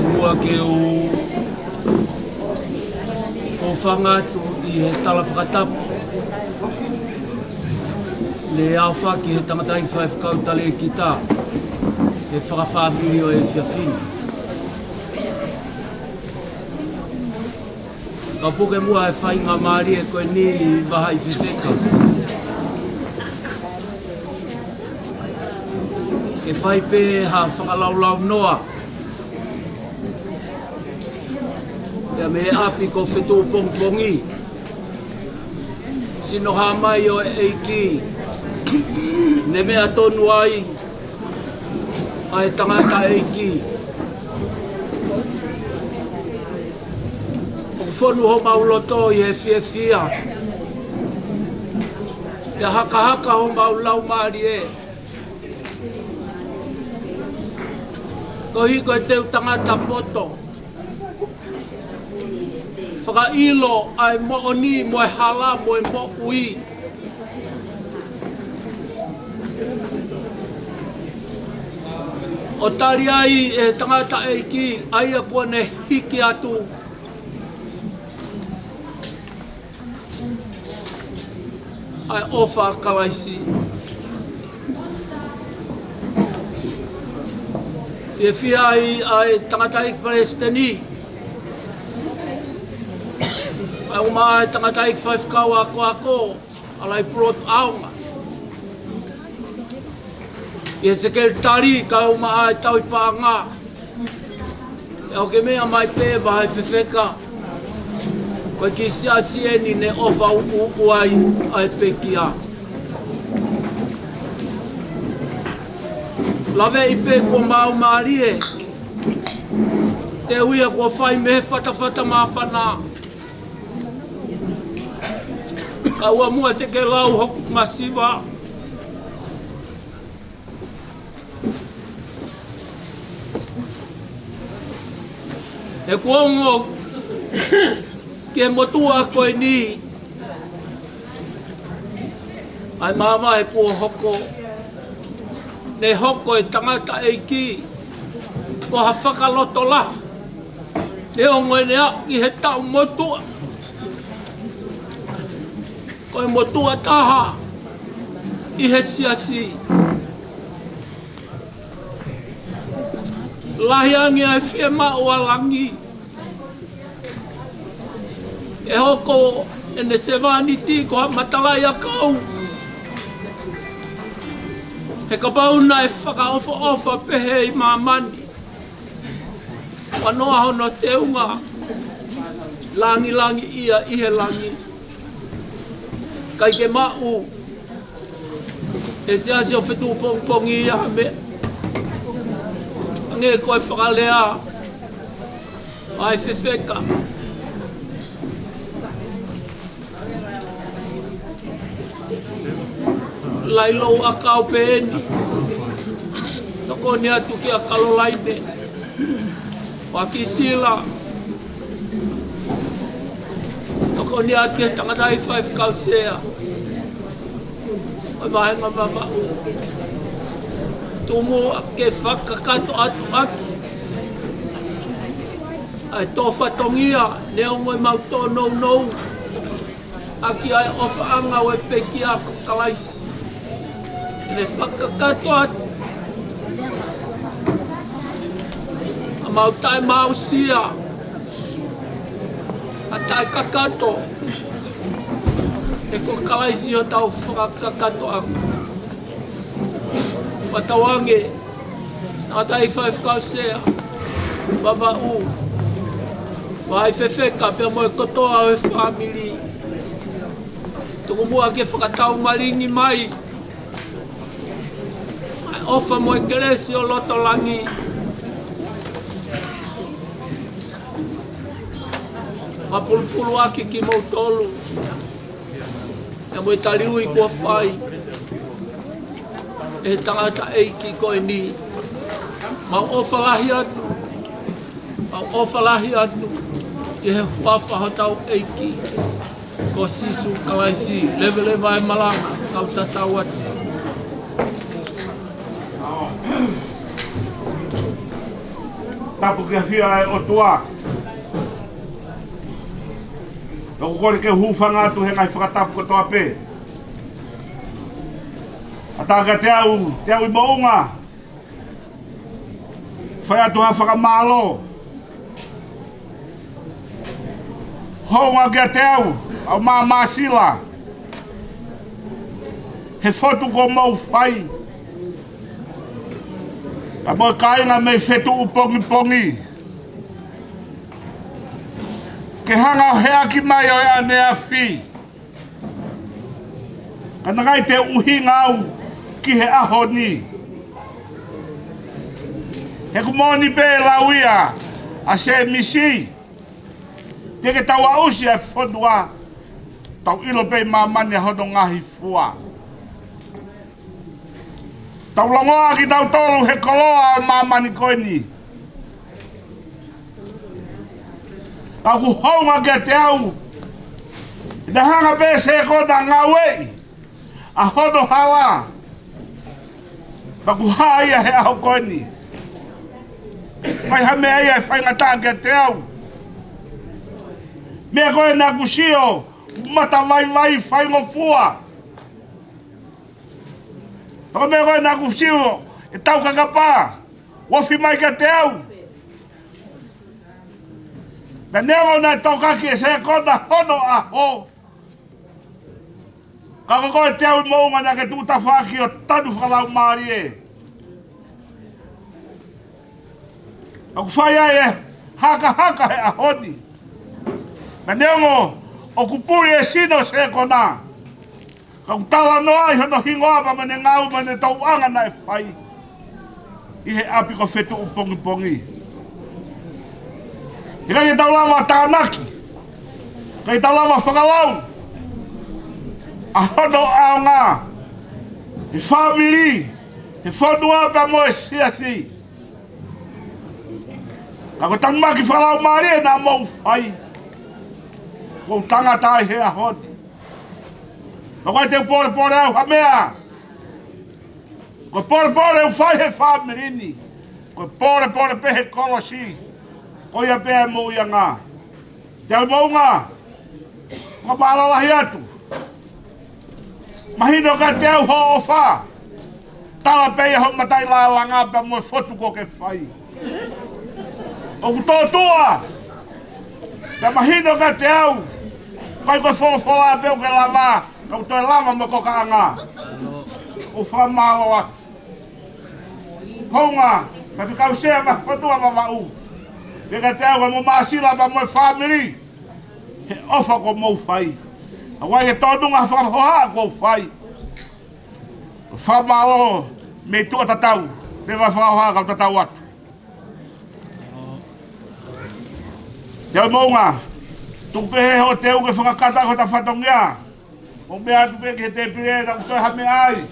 Muʻa ke u hūfanga atu ʻi he tala fakatapu ne aofaki ʻe he tangataʻeiki faifekau talēkita he fakafāmili ʻo e efiafi ni. Ka puke muʻa e faingamālie ko eni, Vahaʻi Fefeka, ke fai pē ha fakalaulaunoa ia mei he ʻapi ko Fetuʻupongipongi. Sino hā mai ʻo e ʻEiki, ne meʻa tonu ai ʻa e tangataʻeiki. ʻOku fonu homau loto ʻi he fiefia, pea hakahaka homau laumālie, koeʻuhi ko e teu tangata poto, fakaʻilo ʻa e moʻoni mo e hala mo e moʻui. ʻO tali ai ʻe he tangataʻeiki ʻa ia kuo ne hiki atu ʻa e ʻofa ʻa Kalaisi. Fiefia ai ʻa e tangataʻeiki palesiteni, ʻa e uma ʻa e tangataʻeiki faifekau akoako, ʻa e pulotu ʻaonga, ʻa e sekelitali kae uma ʻa e tauhi paʻanga. ʻE ʻoke meʻa mai pē vahe fefeka, ko e kiʻi siasi eni ne ʻofa ʻuʻuʻu ai ʻa e pekia. Laveʻi pē kuo mau mālie, te u ia kuo fai mei he fatafata māfana. Ka ʻoua muʻa te ke lau hoku masiva. He kuo ongo ki he motuʻa ko eni ʻa e māvae kuo hoko, ne hoko e tangataʻeiki ko ha fakalotolahi. Neongo ʻene aʻu ki he taʻu motuʻa, ko e motuʻa taha ʻi he siasi. Lahi ange ʻa e fiemaʻu ʻa langi. ʻE hoko ʻene sevāniti ko ha matalaʻiʻakau. He kapau naʻe fakaʻofoʻofa pehē ʻi māmani, ʻa noa hono teunga langilangiʻia ʻi he langi. ʻIkai ke maʻu ʻe he siasi ʻo Fetuʻu Pongipongi ia ha meʻa. Hangē ko e fakalea ʻa e fefeka, lailou ʻakau pē eni. Tokoni atu kia Kalolaine, ʻa Kisila. Tokoni atu ki he tangataʻeiki faifekau sea ʻo e vāhenga Vavaʻu. Tuku muʻa ke fakakakato atu ʻaki ʻa e tō fatongia, neongo ʻemau tōnounou ʻaki ʻa e ʻofaʻanga ʻo e pekia ko Kalaisi. ʻE fakakakato atu ʻa ʻemau taʻemāʻusia, ʻa e taʻekakato, he ko Kalaisi ʻoku tau fakakakato ʻaki. Fakatauange, tangataʻeiki faifekau sea, Vavaʻu, vahe fefeka pea mo e kotoa ʻo e fāmili. Tuku muʻa ke fakataumalingi mai ʻa e ʻofa mo e kelesi ʻo loto langi, fakapulupulu ʻaki kimoutolu. ʻA e mo e taliui kuo fai ʻe he tangataʻeiki ko eni. Mau ʻofa lahi atu, mau ʻofa lahi atu ʻi he huafa hotau ʻEiki ko Sīsū Kalaisi. Leveleva e malanga, kau tatau atu. Tapu ki he ʻafio ʻa e ʻOtua. ʻOku ou kole ke u hūfanga atu he ngaahi fakatapu kotoa pē. ʻAtā kiate au, te au ʻi moʻunga, fai atu ha fakamālō. Hounga kiate au, ʻa e māmāsila he fotu kuo mau fai, kae mo e kāinga mei Fetuʻu Pongipongi, ke hanga ʻo heʻaki mai ʻo e ʻaneafi. Ka naʻe ʻikai te u ʻuhinga au ki he ʻaho ni. He ʻoku moʻoni pē e lau ia ʻa Sēmisi, te ke tau aʻusia e fonua, tau ʻilo pē ʻi māmani ʻa hono ngaahi fua. Tau longoaʻa kitautolu he koloa ʻo māmani ko eni. Ka ʻoku hounga kiate au, ʻi he hanga pē ʻe he sekoni ʻo ngāueʻi ʻa hono hala, Pea ʻoku hā ia he ʻaho ko eni. ʻIkai ha meʻa ia ʻe faingataʻa kiate au. Meʻa ko ē naʻa ku sio, mata vaivai faingofua. Pea ko e meʻa ko ē naʻa ku sio, ʻe tau kakapa, ofi mai kiate au. Pea neongo naʻe tokaki ʻe Sekona hono ʻaho, ka ko koe Teau Moʻunga naʻa ke tuʻu tafaʻaki ʻo tanu fakalaumālie. ʻOku fai ai e hakahaka he ʻaho ni. Pea neongo ʻoku puli e sino ʻo Sekona, ka ʻoku talanoa ai hono hingoa pea mo ʻene ngāue mo ʻene tauʻanga naʻe fai ʻi he ʻapi ko Fetuʻupongipongi. ʻIkai ke tau lava tānaki, ʻikai ke tau lava fakalau ʻa hono ʻaonga he fāmili, he fonua pea mo e siasi. Ka ko e tānaki fakalaumālie naʻa mou fai, ʻoku ou tangata ai he ʻaho ni. Pea ʻoku ʻikai te u pōlepole au ha meʻa. Ko e pōlepole ʻoku fai he fāmili ni, ko e pōlepole pē he kolosi. Ko ia pē ʻa e moʻuiʻanga. Teau Moʻunga, fakamālō lahi atu. Mahino kiate au hoʻo ʻofa. Tala pē ia hoʻo mataʻi lālanga pea mo e fotu kuo ke fai. ʻOku tōtuʻa. Pea mahino kiate au, ʻikai ko e folofola pē ʻoku ke lava, ka ʻoku toe lava mo e kokaʻanga. ʻOku fakamālō atu. Hounga, ka te kau sea ma fotu a Vavaʻu. Pea kiate au mo Māsila pea mo e fāmili, he ʻofa kuo mou fai. ʻOku ʻikai ke tōnunga ha fakahoha kuo u fai. Fakamālō mei tuʻa tatau, pea mo e fakahoha kau tatau atu. Teau Moʻunga, tuku pē he hoʻo teu ke fakakata ko ʻeta fatongia. Mou meʻa atu pē ki he tēpile, ka ʻoku toe ha meʻa ai.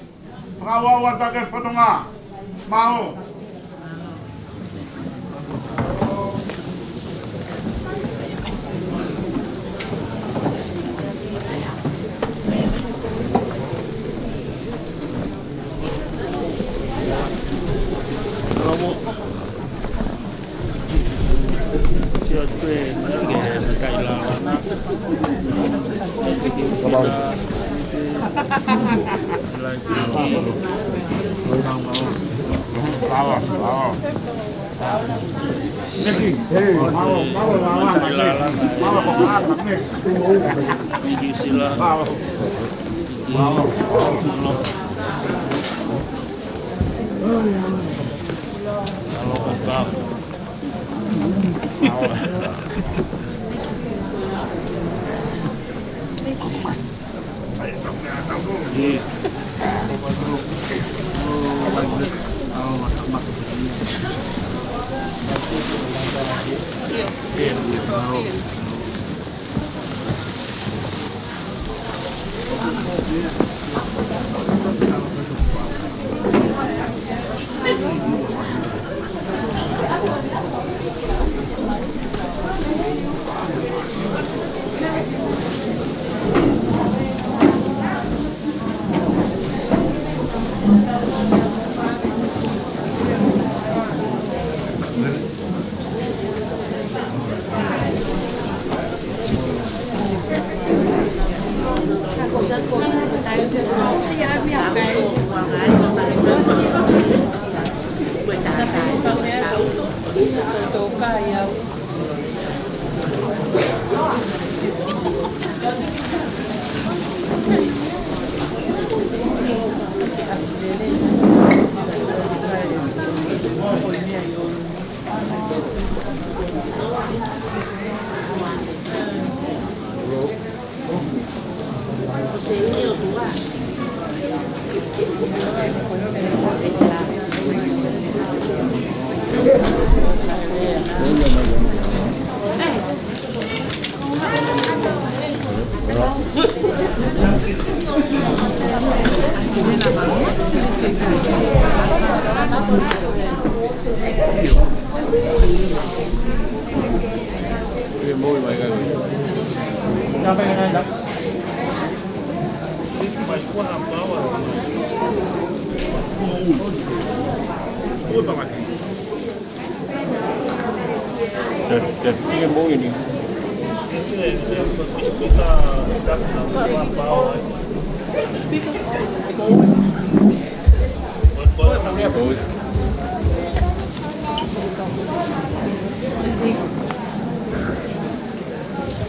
Fakaʻauʻau atu ʻa e fononga. Mālō.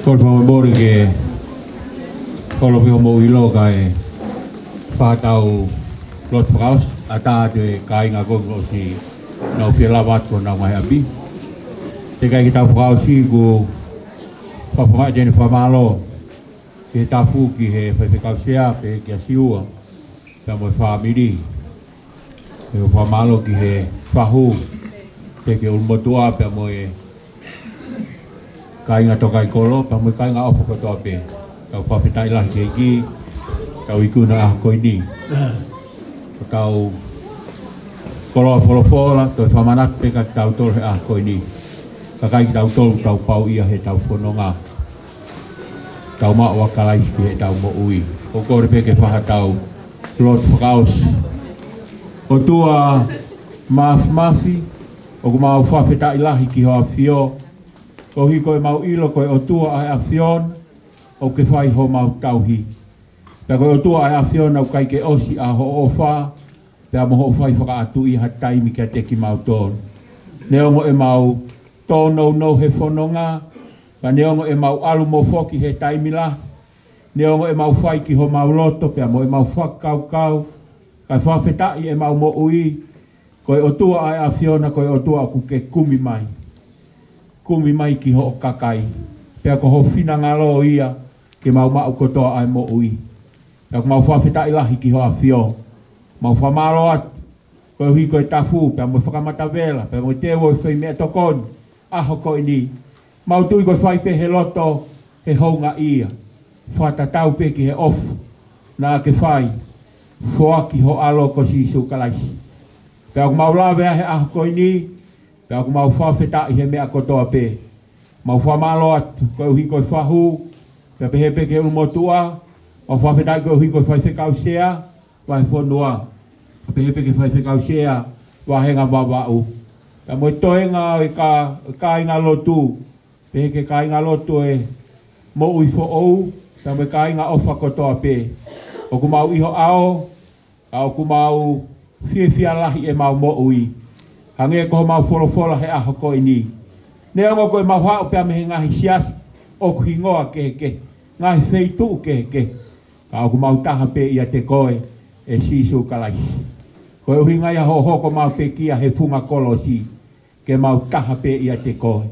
Kole fakamolemole ke kole pē hoʻomou ʻilo kae fai haʻatau lotu fakaʻosi, ʻatā atu e kāinga ko ē kuo ʻosi nau fie lava atu ki honau ngaahi ʻapi. Teʻeki ai ke tau fakaʻosi, ʻoku ou fakaʻamu ke ne fakamālō ki he tafu, ki he faifekau sea, pehē kia Siua pea mo e fāmili. Pea fakamālō ki he fahu, pehē ki he ʻulumotuʻa pea mo e kāinga tokaimakolo, pea mo e kāinga ʻofa kotoa pē. Tau fakafetaʻi lahi ki he ʻEiki, tau ikuna ʻaho ko eni. Ko ʻetau koloa folofola, toe fakamanatu pē kiate kitautolu he ʻaho ko eni. Kae ʻikai kitautolu, tau pau ia heʻetau fononga. Tau maʻu ʻa Kalaisi ki heʻetau moʻui. ʻOku ou kole pē ke fai haʻatau lotu fakaʻosi. ʻOtua Māfimafi, ʻoku mau fakafetaʻi lahi ki ho ʻAfio, koeʻuhi ko ʻemau ʻilo ko e ʻOtua ʻa e ʻAfiona ʻoku ke fai homau tauhi. Pea ko e ʻOtua ʻa e ʻAfiona ʻoku ʻikai ke ʻosi ʻa hoʻo ʻofa, pea mo hoʻo fai fakaʻatuʻi ha taimi kiate kimautolu. Neongo ʻemau tōnounou he fononga, pea neongo ʻemau ʻalu mo foki he taimi lahi, neongo ʻemau fai ki homau loto pea mo ʻemau fakakaukau, kae fakafetaʻi ʻemau moʻui, ko e ʻOtua ʻa e ʻAfiona, ko e ʻOtua ʻoku ke kumi mai. Kumi mai ki hoʻo kakai. Pea ko ho finangalo ia ke mau maʻu kotoa ʻa e moʻui. Pea ʻoku mau fakafetaʻi lahi ki ho ʻAfio. Mau fakamālō atu koeʻuhi ko e tafu, pea mo e fakamatavela, pea mo e teu ʻo e foʻi meʻatokoni ʻaho ko eni. Mau tui ko e fai pē he loto, he houngaʻia. Fakatatau pē ki he ʻofa naʻa ke fai, foaki ho ʻAlo ko Sīsū Kalaisi. Pea ʻoku mau lave ai he ʻaho ko eni, pea ʻoku mau fakafetaʻi he meʻa kotoa pē. Mau fakamālō atu koeʻuhi ko e fahu, pea pehē pē ki he ʻulumotuʻa. Mau fakafetaʻi koeʻuhi ko e faifekau sea, vahefonua. Pea pehē pē ki he faifekau sea, vāhenga Vavaʻu. Pea mo e toenga ʻo e kā-, kāingalotu, pehē ki he kāingalotu ʻo e Moʻui Foʻou, pea mo e kāinga ʻofa kotoa pē. ʻOku mau ʻi ho ʻao, ka ʻoku mau fiefia lahi ʻemau moʻui. Hangē ko homau folofola he ʻaho ko eni. Neongo ko ʻemau haʻu pea mei he ngaahi siasi ʻoku hingoa kehekehe, ngaahi feituʻu kehekehe, ka ʻoku mau taha pē ʻiate koe, ʻe Sīsū Kalaisi. Ko e ʻuhinga ia hoʻo hoko maʻu pekia he funga kolosi, ke mau taha pē ʻiate koe.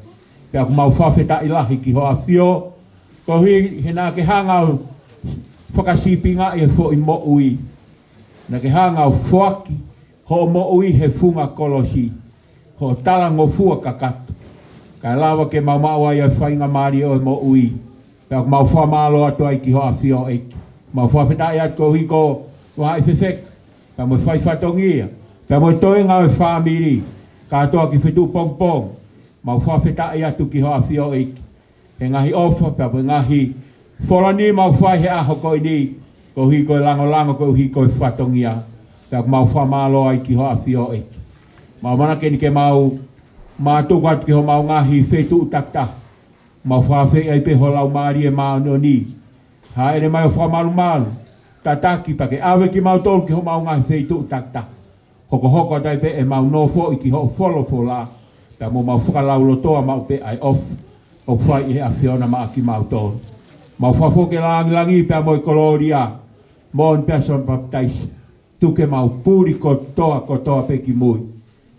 Pea ʻoku mau fakafetaʻi lahi ki ho ʻAfio, koeʻuhi he naʻa ke hanga ʻo fakasīpingaʻi e foʻi moʻui. Naʻa ke hanga ʻo foaki hoʻo moʻui he funga kolosi, hoʻo talangofua kakato, kae lava ke mau maʻu ai ʻa e faingamālie ʻo e moʻui. Pea ʻoku mau fakamālō atu ai ki ho ʻAfio ʻEiki. Mau fakafetaʻi atu koeʻuhi ko Vahaʻi Fefeka, pea mo e fai fatongia, pea mo e toenga ʻo e fāmili, kātoa ki Fetuʻupongipongi. Mau fakafetaʻi atu ki ho ʻAfio ʻEiki he ngaahi ʻofa, pea mo e ngaahi folani mau fai he ʻaho ko eni, koeʻuhi ko e langolango, koeʻuhi ko e fatongia. Pea ʻoku mau fakamālō ai ki ho ʻAfio ʻEiki. Mau ʻamanaki eni ke mau mātuku atu ki homau ngaahi feituʻu takitaha. Mau fakafeʻiloaki ai pē ho Laumālie Māʻoniʻoni. Hāʻele mai ʻo fakamalumalu, tataki pea ke ʻave kimautolu ki homau ngaahi feituʻu takitaha. Hokohoko atu ai pē ʻemau nofoʻi ki hoʻo folofola, pea mo mau fakalaulotoa maʻu pē ʻa e ʻofa ʻoku fai ʻe he ʻAfiona maʻa kimautolu. Mau fakafoki e lāngilangi pea mo e kolōlia, moʻoni pea Sione Papitaiso. Tuku ke mau puli kotoa, kotoa pē ki mui.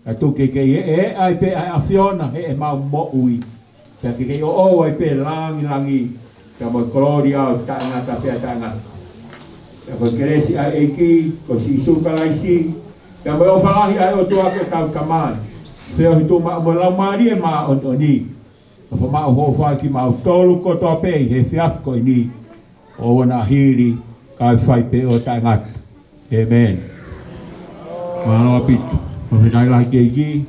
Ka tuku ke kei ʻeʻe ai pē ʻa e ʻAfiona heʻemau moʻui. Pea ke kei ʻoʻou ai pē lāngilangi, pea mo e kolōlia ʻo taʻengata pea taʻengata. Pea ko e kelesi ʻa e ʻEiki ko Sīsū Kalaisi, pea mo e ʻofa lahi ʻa e ʻOtua ko ʻetau Tamai, feohi tuʻu maʻu mo e Laumālie Māʻoniʻoni, ʻofa maʻu ʻofa kiate kimautolu kotoa pē ʻi he efiafi ko eni, ʻo ʻoua naʻa hili, kae fai pē ʻo taʻengata. ʻĒmeni. Mālō ʻaupito. Fakafetaʻi lahi ki he ʻEiki.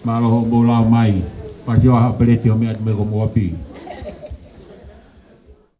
Mālō hoʻomou lava mai. Pasi ʻo ha peleti ʻo meʻa atu mei homou ʻapi.